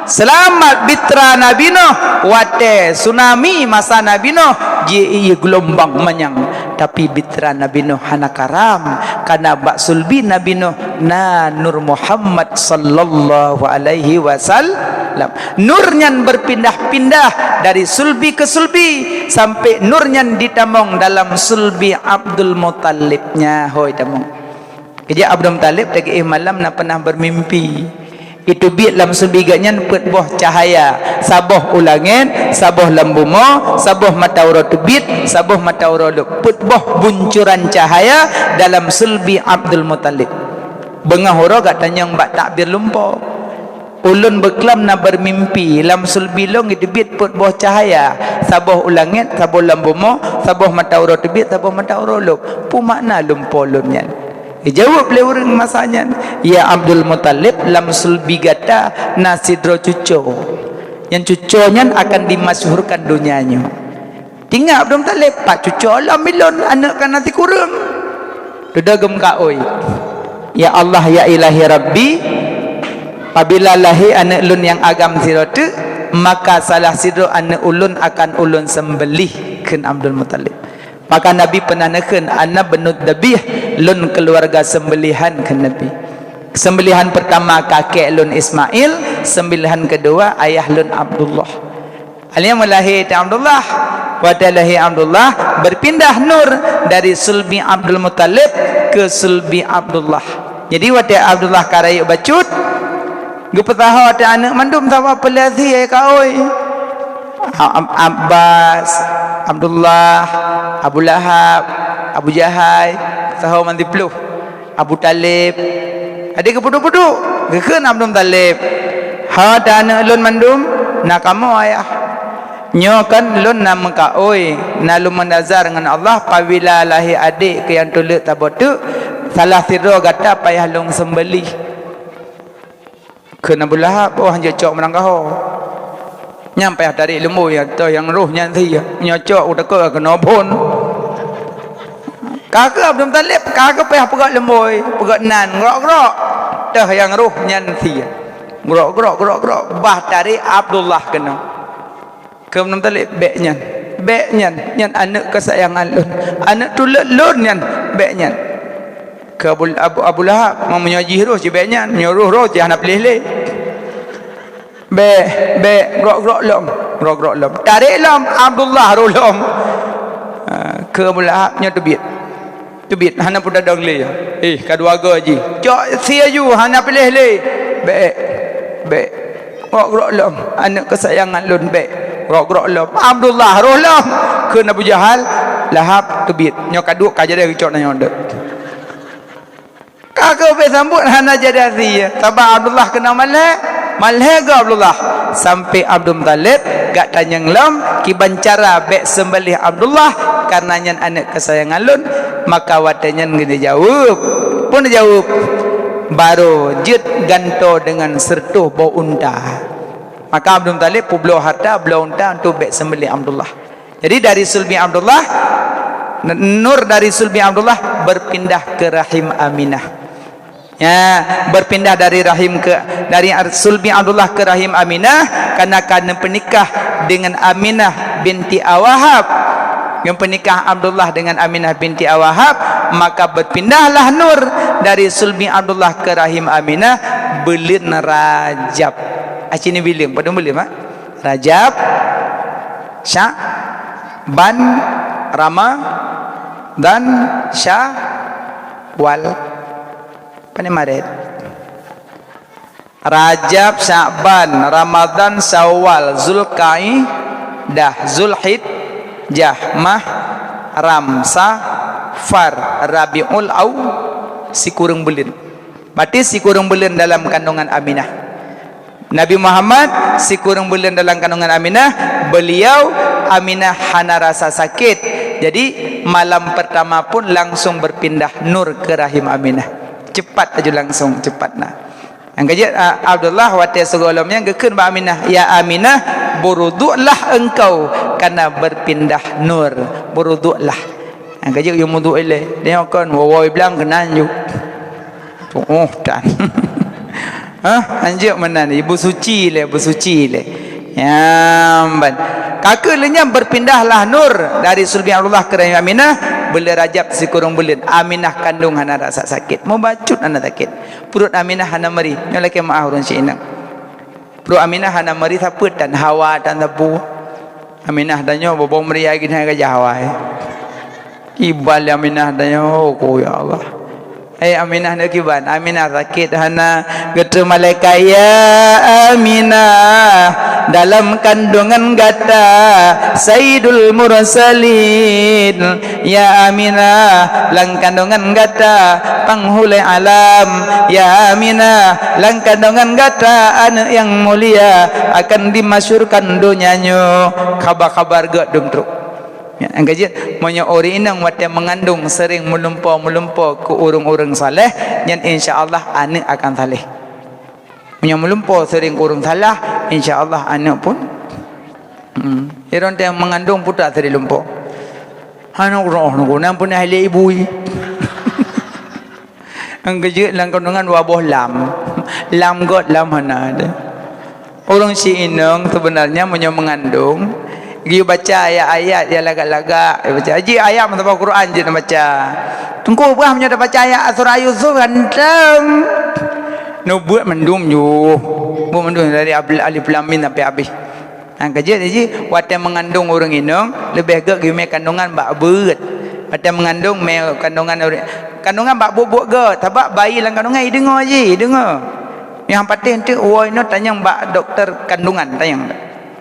seulamat bitra Nabi Nuh watée tsunami masa Nabi Nuh ji-, geulumbang manyang, tapi bitra Nabi Nuh hana karam, karena bak sulbi Nabi Nuh na Nur Muhammad sallallahu alaihi wasallam. Nur nyan berpindah-pindah dari sulbi ke sulbi sampai nur nyan ditamong dalam sulbi Abdul Muttalib. Nya hôi tamong. Keujak Abdul Muttalib teugeih malam na pernah bermimpi. Iteubiet lam sulbi geuh nyan peuet boh cahaya, saboh u langét, saboh lam bumoe, saboh mata uroe teubiet, saboh mata uroe lhok. Peuet boh buncuran cahaya dalam sulbi Abdul Muttalib. Beungoh uroe geuh tanyong bak takbir lumpoe. Ulôn beuklam na bermimpi, lam sulbi lôn iteubiet peuet boh cahaya, saboh u langét, saboh lam bumoe, saboh mata uroe teubiet, saboh mata uroe lhok. Peue makna lumpoe lôn nyan? Geujaweueb lé ureuëng masa nyan, "Ya Abdul Muttalib, lam sulbi gata na sidroe cucoe. Nyang cucoe nyan akan dimasyhurkan donya nyoe." Teuingat Abdul Muttalib, "Pat cucoe lom ilôn, aneuk ka na sikureueng." Dudoe geumeukaôi, "Ya Allah, ya Ilahi Rabbi, pabila lahé aneuk lôn nyang agam sidroe teuk, maka salah sidroe aneuk ulôn akan ulôn seumbeuléh," kheun Abdul Muttalib. Maka Nabi pernah neukheun, "Ana bnu dzabih, lôn keuluwarga seumbeulihan," kheun Nabi. Seumbeulihan peurtama kakek lôn Ismail, seumbeulihan keudua ayah lôn Abdullah. Alia meulahé teuh Abdullah. Watée lahé Abdullah, berpindah nur dari sulbi Abdul Muttalib ke sulbi Abdullah. Jadi watée Abdullah ka rayeuk bacut, geupeusaho teuh aneuk mandum saboh peulasi ayah kaôi. A-, Ab-, Abbas, Abdullah, Abu Lahab, Abu Jahai, saho mandum ploh. Abu Thalib. Adak geupeuduek-peuduek, geukheun Abdul Muthalib, "Ho teuh aneuk lôn mandum, na kamoe ayah. Nyoe kan lôn na meukaôi, na lôn meunazar ngon Allah, pabila lahé adék keu nyang tuleuek saboh teuk, salah sidroe gata payah lôn seumbeuléh." Kheun Abu Lahab, "Oh, hanjeuet cok meurangkaho. Nyan payah tarék lumbôi, toh nyang roh nyan sie. Nyoe cok, utakot keunoe phon." Ka keuh Abdul Muthalib, ka keuh payah peugöt lumbôi, peugöt nan, grok-grok. Toh nyang roh nyan sie. Grok-grok, grok-grok, bah tarék Abdullah keunoe. Kheun Abdul Muthalib, "Bék nyan, bék nyan, nyan aneuk keusayangan lôn, aneuk tuleuek lôn nyan, bék nyan." Kheun Abu, Abu, Abu Lahab, "Meunyoe jih roh cit bék nyan, meunyoe roh, roh cit hana piléh lé. Bék, bék, grok-grok lom, grok-grok lom. Tarék lom, Abdullah roh lom." Ha, kheun Abu Lahab, "Nyoe teubiet. Teubiet, hana peue tadong lé." "Eh, ka dua goe jih. Cok sie ju, hana piléh lé." "Bék." "Bèk, grok-grok lom, aneuk keusayangan lôn, bèk, grok-grok lom." "Abdullah, roh lom!" kheun Abu Jahal, Lahab teubiet. "Nyoe ka duek ka jadi geucok na nyoe deuh." Ka keuh bèk sambot hana jadi hase, sabab Abdullah keunong malèe, malèe geuh Abdullah. Sampai Abdul Muthalib geutanyong lom kiban cara bèk seumbeuléh Abdullah, kareuna nyan aneuk keusayangan lôn. Maka watèe nyan geujaweueb. Peue neujaweueb? "Barô jeuet gantoe deungon seureutôh boh unta." Maka Abdul Muthalib peubloe harta, bloe unta untuk bèk seumbeuléh Abdullah. Jadi dari sulbi Abdullah, n-, nur dari sulbi Abdullah berpindah ke rahim Aminah. Ya, berpindah dari rahim ke, dari ar-, sulbi Abdullah ke rahim Aminah, karena ka neupeunikah dengan Aminah binti Awahab. Neupeunikah Abdullah dengan Aminah binti Awahab, maka berpindahlah nur dari sulbi Abdullah ke rahim Aminah buleuen Rajab. Aci ni buleuen, padum buleuen, ha? Rajab, Sya'ban, Ramadhan, Syawal. Pane Maret? Rajab, Sya'ban, Ramadhan, Syawal, Zulkaidah, Zulhijjah, Muharram, Safar, Rabiul Awal, sikureueng buleuen. Berarti sikureueng buleuen dalam kandungan Aminah. Nabi Muhammad sikureueng buleuen dalam kandungan Aminah, beliau, Aminah hana rasa sakit. Jadi, malam pertama pun langsung berpindah nur ke rahim Aminah. Cepat aju langsung, cepat na. Nyang keujeuet, a-, Abdullah watèe sigohlom nyan geukheun bak Aminah, "Ya Aminah, berwuduklah engkau, karena berpindah nur. Berwuduklah." Nyang keujeuet yue muduk ilèe. Dia kon, woe-woe blang keunan ju. Tu'oh tan. Hah? Anjeuk meunan, ibu suci lé, ibu suci lé. Nyang ban. Ka keuh lheueh nyan berpindahlah nur dari sulbi Abdullah ke rahim Aminah, buleuen Rajab sikureueng buleuen. Aminah kandong hana rasa sakit. Mubacut hana sakit. Pruet Aminah hana meuri. Nyoe lakèe meu'ah ureueng si inong. Pruet Aminah hana meuri sapeue tan hawa tan sapeue. Aminah tanyoe bobong meuria geuh hana gajah hawa, eh. Kiban lé Aminah tanyoe, oh, ko ya Allah. Eh, Aminah nyoe kiban. Aminah sakét hana, geutreun malaikat, "Ya Aminah, dalam kandungan gata Sayyidul Mursalin. Ya Aminah, lam kandungan gata Panghulèe Alam. Ya Aminah, lam kandungan gata aneuk nyang mulia akan dimasyhurkan donya nyoe." Khaba-khaba gèt dum trok. Ya, nyang keujeuet, meunyoe ureueng inong watèe meungandong seuring meulumpo-meulumpo keu ureueng-ureueng saleh, nyan insya Allah aneuk akan saleh. Meunyoe meulumpo seuring keu ureueng salah, insya Allah aneuk pun, hmm, irong teuh meungandong putra seuring lumpo. Aneuk roh nunggu, nan pun ahli ibu. Nyang keujeuet lam kandungan dua boh lam. Lam gèt, lam hana ada. Ureueng si inong seubeunarnya meunyoe meungandong, geuyue baca ayat-ayat nyang lagak-lagak, baca. Jih ayat meusaboh Quran jeuet neubaca. Teungku peugah meunyoe tabaca ayat surah Yusuf ganteng. Neubeuet mandum ju. Beuet mandum dari Alif Lam Mim sampai habéh. Nyang keujeuet jih, watèe meungandong ureueng inong, leubeh gèt geumè kandungan bak beuet. Watèe meungandong mè kandungan ureueng, kandungan bak buet-buet gèt, sabab bayi lam kandungan ideungoe jih, ideungoe. Nyang patéh teuk woe inoe tanyong bak dokto kandungan, tanyong.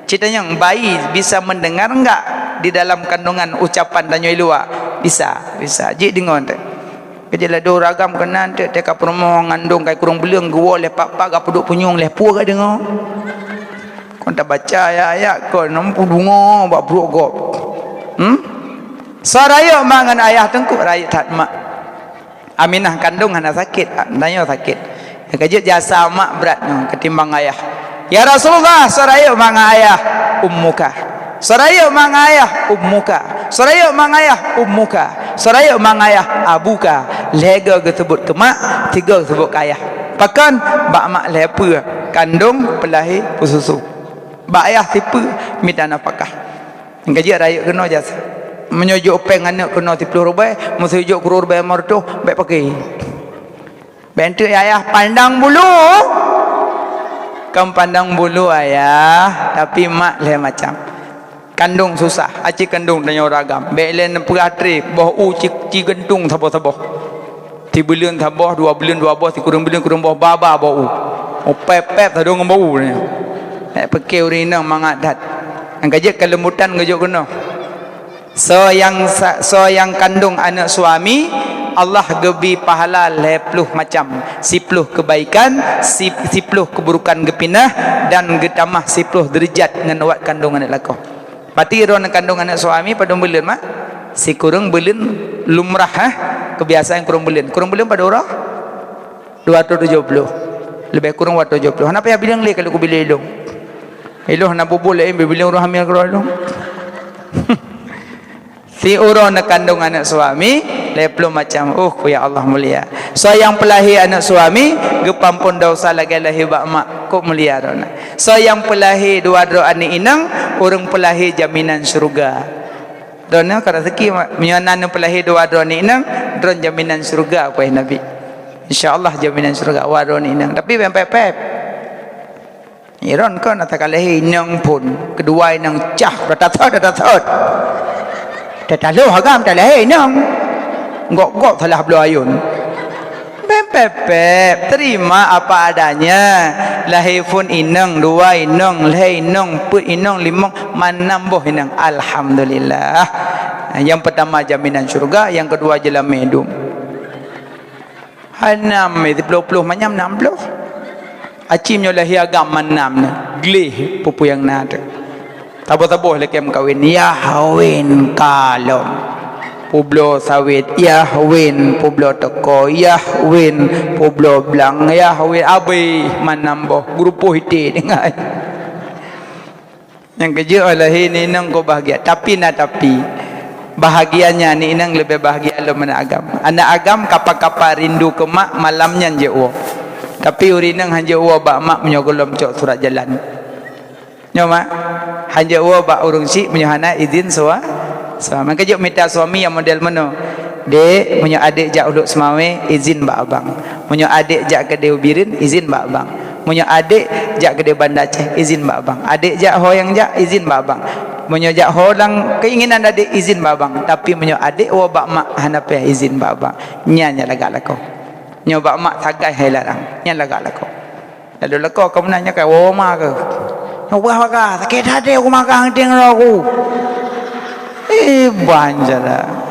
Ci tanyong, bayi bisa mendengar enggak di dalam kandungan ucapan tanyoe i luwa? Bisa, bisa. Jih deungoe teuk. Keujeuet ladôm ureueng agam keunan teuk, teuka peurumoh ngandong kai kureueng buleuen geuwoe lé pak-pak geupeudok punyueng lé peue geudeungoe. Kon tabaca ayat-ayat kon, nam peudungoe bak pruet gob. Hmm? Soe rayeuk mak ngon ayah teungku, rayeuk that mak. Aminah kandong hana sakét, tanyoe sakét. Nyang keujeuet jasa mak brat nyoe ketimbang ayah. "Ya Rasulullah, soe rayeuk mak ngon ayah?" "Ummuka." "Soe rayeuk mak ngon ayah?" "Ummuka." "Soe rayeuk mak ngon ayah?" "Ummuka." "Soe rayeuk mak ngon ayah?" "Abuka." Lhèe goe geuseubut keu mak, sigoe geuseubut keu ayah. Pakon? Bak mak lhèe peue, kandong, peulahé, peususu. Bak ayah sipeue, mita nafakah. Nyang keujeuet rayeuk keunoe jasa. Meunyoe jok péng aneuk keunoe siploh ribèe, meuseu jok keu ribèe lhèe reutôh, bèk paké. Bèk enteuk ayah pandang bulu. Kon pandang bulu ayah, tapi mak lhèe macam. Kandong susah, aci kandong tanyoe ureueng agam. Bèk lé neupeugah trép, boh u ci, ci geuntung saboh-saboh. Sibuleuen saboh, dua buleuen dua boh, sikureueng buleuen kureueng boh, ba-ba boh u. Oh, pep-pep tadong ngon bau nyan. Eh, pike ureueng inong mangat that. Nyang ka jeuet keulembutan geujok keunoe. Soe nyang sa-, soe nyang kandong aneuk suami, Allah geubri pahala lhèe ploh macam, siploh keubaikan, si-, siploh keuburukan geupinah, dan geutamah siploh deurajat ngon awak kandong aneuk lakoe. Berarti droeneuh kandong aneuk suami padum buleuen, mak? Sikureueng buleuen lumrah, eh? Keubiasaan kureueng buleuen. Kureueng buleuen padum uroe? Dua ratus tujoh ploh. Leubeh kureueng dua ratus tujoh ploh. Hana payah bilang lé ka lheueh kubilang ilong. Ilong hana bubu laén bilang ureueng hamil keudroe ilong. Siuroe neukandong aneuk suami, lhèe ploh macam. Uh, ku ya Allah mulia. Soe nyang peulahé aneuk suami, geupeuampon desya lagèe lahé bak mak, kok mulia droeneuh. Soe nyang peulahé dua droe aneuk inong, ureueng peulahé jaminan syeuruga. Droeneuh ka raseuki, mak. Meunyoe na neupeulahé dua droe aneuk inong, droeneuh jaminan syeuruga, peue Nabi. Insya Allah jaminan syeuruga, dua droe aneuk inong. Tapi bèk pep-pep. Iron kon ata ka lahé inong phon, keudua inong cah, dah tathot, dah tathot. Dah taloh agam dah lahé inong. Gok-gok salah bloe ayôn. Bèk pep-pep, terima apa adanya. Lahé phon inong, dua inong, lhèe inong, peuet inong, limong, manam boh inong. Alhamdulillah. Nyang peutama jaminan syeuruga, nyang keudua jeulamé dum. Hai nam, eh, siploh-ploh manyam nam ploh. Aci meunyoe lahé agam manam nyan, gleh peue-peue nyang na teuh. Saboh-saboh lakèe meukawen, yah wen kalon. Peubloe sawét, yah wen peubloe teuko, yah wen peubloe blang, yah wen abéh manam boh, geurupoh ité tinggai. Nyang keujeuet lahé ni inong ko bahagia, tapi na tapi. Bahagianya ni inong leubeh bahagia lom aneuk agam. Aneuk agam kapa-kapa rindu keu mak malam nyan jeuet woe. Tapi ureueng inong han jeuet woe bak mak meunyoe gohlom cok surat jalan. Nyoe mak, han jeuet woe bak ureueng syiek meunyoe hana izin sua-, suami. Maka jeuet mita suami nyang model meunoe. Dek, meunyoe adek jak Ulok Seumawé, izin bak abang. Meunyoe adek jak keudéh u Bireuen, izin bak abang. Meunyoe adek jak keudéh Banda Aceh, izin bak abang. Adek jak ho nyang jak, izin bak abang. Meunyoe jak ho lam keinginan adek, izin bak abang. Tapi meunyoe adek woe bak mak, hana payah izin bak abang. Nyan nyang lagak lakoe. Nyoe bak mak sagai hai larang. Nyan lagak lakoe. Lalu leko keu meunan nyoe kai woe ma keuh. Nyoe ubah baka, sakét até ku makan heunteng roh ku. Eh, ban jala.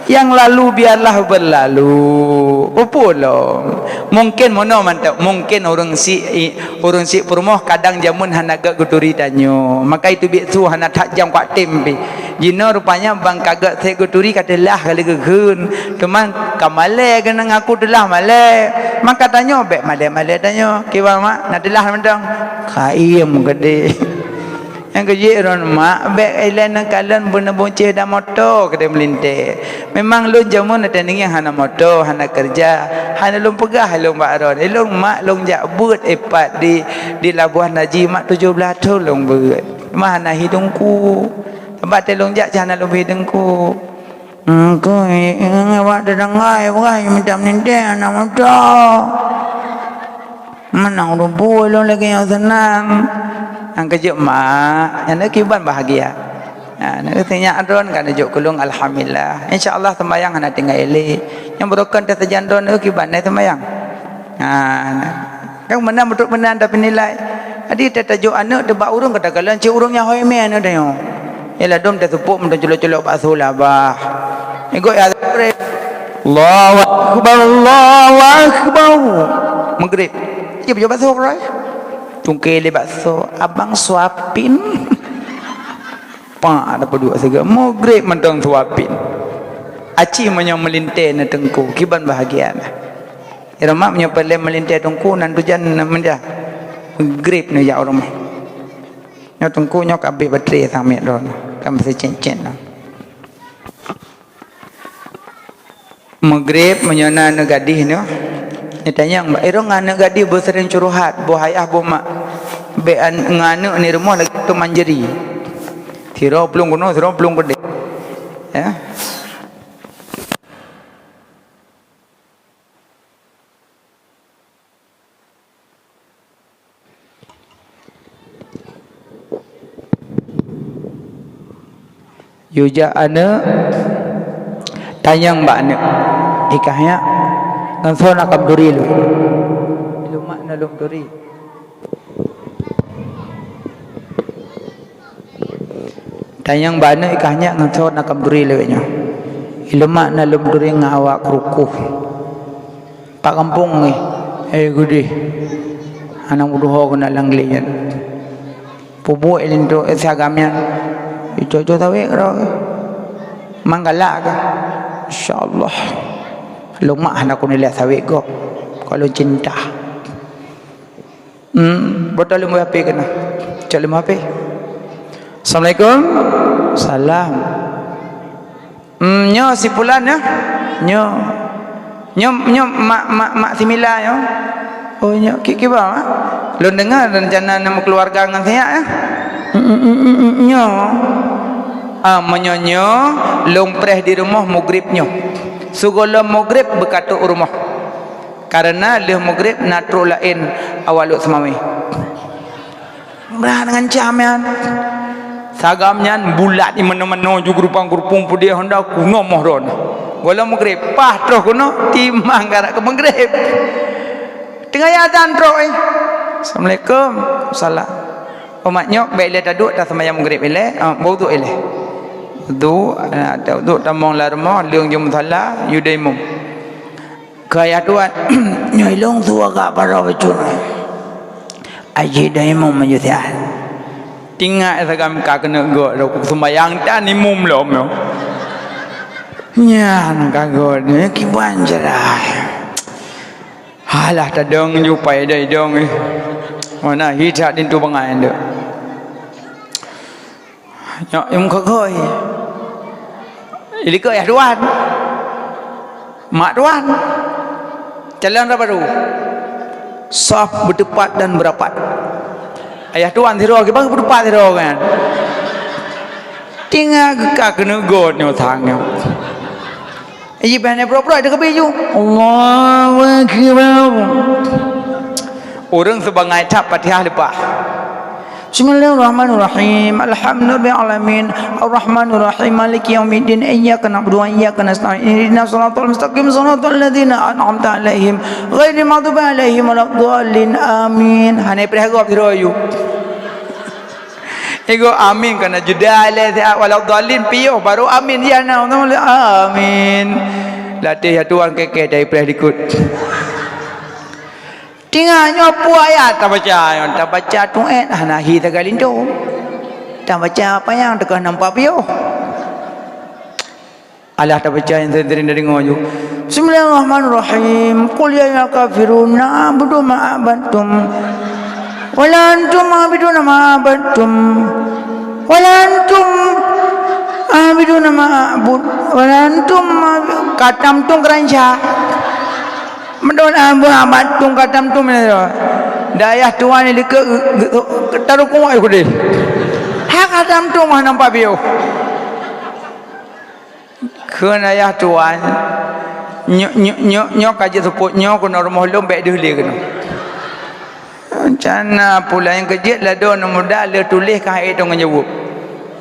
Yang lalu biarlah berlalu. Peue lom. Mungkin mono mantap, mungkin ureueng syiek, ureueng syiek peurumoh kadang jameun hana gèt geuturi tanyoe. Maka itu biet su hana that jam kuat tem pih. Jinoe rupanya ban ka gèt sép geuturi ka teulah kali geukheun. Teuma ka malèe keuneuk ngaku teulah malèe. Maka tanyoe bèk malèe-malèe tanyoe. Kiban mak, na teulah mantong. Kayém keudéh. Nyang keujeuet droen mak, bèk ilèe neukalon beuneubuncéh dan moto keudéh meulintèe. Memang lôn jameun ateueh ngieng hana moto, hana keureuja, hana lôn peugah lôn bak droen. Ilôn mak lôn jak beuet ipat di, di Labuhan Haji mak tujoh blah thon lôn beuet. Mak hana hi teungku. Sabab watèe lôn jak cit hana lôn bri teungku. Engkau ingat awak tetangga, eh, bukan minta meninting anak muda. Menang rumput lôn lagi nyang senang. Nyang keujeuet mak, nyang kiban bahagia. Ha, nak tanya droen kan jok kulung, alhamdulillah. Insya Allah sembahyang hana tinggai lé. Nyang beurokon teusajan droen kiban sembahyang. Ha, kan meunan beutôi meunan tapi nilai. Jadi, tatajok aneuk teuh bak ureueng, kadang-kadang cit ureueng nyang hôi mé aneuk tanyoe. Yalah, dum taseupôt meunan culok-culok bakso lah, bah. Igot ya, Allahu Akbar, Allahu Akbar. Maghrib. Cit bujur bakso, bro. Tungkée lé bakso, abang suapin. Pak, ada peuduek sigoe. Maghrib mantong suapin. Aci meunyoe meulintée na teungku, kiban bahagia na. Iroma meunyoe paleng meulintée teungku nan tujan na meunjah. Grip neujak u rumoh. Nyoe teungku nyoe ka abéh baterai sang miet droeneuh. Ka meusi cen-cen nyoe. Maghrib meunyoe na aneuk gadih nyoe. Neutanyong bak, "Irong aneuk gadih beusereng curuhat, boh ayah boh mak. Bék an-, ngon aneuk ni rumoh lagèe tu manjeri. Sidroe plueng keunoe, sidroe plueng keudeh." Ya. Yue jak aneuk, tanyong bak aneuk, "Ikah nyak, ngon soe na kam turi lôn?" "Lôn mak na lôn turi." Tanyong bak aneuk i kah nyak ngon soe na kam turi lé nyoe. I leumak na lom turi ngon awak keurukoh. Pak gampông ngi, eh gudeh. Hana meutuho keunan lam glé nyan. Peubuet linto, eh, si agam nyan. Ico-ico sawét keudroe. Manggalak kah? Insya Allah. Leumak hana kunilai sawét gob. Kalau cinta. Hmm, botol leumo H P keunan. Cok leumo H P. Assalamualaikum. Salam. Hmm, nyoe si Pulan ya? Nyoe. Nyoe, nyoe mak, mak, mak si Mila nyoe. Oh, nyoe ki, kiba, Mak? Lôn deungoe rencana na meukeuluwarga ngon siyak ya? Hmm, hmm, hmm, hmm, hmm, nyoe. Ah, meunyoe nyoe, lôn preh di rumoh mugrib nyoe. Sigohlom mugrib beukatok u rumoh. Kareuna lheueh mugrib na trok laén awak Lhokseumawe. Brat ngon cam nyan. Sagam nyan bulat i meunoe-meunoe ju geurupang-geurupung peudeh honda kunoe moh droeneuh. Gohlom mugrib, paih troh keunoe, timang garak keu mugrib. Teungoh azan trok, eh. Assalamualaikum. Salam. Umat nyoe, bèk ilèe taduek, taseumayang mugrib ilèe, ah, beuwudhu ilèe. Wudhu, ah, tawudhu, tamong lam rumoh, leueng jeuem musala, yue dong imum. Keu ayah tuan, nyoe ilong su agak para bacut. Aji dong imum meunyoe siat. Tingat sagam ka keuneuk gok lom, seumayang tan imum lom nyoe. Nyan ka gok nyoe kiban jeurai. Halah tadong ju pai dai dong, eh. Mana hi that linto bangai nyoe. Nyoe, eh, meukeugoi. Ilikot ayah tuan. Mak tuan. Calon rabaru. Saf beuteupat dan beurapat. Ayah tuan sidroe, kiban beuteupat sidroe kan. Tinggai geuka keuneuk got nyoe sang nyoe. Iji pih hana pura-pura, teukeubit ju. Allahu Akbar. Ureueng seubangai that Fatihah leupah. Bismillahirrahmanirrahim. Alhamdulillahirabbil alamin. Arrahmanirrahim. Maliki yaumiddin. Iyyaka na'budu wa iyyaka nasta'in. Ihdinas siratal mustaqim. Siratal ladzina an'amta 'alaihim. Ghairil maghdubi 'alaihim waladdallin. Amin. Hana preh gob sidroe ju. Igo amin kana jeda ilèe siat waladdallin piôh baru amin. Ya na, amin. Latih ya tuan kekeh dari preh likot. Tinggai nyoe peue ayat tabaca, tabaca tuet hana hi tagalintong. Tabaca apa nyang teuka nampak piôh. Alah tabaca nyang sering-sering tadeungoe ju. Bismillahirrahmanirrahim. Qul ya ayyuhal kafirun, la a'budu ma a'badtum. Wa la antum 'abiduna ma a'badtum. Wa la antum 'abiduna ma a'bud. Wa la antum 'abi-, katam tum keranca. Meunan abu abat tum katam tum nyoe. Dayah tuan ni dikeue, taruh kuat kudeh. Ha katam tum mah nampak piôh. Kheun ayah tuan, nyo-, nyo-, nyo-, nyoe ka jeuet seupôt nyoe keunoe rumoh lôn bèk deuh lé keunoe. Rencana pula nyang keu jeuet ladôm aneuk muda lheueh tuléh ka hai tanggung jaweueb.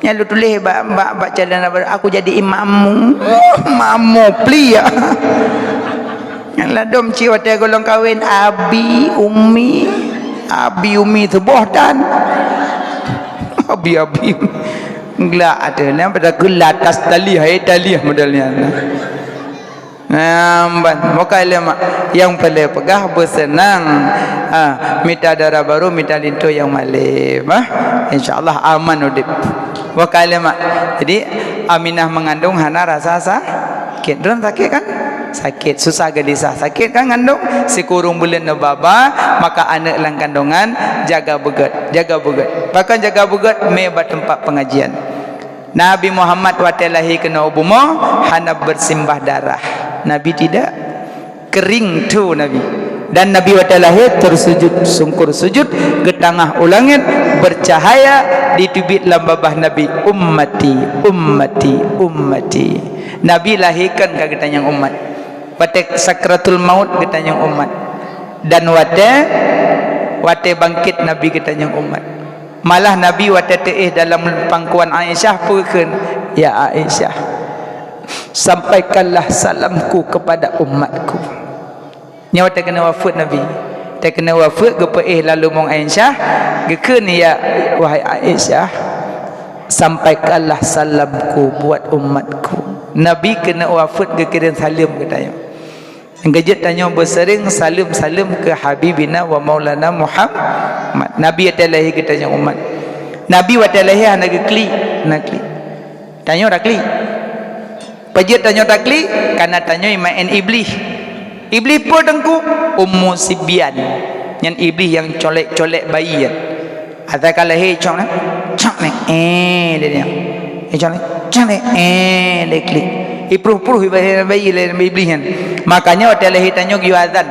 Nyan lôn tuléh bak, bak, bak calon abang, "Aku jadi imammu." Imammu, pliek. Nyan ladôm cit watèe gohlom kawen, abi, umi. Abi, umi, seuboh tan. Abi, abi. Glak ateueh nyan pada geulatas tali, hai tali model nyan. Nah, ban, bukai lé mak. Nyang peureulèe peugah beuseunang. Ha, mita dara barô, mita linto nyang malém, ha. Insya Allah aman udép. Bukai lé mak. Jadi, Aminah mengandung hana rasa sakét. Droen sakét kan? Sakét, susah geulisah. Sakét kan ngandung? Sikureueng buleuen neubaba, maka aneuk lam kandungan jaga beugét, jaga beugét. Pakon jaga beugét? Mé bak teumpat pengajian. Nabi Muhammad watèe lahé keunoe u bumoe hana bersimbah darah. Nabi tidak. Kering tho Nabi. Dan Nabi watèe lahé tersujud, sungkur sujud, geutangah u langét, bercahaya, diteubiet lam babah Nabi, "Ummati, ummati, ummati." Nabi lahé kon ka geutanyong umat. Watèe sakratul maut geutanyong umat. Dan watèe, watèe bangkét Nabi geutanyong umat. Malah Nabi watèe teuéh dalam pangkuan Aisyah peue kheun, "Ya Aisyah, sampaikanlah salamku kepada umatku." Nyoe watèe keuneuk wafeuet Nabi. Watèe keuneuk wafeuet geupeuéh lam lubong Aisyah, geukheun, "Ya, wahai Aisyah, Sampaikanlah salamku buat umatku. Nabi keuneuk wafeuet geukirém saleuem keu tanyoe. Nyang keujeuet tanyoe beuseuring saleuem-saleuem keu Habibina wa Maulana Muhammad. Nabi watée lahé geutanyoe umat. Nabi watée lahé hana geuklik, hana klik. Tanyoe taklik. Peue jeuet tanyoe taklik? Kareuna tanyoe imaén Iblih. Iblih peue teungku? Ummu Sibyan. Nyan Iblih nyang colek-colek bayi nyan. Asai ka lahé cok nyan, cok nyan, eh, lé nyan. Eh, cok nyan, cok nyan, eh, lé klik. Ipruh-pruh ibarat bayi lé Iblih nyan. Makanya watée lahé tanyoe geuyue azan.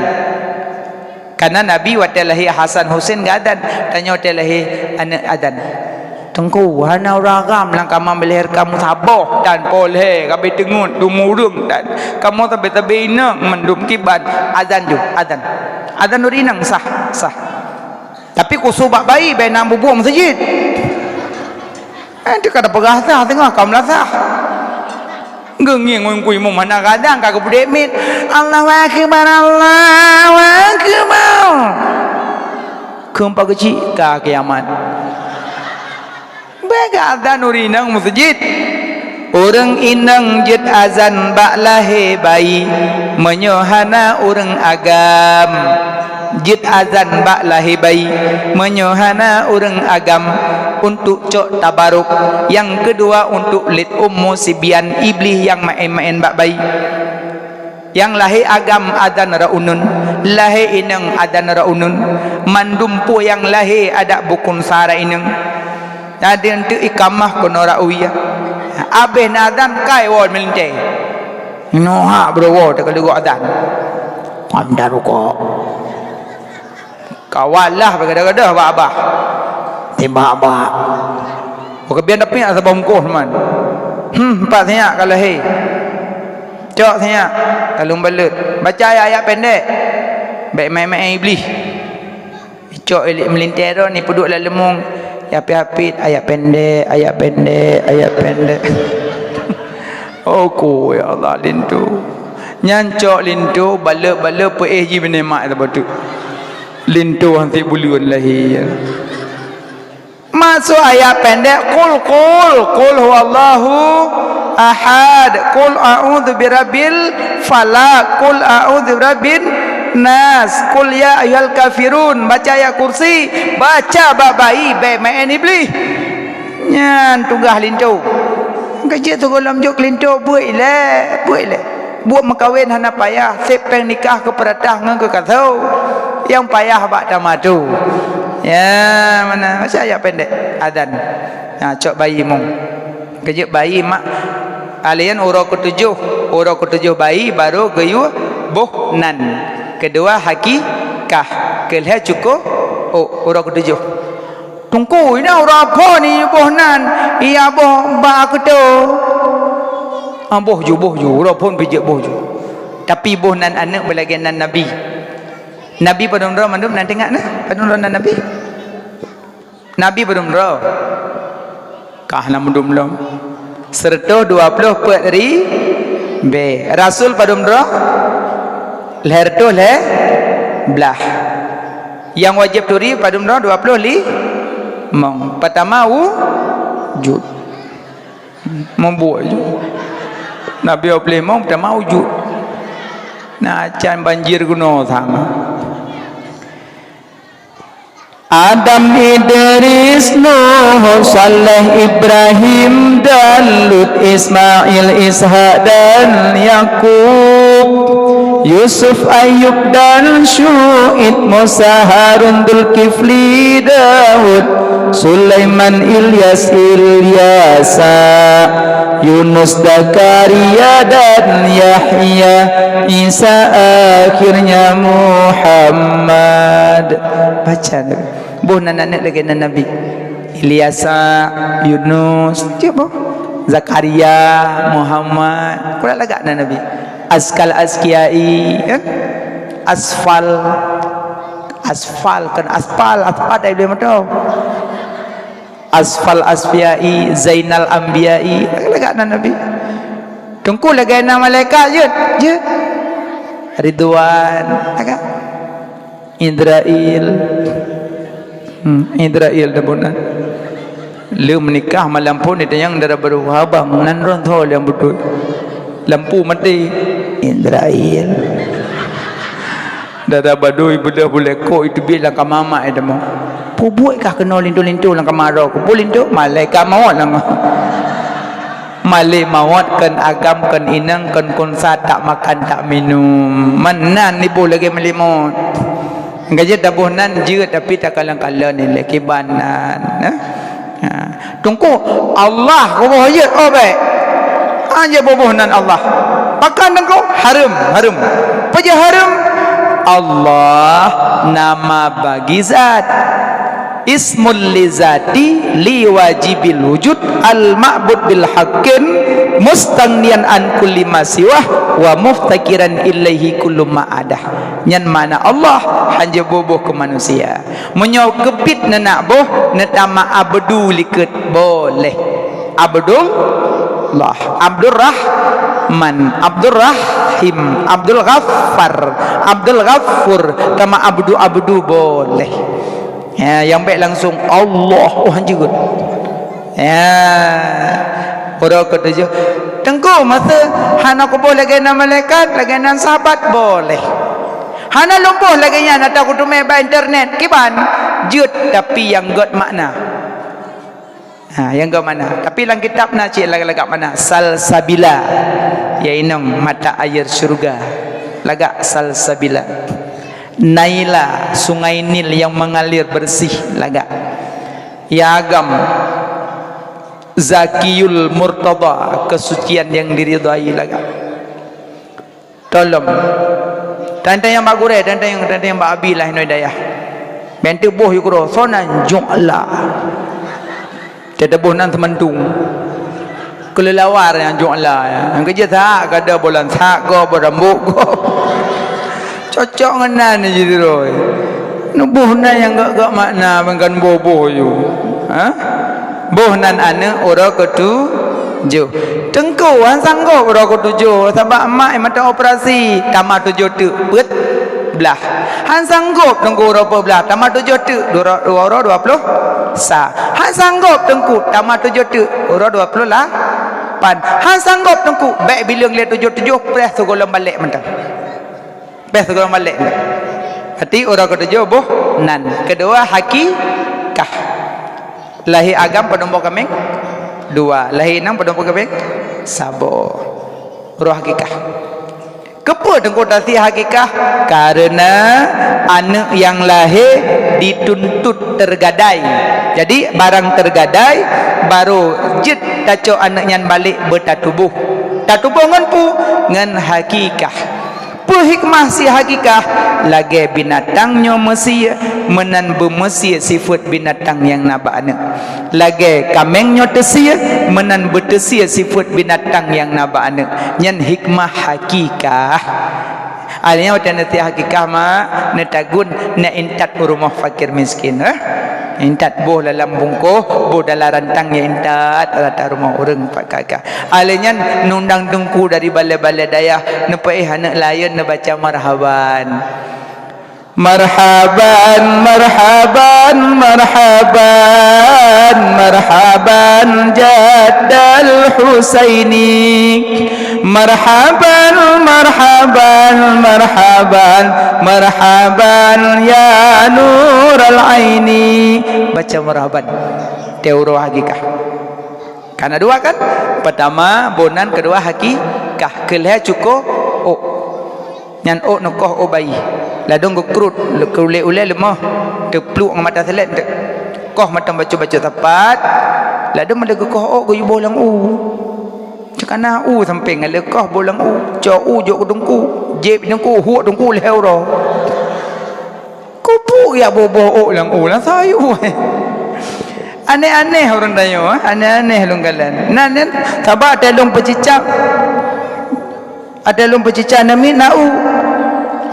Kareuna Nabi watée lahé Hasan Husein geuazan, tanyoe watée lahé aneuëk azan. Teungku, hana ureuëng agam lam kama beuleher kamoe saboh dan polhe, gabe teungeut, dumureueng dan kamoe sabe-sabe inong mandum kiban azan ju, azan. Azan ureuëng inong sah, sah. Tapi khusos bak bayi, bèk na bubueng meuseujid. Eh, teuka tapeugah sah teungoh ka meulasah. Geungieng ngon kui mum hana gadang ka geupeudék miet. Allahu akbar, Allahu akbar. Kheun pak keuchik ka kiamat. Bèk geuazan ureuëng inong meuseujid. Ureuëng inong jeuet azan bak lahé bayi, meunyoe hana ureuëng agam. Jeuet azan bak lahé bayi, meunyoe hana ureuëng agam, untuk cok tabaruk. Nyang keudua untuk lét ummu sibyan, iblih nyang maén-maén bak bayi. Nyang lahé agam azan rot uneuen, lahé inong azan rot uneuen, mandum peue nyang lahé adak bukon sa rot inong. Adak eunteuk ikamah keunoe rot wie. Abéh na azan kai woe meulintèe. Inoe hak beudowoe teuka leugot azan. Ngon daruko. Kawalah beugadoh-gadoh bak abah. Timbak abah. Buka bian tapi nak saboh mungkoh teuma. Hmm, empat sinyak ka lahé. Cok sinyak, ka lôn balot. Baca ayat-ayat pendek. Bèk maén-maén iblih. Cok ilik meulintèe droe ni peuduek lam leumong. Ya hafid-hafid, ayat pendek, ayat pendek, ayat pendek. Oh ku, ya Allah, linto. Nyan cok linto, balot-balot peuéh jih binéh mak saboh teuk. Linto hanté buleuen lahé. Masuk ayat pendek, qul, qul, qul huwallahu ahad, qul a'udzu birabbil falaq, qul a'udzu birabbin nas, qul ya ayyuhal kafirun, baca ayat kursi, baca bak bayi, bèk maén iblih. Nyan tugaih linto. Keujeuet sigohlom jok linto, beuet ilèe, beuet ilèe. Buet meukawen hana payah, sép péng nikah keu peuratah ngon keu kaso. Nyang payah bak tamatu. Ya, mana? Masa ayat pendek. Azan. Nah, cok bayi mong. Keujeuet bayi mak. Alian uroe ketujoh. Uroe ketujoh bayi baru geuyue boh nan. Keudua hakikah. Keulhèe cukôp. Oh, uroe ketujoh. Teungku, ina uroe phon iboh nan, iya boh bak keuto. Ah, boh ju, boh ju, uroe phon pijeuet boh ju. Tapi boh nan aneuk beulagèe nan Nabi. Nabi padum droe mandum nan teuingat na? Padum droe nan Nabi? Nabi padum droe? Kah na mandum lom. Seratus dua puluh peuet ribèe. Rasul padum droe? Lhèe reutôh lhèe blah. Nyang wajéb turi padum droe dua puluh limong. Peutama wujud. Meubuet ju. Nabi dua puluh limong peutama wujud. Na can banjir gunong sama. Adam, Idris, Nuh, Saleh, Ibrahim, dan Lut, Ismail, Ishak, dan Yakub, Yusuf, Ayub, dan Syu'aib, Musa, Harun, Dzulkifli, Daud, Sulaiman, Ilyas, Ilyasa, Yunus, Zakaria, dan Yahya, Isa, akhirnya Muhammad. Baca Nabi. Boh nan aneuk lagèe nan Nabi. Ilyasa, Yunus, cit boh. Zakaria, Muhammad. Kurang lagak nan Nabi. Azkal azkiyai, kan? Asfal. Asfal, kan aspal, aspal dari beli motor. Asfal asfiyai, Zainal Anbiyai. Lagak nan Nabi. Teungku lagèe nan malaikat jeuet, jeuet. Ridwan, lagak. Idrail. Hmm, Idrail dah bunan. Lheueh meunikah malam phon itanyong dara barô, "Abang, nan droe soe nyang beutôi? Lampu maté." Indrail. Dara badoi beudôh bulèe kok iteubiet lam kama mak, eh, teuma. Peubuet kah keunoe linto-linto lam kama droe? Peue linto? Malaikat maut lam. Malaikat maut kon agam kon inong kon kunsa tak makan tak minum. Meunan iboh lagèe malaikat maut. Ka jeuet taboh nan jeuet, tapi takalon-kalon ilèe kiban nan, eh? Ha. Teungku, Allah kuboh jeuet, oh bèk. Hana boh-boh nan Allah. Pakon Teungku? Hareuem, hareuem. Peue jeuet hareuem? Allah nama bagi zat. Ismul li zati li wajibil wujud al ma'bud bil haqqin mustaghniyan an kulli ma siwah wa muftaqiran ilaihi kullu ma adah. Nyan makna Allah, hana boh-boh keu manusia. Meunyoe keubiet neunak boh, neutama Abdu likot, boleh. Abdullah, Abdurrahman, Abdurrahim, Abdul Ghaffar, Abdul Ghafur, tama Abdu, Abdu boleh. Ya, nyang bèk langsung Allah, oh, hanjeuet. Ya. Uroe keutujôh. Teungku, masa hana kuboh lagèe nan malaikat, lagèe nan sahabat, boleh. Hana lôn boh lagèe nyan, ata kuteumé bak internet, kiban, jeuet, tapi nyang göt makna. Ha, nyang göt makna. Tapi lam kitab na cit lagak-lagak makna. Salsabila, ya inong mata air syurga. Lagak salsabila. Naila, sungai Nil yang mengalir bersih, lagak. Ya agam, Zakiyul Murtada, kesucian yang diridhai, lagak. Tolom. Tantang nyang bak gurèe, tantang nyang, tantang nyang bak abi lah inoe dayah. Bèk teuboh yue keudroe, soe nan Ju'la. Teuboh nan seumantung. Keuleuwar nyang Ju'la, nyang keujeuet that, kada boh lansat gob, boh rambôt gob. Cocok ngon nan jih sidroe. Neuboh nan nyang gak-gak makna, bukan boh-boh yue. Ha? Boh nan aneuk uroe keutujôh. Teungku, han sanggob uroe keutujôh, sabab mak mantong operasi, tamah tujôh teuk peuet blah. Han sanggob Teungku uroe peuet blah, tamah tujôh teuk, dua ro-, dua uroe dua ploh sa. Han sanggob Teungku, tamah tujôh teuk, uroe dua ploh lapan. Han sanggob Teungku, bèk bileueng lé tujôh-tujôh, preh sigohlom balek mantong. Bèk sigohlom balek. Berarti uroe keutujôh boh nan. Keudua, hakikah. Lahé agam padum boh kaméng? Dua. Lahé inong padum boh kaméng? Saboh. Uroe hakikah. Keupeue Teungku tasiet hakikah? Kareuna aneuk nyang lahé dituntut teugadai. Jadi, barang teugadai, barô jeuet tacok aneuk nyan balek beutatubôh. Tatubôh ngon peue? Ngon hakikah. Peue hikmah sie hakikah? Lagèe binatang nyoe meusie, meunan beumeusie sifeuet binatang nyang na bak aneuk. Lagèe kaméng nyoe teusie, meunan beuteusie sifeuet binatang nyang na bak aneuk. Nyan hikmah hakikah. Akhirnya watèe neutasiet hakikah, mak, neutagun, neuintat u rumoh fakir miskin, eh? Intat boh lam bungkôh, boh dalam rantang, ya intat rata rumoh ureueng pat ka-ka. Alèh nyan neundang teungku dari balè-balè dayah, neupeuéh aneuk laén neubaca marhaban. Marhaban, marhaban, marhaban, marhaban Jaddal Husaini. Marhaban, marhaban, marhaban, marhaban ya nural aini. Baca marhaban. Teuro hakikah. Kana dua kan? Pertama boh nan, keudua hakikah, keulhèe cuko ôk. Nyan ôk neukoh ôk bayi. Ladôm geukrut, geukrut ulèe-ulèe leumoh, teupluek ngon mata saleb teuk. Koh mantong bacut-bacut sapat, ladôm lé geukoh ôk geuyue boh lam u. Cukana u sampéng, lé koh boh lam u. Cok u jok keu teungku, jieb teungku, huek teungku lhèe uroe. Kupu ya boh-boh ôk lam u, lam sayue. Aneh-aneh ureueng tanyoe, eh? Aneh-aneh lôn kalon. Nan, nan, sabab watèe lôn peucicak, watèe lôn peucicak namiet na u.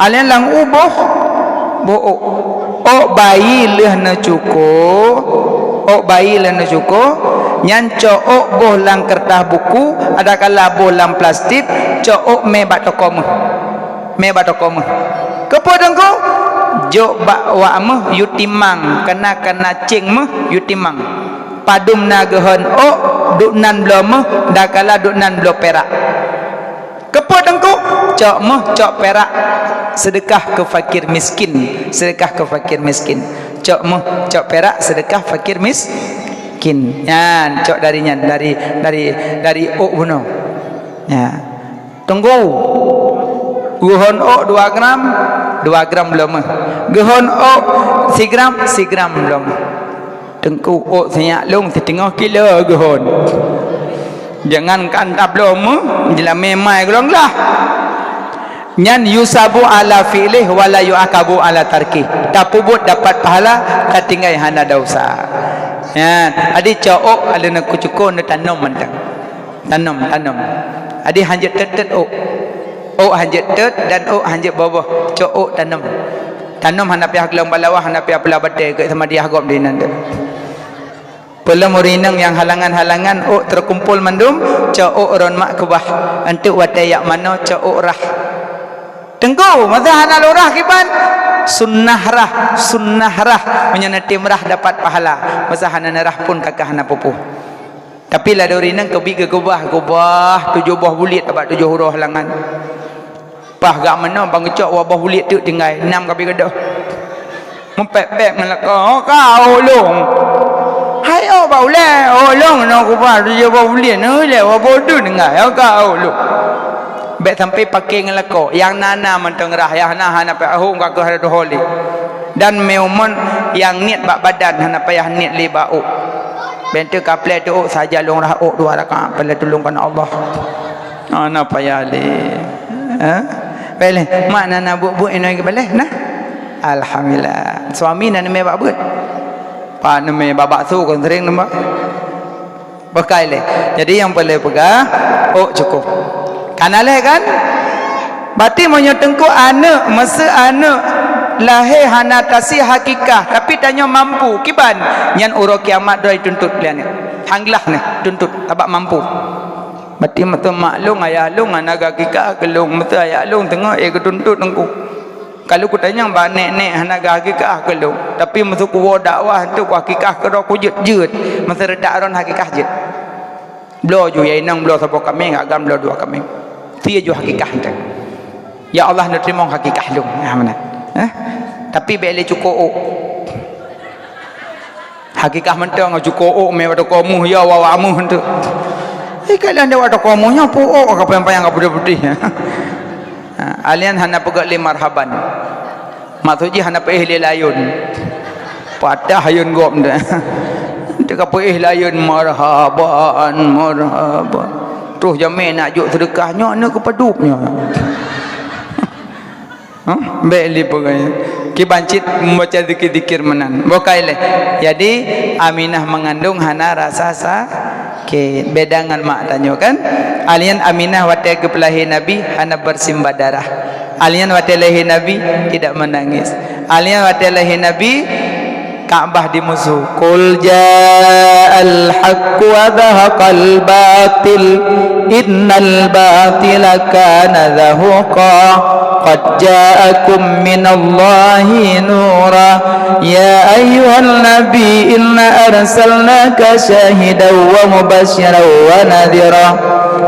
Alèh lam u boh, boh ôk. Ôk bayi lheueh neucuko, ôk bayi lheueh neucuko, nyan cok ôk boh lam keureutah buku, adakala boh lam plastik, cok ôk mè bak toko méuh. Mè bak toko méuh. Keupeue teungku? Jok bak wak méuh, yue timang, kana, kana céng méuh, yue timang. Padum na geuhon ôk, duek nan bloe méuh, dakala duek nan bloe pirak. Keupeue Teungku? Cok méuh, cok pirak, seudeukah keu fakir miskin, seudeukah keu fakir miskin. Cok méuh, cok pirak, seudeukah fakir miskin. Nyan, cok dari nyan, dari, dari, dari ôk bunoe. Ya. Teungku, geuhon ôk dua gram, dua gram bloe méuh. Geuhon ôk sigram, sigram bloe méuh. Teungku, ôk sinyak lôn siteungoh kilo geuhon. Jangankan tabloe méuh, jeulamé mai golom glah. Nyan yusabu ala fi'lih wa la yu'aqabu ala tarkih. Tapeubuet dapat pahala, tatinggai hana desya. Nyan, jadi cok ôk, aleuneuk kucuko, neutanom mantong. Tanom, tanom. Jadi hanjeuet teut-teut ôk. Ôk hanjeuet teut dan ôk hanjeuet boboh. Cok ôk tanom. Tanom hana payah geulong bak lawah, hana payah pula batée, keu sama diah gob di nan teuk. Peulom ureueng inong nyang halangan-halangan, ôk teukumpol mandum, cok ôk ron mak keubah. Enteuk watée jak manoe, cok ôk rhah. Teungku, masa hana lôn rhah kiban? Sunnah rhah, sunnah rhah. Meunyoe neutem rhah dapat pahala. Masa hana neurhah pun kakah hana peue-peue. Tapi ladôm ureueng inong keubiet geukeubah, keubah tujoh boh buliet bak tujoh uroe halangan. Paih jak manoe ban geucok dua boh buliet teuk tinggai, nam ka pi keudeh. Meupék-pék ngon lakoe, "Ka ôk lôn." "Hai ôk bak ulée, ôk lôn nyoe keubah tujoh boh buliet, nyoe lé dua boh deueng tinggai, ka ôk lôn." Bék sampai paké ngon lakoe, nyang na-na mantong rhah, nyang hana-hana payah hom ka keuh hana teuhôi lé. Dan meumon nyang niet bak badan hana payah niet lé bak ôk. Bék teuk kaplé teuh ôk saja lôn rhah ôk dua rakaat, pahala tulông keu Allah. Hana payah lé. Ha? Bék lé, mak na na buet-buet inoe geubaleh nah. Alhamdulillah. Suami na neumé bak buet. Pat neumé bak bakso kon sering neumé. Beukai lé. Jadi nyang peureulée peugah, ôk cukup. Kana lé kan? Berarti meunyoe Teungku aneuk, meuseu aneuk lahé hana tasi hakikah, tapi tanyoe mampu, kiban? Nyan uroe kiamat droe tuntut lé aneuk. Hang glah neh, tuntut, sabab mampu. Berarti meuteu mak lôn, ayah lôn hana geuhakikah keu lôn, meuteu ayah lôn teungoh ék geutuntut Teungku. Ka lôn kutanyong bak nek-nek hana geuhakikah keu lôn, tapi meuseu kuwoe dakwah tu kuhakikah keudroe kujeuet-jeuet, meuseu reudak ron hakikah jeuet. Bloe ju ya inong bloe saboh kaméng, agam bloe dua kaméng. Tiep ju hakikah enteuk. Ya Allah, neuteurimong hakikah lôn. Nah, meunan. Eh? Tapi bék lé cuko ôk. Hakikah mantong cuko ôk mé watée komuh ya wawa muh enteuk. Eh, kalian dewa toko muh nyoe pu ôk ka payang-payang ka putih-putih. Ha, alian hana peugah lé marhaban. Maksud jih hana peuéh lé layôn. Patah ayôn gob nyan. Teuka peuéh layôn, "Marhaban, marhaban." Troh jamé nak jok seudeukah nyoe, aneuk keupadub nyoe. Huh? Bék lé peugah. Kiban cit membaca zikir-zikir meunan. Bukai lé. Jadi, Aminah mengandung hana rasa sa- Oke, beda ngon mak tanyoe kan? Alian Aminah watée geupeulahé Nabi hana bersimbah darah. Alian watée lahé Nabi tidak menangis. Alian watée lahé Nabi Ka'bah dimusu. Qul ja'al haqqu wa zahaqal batil, innal batila kana zahuqa. Qad ja'akum minallahi nura. Ya ayyuhan nabi, inna arsalnaka syahidan wa mubasyiran wa nadhira.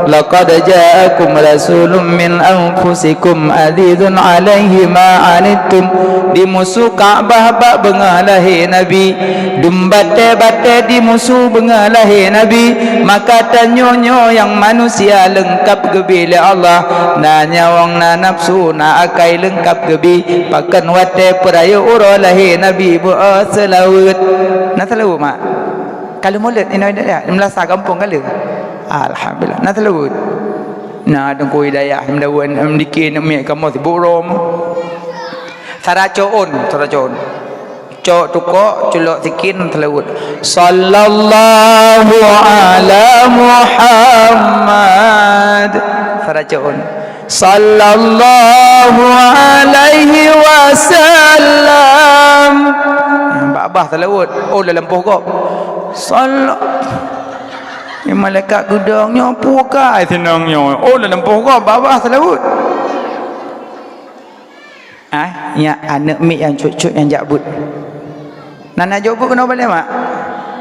Laqad ja'akum rasulun min anfusikum azizun alaihi ma anittum. Dimusu Ka'bah bak beungoh lahé Nabi. Dum batée-batée dimusu beungoh lahé Nabi. Maka tanyoe nyoe nyang manusia leungkap geubi lé Allah. Na nyawöng, na nafsu, na akai leungkap geubi. Pakon watée peurayeuk uroe lahé Nabi beu seulaweuet. Na seulaweuet, mak? Ka lheueh mulod, inoe dak, meulasa gampông ka lheueh. Alhamdulillah. Na seulaweuet. Na Teungku Hidayah, meudawan, meudiké, neuk miet kamoe sibuk rom. Sara coon, sara coon. Cok tukok, culok sikin, seulaweuet. Sallallahu ala Muhammad. Sara coon. Sallallahu alaihi wasallam. Babah seulaweuet. Oh, lam poh gob. Sal- Ni malaikat geudong nyoe, puka ai sinong nyoe. Oh, lam poh gob, babah seulaweuet. Ah, nyan aneuk miet nyang cut-cut nyang jak beuet. Na, na jok beuet keunoe balée, mak?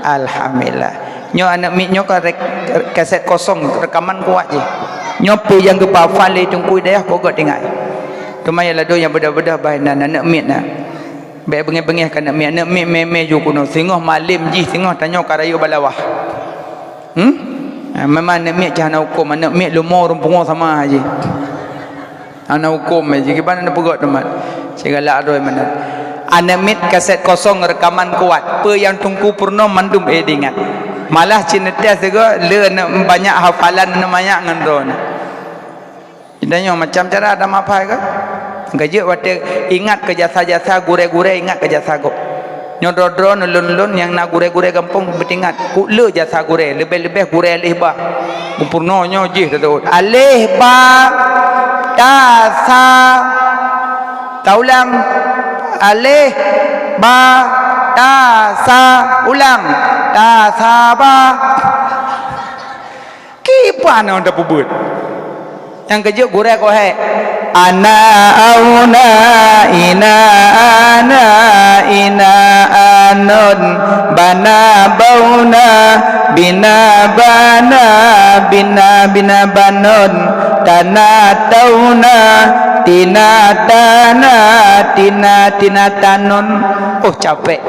Alhamdulillah. Nyoe aneuk miet nyoe ka rek-, kaset kosong, rekaman kuat jih. Nyoe peue nyang geuba hafal lé Teungku Hidayah, peugöt ingat. Teuma ya ladôm nyang beudôh-beudôh bah nan aneuk miet na. Bèk beungéh-beungéh keu aneuk miet. Aneuk miet mé-mé ju keunoe, singoh malém jih, singoh tanyoe ka rayeuk bak lawah. Hmm? Ah, memang aneuk miet cit hana hukôm, aneuk miet leumo ureueng pungo sama jih. Hana hukôm jih, kiban aneuk peugöt teuma. Sigalak droe meunan. Aneuk miet kaset kosong rekaman kuat. Peue nyang Teungku peurunoe mandum ék diingat. Malah cit neuteh sigoe le aneuk banyak hafalan aneuk manyak ngon droeneuh. Di tanyoe macam cara ada mapai kan? Geujeuet watèe ingat keu jasa-jasa gurèe-gurèe, ingat keu jasa gob. Nyoe droe-droe ulôn-ulôn nyang na gurèe-gurèe gampông beutingat, keu le jasa gurèe, leubeh-leubeh gurèe Aleh Ba. Geupeurunoe nyoe jih teuteuôt. Aleh Ba Ta Sa. Taulang. Aleh Ba Ta Sa. Ulang. Ta Sa Ba. Kiban nyang tapeubeuet. Nyang keujeuet gurèe keuhai. Ana auna ina ana ina anon bana bauna bina bana bina bina banon tana tauna tina tana tina tina tanon. Oh, capek.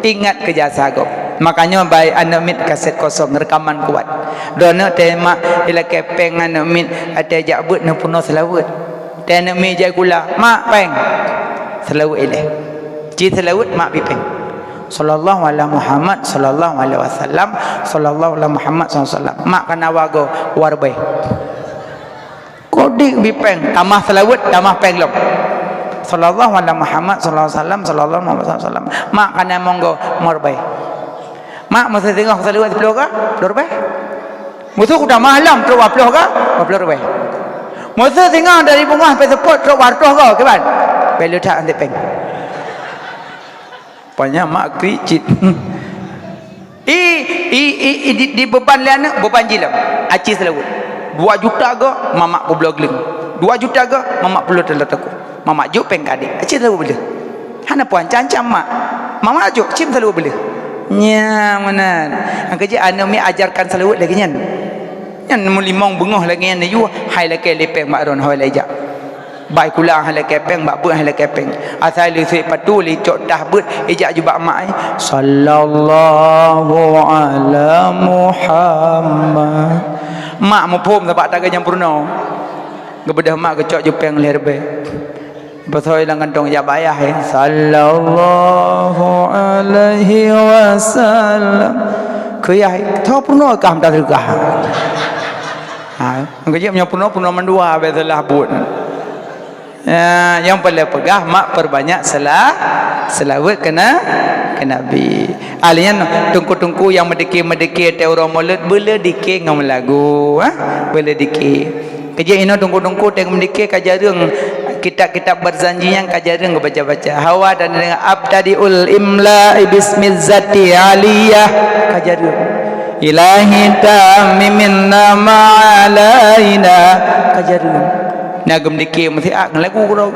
Ingat keu jasa gob. Makanya bai aneuk miet kaset kosong rekaman kuat. Droeneuh teuh mak ilakèe péng aneuk miet, watèe jak beuet neupeurunoe seulaweuet. Teuh aneuk miet jak sikula, "Mak, péng." Seulaweuet ilèe. Ci seulaweuet mak bri péng. Sallallahu ala Muhammad, sallallahu alaihi wasallam, sallallahu ala Muhammad, sallallahu alaihi wasallam. Mak kana wagoe, dua ribèe. Kodik bri péng, tamah seulaweuet, tamah péng lom. Sallallahu ala Muhammad, sallallahu alaihi wasallam, sallallahu alaihi wasallam. Mak kana monggo, dua ribèe. Mak, meuseu singoh seulaweuet siplôh ga, dua ribèe. Meuseu kutamah lom trôk dua plôh ga, dua plôh ribèe. Meuseu singoh dari beungoh pèng seupôt trôk dua reutôh ga, kiban? Bèk le that anté péng. Panya mak krik cit. I, i, i, i, di, di beban lé aneuk, beban jih lom. Aci seulaweuet. Dua juta ga, mamak peubloe gleueng. Dua juta ga, mamak peuleueh teulat takue. Mamak jok péng keu adék. Aci seulaweuet beuleuh. Hana peue ancam-ancam mak. Mamak jok, cim seulaweuet beuleuh. Nyan meunan. Nyang keujeuet aneuk miet ajarkan seulaweuet lagèe nyan. Nyan meulimong beungoh lagèe nyan neuyue, hai lakèe lé péng bak droeneuh, hai lé jak. Bak sikula han lakèe péng, bak beuet han lakèe péng. Asai lé sép patu lé cok tah beuet, ijak jubak mak ai. Sallallahu ala Muhammad. Mak muphom sabab taga nyang peurunoe. Geubeudôh mak geucok jupéng lhèe ribèe. Beutôi lam kantong ijak bak ayah, eh. Sallallahu alaihi wasallam. Keu yah, eh, tho peurunoe kah meutaseudeukah. Ha, geujak meunyoe peurunoe, peurunoe mandua, bèk salah buet. Ya, nyang paleng peugah mak perbanyak sela-, selawat keu na-, keu Nabi. Ahli nyan teungku-teungku nyang meudike-meudike teuh uroe Maulud, beuleu dike ngon meulagu, ha? Beuleu dike. Keujeuet inoe teungku-teungku teuh meudike ka jareueng kitab-kitab Barzanji nyan ka jareueng geubaca-baca. Hawa dan dengan abtadiul imla bismizzati aliyah ka jareueng. Ilahi tammimin nama alaina ka jareueng. Na geumdike meusiat ngon lagu keudroe.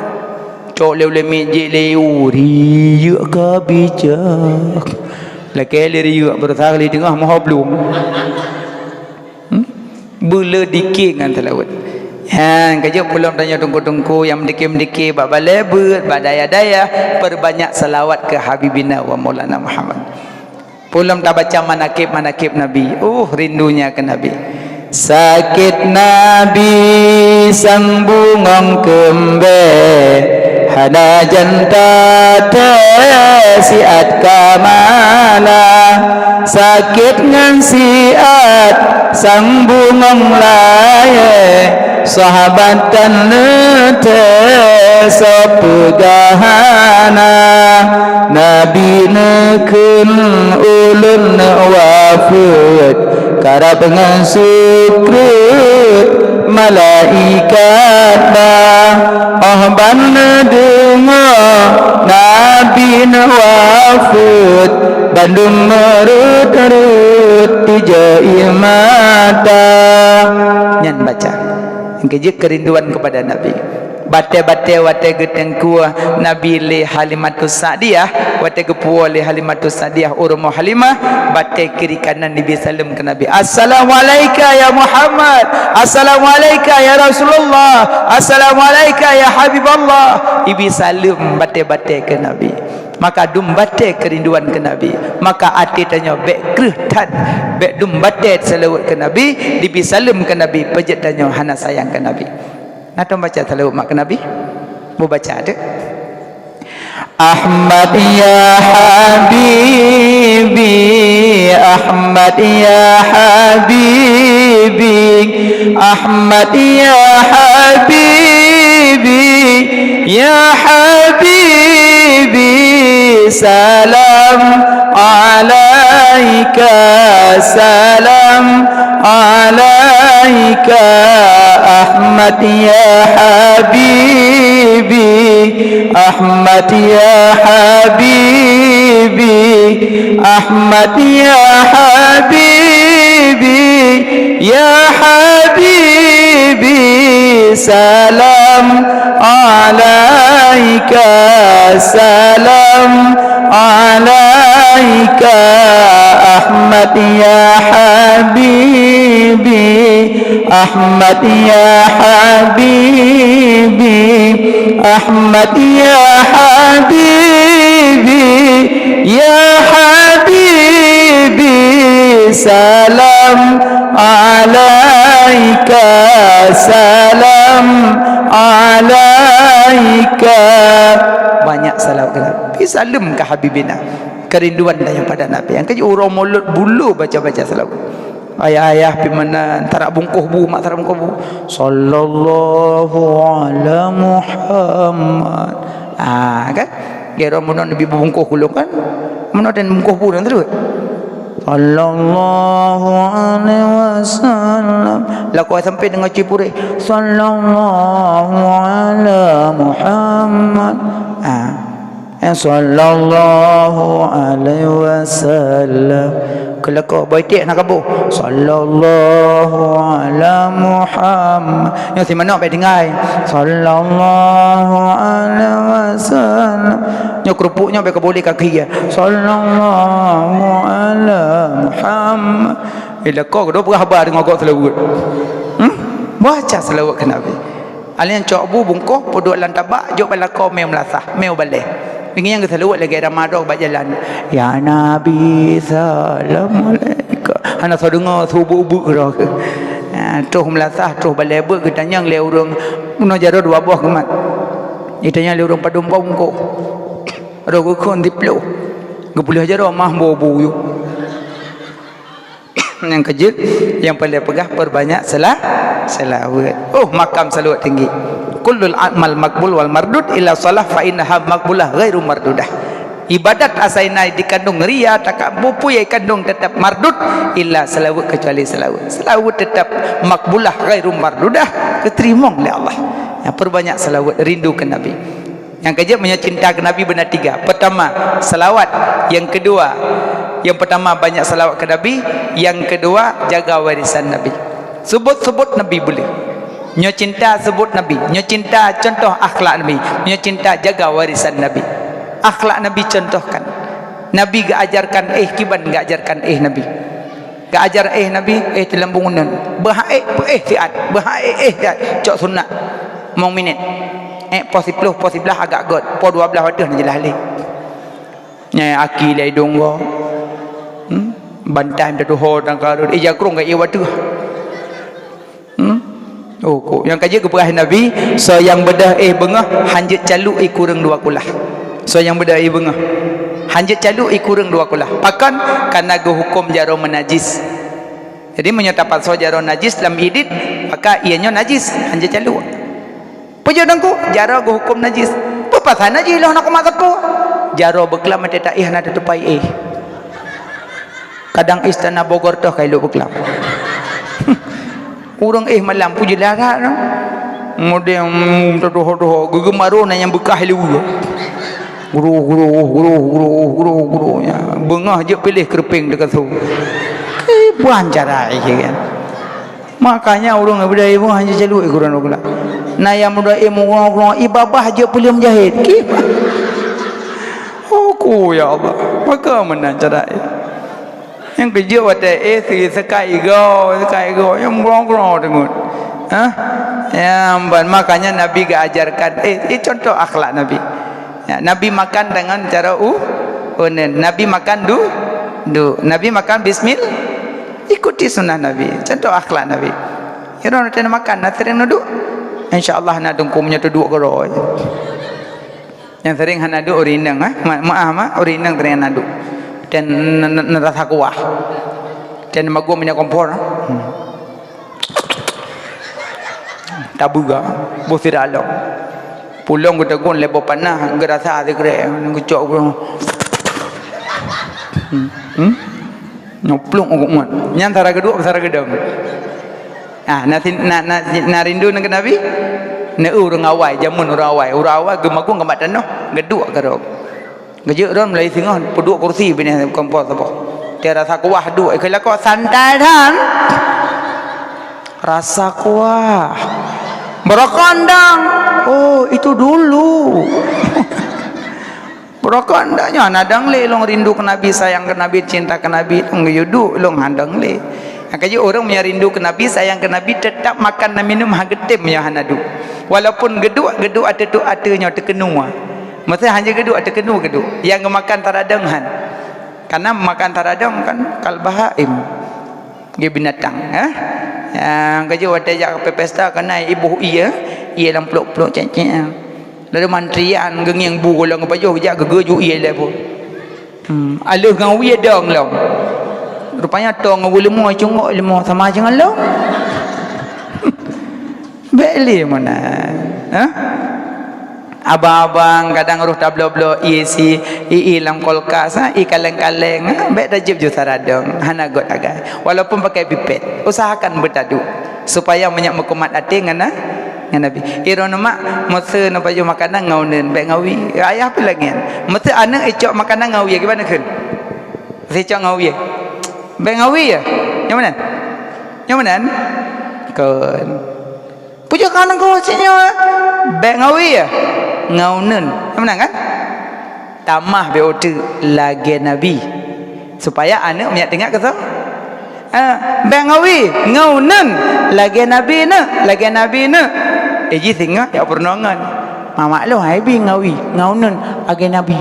Cok lé ulèe miet jih lé u, riyeuk ka bijak. Lakèe lé riyeuk, beureusaha lé teungoh moho blung. Hmm? Beuleu dike ngon seulaweuet. Nyan, ka jeuet peulom tanyoe teungku-teungku nyang meudike-meudike bak balèe beuet, bak dayah-dayah, peurbanyak seulawat keu Habibina wa Maulana Muhammad. Peulom tabaca manakib-manakib Nabi. Uh, rindunya keu Nabi. Sakét Nabi sang bungöng keumbée, hana jan taté siat ka malam. Sakét ngon siat sang bungöng layée, sahabat tan neuté soe peugah hana. Nabi neukheun ulôn wafeuet, karab ngon sukreut malaikat ba. Óh ban neudeungoe Nabi neuwafeuet, bandum meureuet-reuet tijak ié mata. Nyan baca. Nyang keujeuet keurinduan keupada Nabi. Batée-batée watée geuteungku Nabi lé Halimatus Sa'diyah, watée geupuwoe lé Halimatus Sa'diyah u rumoh Halimah, batée kiri kanan jibi saleuem keu Nabi. "Assalamualaika ya Muhammad, assalamualaika ya Rasulullah, assalamualaika ya Habiballah." Jibi saleuem batée-batée keu Nabi. Maka dum batée keurinduan keu Nabi. Maka até tanyoe bék kreueh that, bék dum batée seulaweuet keu Nabi, jibi saleuem keu Nabi, peujeuet tanyoe hana sayang keu Nabi. Na tom baca seulaweuet mak keu Nabi? Mubaca deh. Ahmad ya habibi, Ahmad ya habibi, Ahmad ya habibi, ya habibi, salam alaika, salam alaika, Ahmad ya habibi, Ahmad ya habibi, Ahmad ya habibi, ya habibi, salam alaika, salam alaika, Ahmad ya habibi, Ahmad ya habibi, Ahmad ya habibi, ya habibi, salam alaika, salam alaika. Banyak salawat keu Nabi. Saleuem keu habibina. Keurinduan tanyoe pada Nabi. Nyang keujeuet uroe mulod bulo baca-baca salawat. Ayah-ayah pih meunan, tarak bungkôh bu, mak tarak bungkôh bu. Sallallahu ala Muhammad. Ah, kan? Kira meunan Nabi bungkôh kulong kan? Meunan dan bungkôh bu dan terus. Sallallahu alaihi wasallam. Lakoe sampai deungon cipureh. Sallallahu ala Muhammad. Ah. Eh, sallallahu alaihi wasallam. Keuleukoh boy tiek na kaboh. Sallallahu ala Muhammad. Nyoe si manok bèk tinggai. Sallallahu alaihi wasallam. Nyoe keurupuk nyoe bèk kaboh lé kaki ya. Sallallahu ala Muhammad. Eh, lekoh keudroe peugah haba deungon gok seulaweuet. Hmm? Baca seulaweuet keu Nabi. Alèh nyan cok bu bungkôh, peuduek lam tabak, jok bak lakoe mé meulasah, mé u balèe. Ngieng geuseulaweuet lagèe Ramadan bak jalan. Ya Nabi, salam alaika. Hana soe deungoe, su ubeuek-ubeuek keudroe. Ha, troh meulasah, troh balèe beuet geutanyong lé ureueng, meunoe jaroe dua boh geumat. Geutanyong lé ureueng padum boh bungkôh. Roh geukheun siplôh. Geupeuleueh jaroe mah boh bu yue. Nyang keujeuet, nyang paleng peugah, peurbanyak sela-, selaweuet. Oh, makam salaweuet tinggi. Kullul amal maqbul wal mardud illa shalah fa innaha maqbulah ghairu mardudah. Ibadat asai na dikandung ria, takabur, peue nyang ikandung teutap mardud, illa salaweuet, keucuali salaweuet. Salaweuet teutap maqbulah ghairu mardudah, geuteurimong lé Allah. Nyang peurbanyak salaweuet, rindu keu Nabi. Nyang keujeuet, meunyoe cinta keu Nabi beuna tiga. Pertama, salawat. Yang kedua, yang pertama banyak salawat keu Nabi, yang kedua jaga warisan Nabi. Sebut-sebut Nabi boleh. Nyoe cinta sebut Nabi, nyoe cinta contoh akhlak Nabi, nyoe cinta jaga warisan Nabi. Akhlak Nabi contohkan. Nabi geuajarkan éh kiban geuajarkan éh Nabi. Geuajar éh Nabi, éh teuh lam bangunan. Beuhak éh, peuéh siat. Beuhak éh, éh siat. Cok sunat. Limong minét. Éh, poh siplôh, poh siblaih agak göt. Poh dua blaih watèe na jeulaih lé. Nyang aki lé idong gob. Hmm? Bantai mita tuho dan karut. Ija krong ka ié watèe. Hmm? Oh, kok. Nyang ka jeuet geupeugah Nabi, soe nyang beudôh éh beungoh, hanjeuet calok éh kureueng dua kulah. Soe nyang beudôh éh beungoh, hanjeuet calok éh kureueng dua kulah. Pakon? Kareuna geuhuköm jaroe meunajis. Jadi, meunyoe tapasoe jaroe najis lam idit, maka ié nyoe najis, hanjeuet calok. Peujeuet Teungku, jaroe geuhuköm najis. Peue pasai najis lôn hana kumat sapeue? Jaroe beuklam watèe taéh hana tatupai éh. Kadang istana Bogor toh ka ilok beuklam. Ureueng éh malam puji larat nyoe. Model, hmm, teudoho-doho, geugeumaro na nyang beukah ilok. Guru, guru, guru, guru, guru, guru, ya. Beungoh jeuet piléh keureupeng teukaso. Kiban cara éh kan. Makanya ureueng beudaya ibu hanya jalur éh kureueng dua kulah. Na nyang muda, eh, meugrong-grong, eh, babah jeuet peuleuem jahét. Ki? Oh, ku, ya Allah. Maka meunan cara, eh. Nyang keujeuet watèe, eh, si sekai igoe, sekai igoe, nyang meugrong-grong teungeut. Hah? Nyang ban, makanya Nabi geuajarkan, eh, eh, contoh akhlak Nabi. Ya, Nabi makan dengan cara u-, uneun. Nabi makan du-, du. Nabi makan bismil-, ikuti sunnah Nabi. Contoh akhlak Nabi. Kira watèe makan, na sering neuduek. Insya Allah na teungku meunyoe teuduek keudroe. Nyang sering hana duek ureueng inong, eh. Ma-, maaf, mak, ureueng inong sering hana duek. Dan n-, n-, n-, rasa kuah. Dan magom minyak kompor. Hmm. Tabu ga, boh sira lom. Pulang geutegun lé boh panah, geurasa sikrek, geucok. Hmm. Hmm? Nyoplok hukuman. Nyan sara geuduek, sara geudong. Ah, na, na, na, na rindu nang keu Nabi? Na ureueng awai, jameun ureueng awai. Ureueng awai geumagong geumat tanoh, geuduek keudroe. Geujeuet droen mulai singoh peuduek kursi binéh kompor saboh. Tiara sakuah duek, ikheun lakoe santai tan. Rasa kuah. Beurokon dong. Oh, itu dulu. Beurokon dong, nyoe hana dong lé lôn rindu keu Nabi, sayang keu Nabi, cinta keu Nabi, lôn geuyue duek, lôn hana dong lé. Nyang ka jeuet ureueng meunyoe rindu keu Nabi, sayang keu Nabi, teutap makan dan minum hana geutem meunyoe hana duek. Walaupun geuduek, geuduek ateueh-ateueh nyoe teukeunua. Maksudnya hana geuduek, teukeunua geuduek. Nyang geumakan taradong han. Karena makan taradong kan kal bahaim. Geu binatang, eh. Nyang ka jeuet watèe jak pesta kana iboh ié, ié lam plok-plok cék-cék. Lalu mantrian geungieng bu golom geupajoh jak geugeujok ié lé bu. Hmm, aleuh ngon wie dong lom. Rupanya tong ngon bu leumo cungok leumo sama jangan lom. Bèk lé meunan, ha? Abang-abang kadang roh tabloe-bloe ie si, ie lam kulkas, ha? Ie kaleng-kaleng, ha? Bèk tajeueb ju saradong, hana göt agai. Walaupun pakai pipet, usahakan beutadu supaya meunyoe meukumat até ngon na-, ngon Nabi. Iron mak, meuseu na pajoh makanan ngon uneun, bèk ngawi. Ayah pih lagèe nyan. Meuseu aneuk icok makanan ngawi, gimana kheun? Meuseu icok ngawi. Bèk ngawi ya? Nyang meunan? Nyang meunan? Kon. Pujoe ka nanggroe cit nyoe, bèk ngawi ya? Ngon uneun. Meunan kan? Tamah bèk uteuk lagèe Nabi. Supaya aneuk meunyak teuingat keu soe? Ah, bèk ngawi, ngon uneun lagèe Nabi neuk, lagèe Nabi neuk. Eh, jih singoh jak peurunoe ngon. Mamak lôn hai bi ngawi, ngon uneun lagèe Nabi.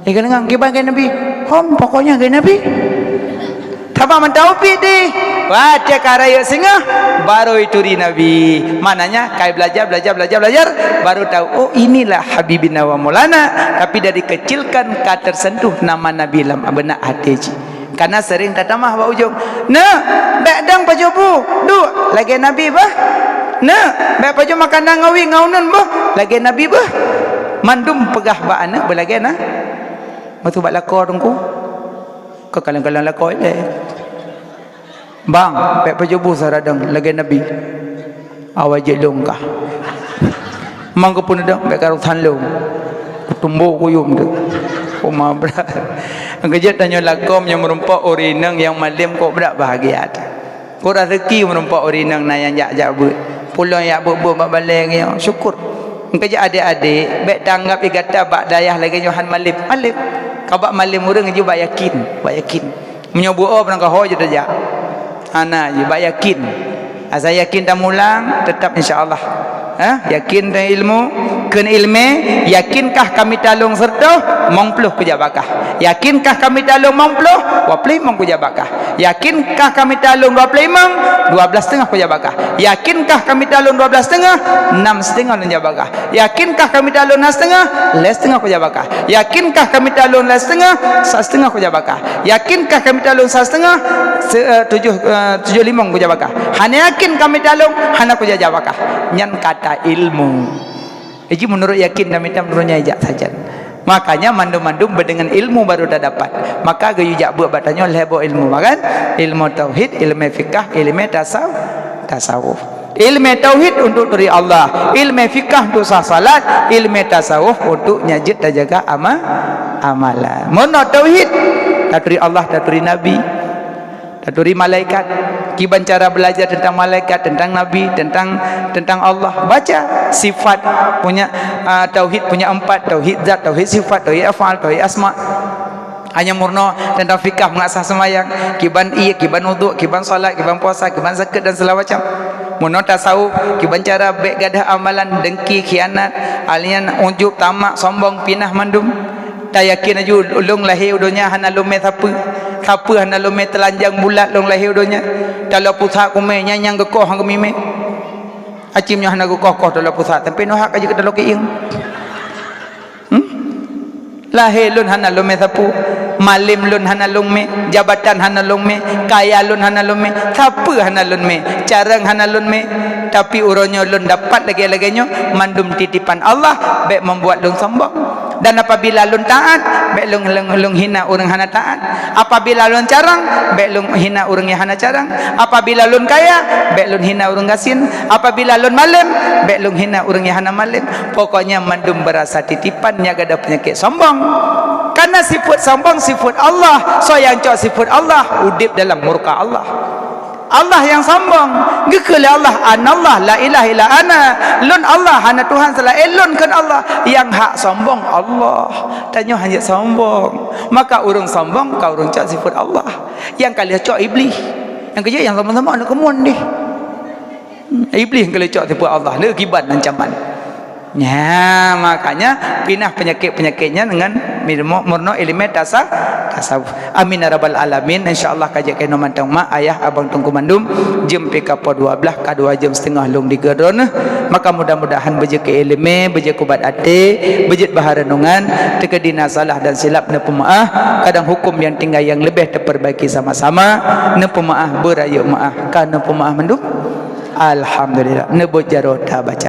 Ikan ngon kiban lagèe Nabi. Hom, pokoknya lagèe Nabi. Sabab mantong ubit deh. Watèe ka rayeuk singoh, baru ituri Nabi. Maknanya, kai belajar, belajar, belajar, belajar, baru tahu, oh, inilah Habibina wa Maulana. Tapi dari kecil kan ka tersentuh nama Nabi lam benak hati cit. Karena sering tatamah bak ujong. Neuk, bèk dong pajoh bu, duek lagèe Nabi bah. Neuk, bèk pajoh makanan ngawi ngon uneun bah, lagèe Nabi bah. Mandum peugah bak aneuk beulagèe na. Meuseu bak lakoe teungku. Keu kalon-kalon lakoe lé. Bang, bèk pajoh bu saradong lagèe Nabi. Awai jeuet lôn kah. Mang keupeue neudong bèk ka urusan lôn. Kutumbo kuyum tu. Oma brat. Keujeuet tanyoe lakoe nyang meurumpok ureueng inong nyang malem kok brat bahagia. Kok raseuki meurumpok ureueng inong na nyang jak-jak beuet. Pulo jak beuet-beuet bak balèe nyoe. Syukur. Keujeuet adék-adék, bèk tanggap ie gata bak dayah lagèe nyoe han malem. Malem. Ka bak malem ureueng jih bak yakin. Bak yakin. Meunyoe beuo beurangkaho jeuet tajak. Hana jih, bak yakin. Asai yakin tamulang, teutap insya Allah. Eh, yakin teuh ilmu, kheun ileumèe, yakinkah kami talôn seureutoh, limong ploh kujak bak kah. Yakinkah kami talôn limong ploh, dua ploh limong kujak bak kah. Yakinkah kami talôn dua ploh limong, dua blaih siteungoh kujak bak kah. Yakinkah kami talôn dua blaih siteungoh, nam siteungoh lôn jak bak kah. Yakinkah kami talôn nam siteungoh, lhèe siteungoh kujak bak kah. Yakinkah kami talôn lhèe siteungoh, sa siteungoh kujak bak kah. Yakinkah kami talôn sa siteungoh, se-, eh, tujoh, eh, tujoh limong kujak bak kah. Hana yakin kami talôn, hana kujak jak bak kah. Nyan kata ilmu. Jadi menurut yakin dan mita menurut nyang jak sajan. Makanya mandum-mandum beudeungon ilmu baru tadapat. Maka geuyue jak beuet bak tanyoe lhèe boh ilmu, kan? Ilmu tauhid, ilmu fikah, ilmu tasa-, tasawuf. Ileumèe tauhid untuk turi Allah, ileumèe fikah untuk sah salat, ileumèe tasawuf untuk nyang jeuet tajaga ama-, amalan. Meunoe tauhid, taturi Allah, taturi Nabi. Aturi malaikat, kiban cara belajar tentang malaikat, tentang nabi, tentang tentang Allah. Baca sifat punya, ah, tauhid punya empat, tauhid zat, tauhid sifat, tauhid afal, tauhid asma. Hanya murno tentang fikah mengasah semayang, kiban ie, kiban uduk, kiban salat, kiban puasa, kiban zakat dan segala macam. Murno tasawuf, kiban cara bek gadah amalan, dengki, khianat, alian, ujub, tamak, sombong, pinah mandum. Tayakin aju lôn lahé u donya hana lôn mé sapeue. Sapeue hana lôn mé teulanjang bulat lôn lahé u donya. Taloe pusat kumé nyang nyang geukoh han geumimé. Acim nyoe hana geukoh-koh taloe pusat, tapi neuhak ka jeuet keu taloe keuieng. Hmm? Lahé lôn hana lôn mé sapeue. Malém lôn hana lôn mé, jabatan hana lôn mé, kaya lôn hana lôn mé, sapeue hana lôn mé, carông hana lôn mé. Tapi uroe nyoe lôn dapat lagée-lagée nyoe, mandum titipan Allah, bék membuat lôn sombong. Dan apabila lôn taat, bék lôn, lôn, lôn hina ureuëng hana taat. Apabila lôn carông, bék lôn hina ureuëng nyang hana carông. Apabila lôn kaya, bék lôn hina ureuëng gasien. Apabila lôn malém, bék lôn hina ureuëng nyang hana malém. Pokoknya mandum beurasa titipan nyang gadôh peunyakét sombong. Karena sifat sombong sifat Allah. Soe nyang cok sifat Allah, udeb dalam murka Allah. Allah nyang sombong. Geukheun lé Allah, "Anallah la ilaha illa ana." Lôn Allah, hana Tuhan seulaén lôn, kheun Allah. Nyang hak sombong Allah. Tanyoe hana sombong. Maka ureuëng sombong ka ureuëng cok sifat Allah. Nyang ka lheueh cok Iblih. Nyang keujeuet nyang sombong-sombong aneuk keumuen deh. Iblih nyang ka lheueh cok sifat Allah. Lheueh kiban ancaman. Nya, makanya pinah peunyakét-peunyakét nyan dengan murno ileumé tasa-, tasawuf. Amin ya rabbal alamin. Insya Allah ka jeuet keunoe mantong mak, ayah, abang, teungku mandum. Jeuem pih ka poh dua blaih, ka dua jeuem siteungoh lôn di droeneuh. Maka mudah-mudahan beujeuet keu ileumé, beujeuet keu ubat até, beujeuet bahan reunongan, teukeudi na salah dan silap neupeumeuáh, kadang huköm nyang tinggai nyang leubeh teupeurbaiki sama-sama, neupeumeuáh beurayeuk meuáh, ka neupeumeuáh mandum. Alhamdulillah. Neubeuet jaroe tabaca.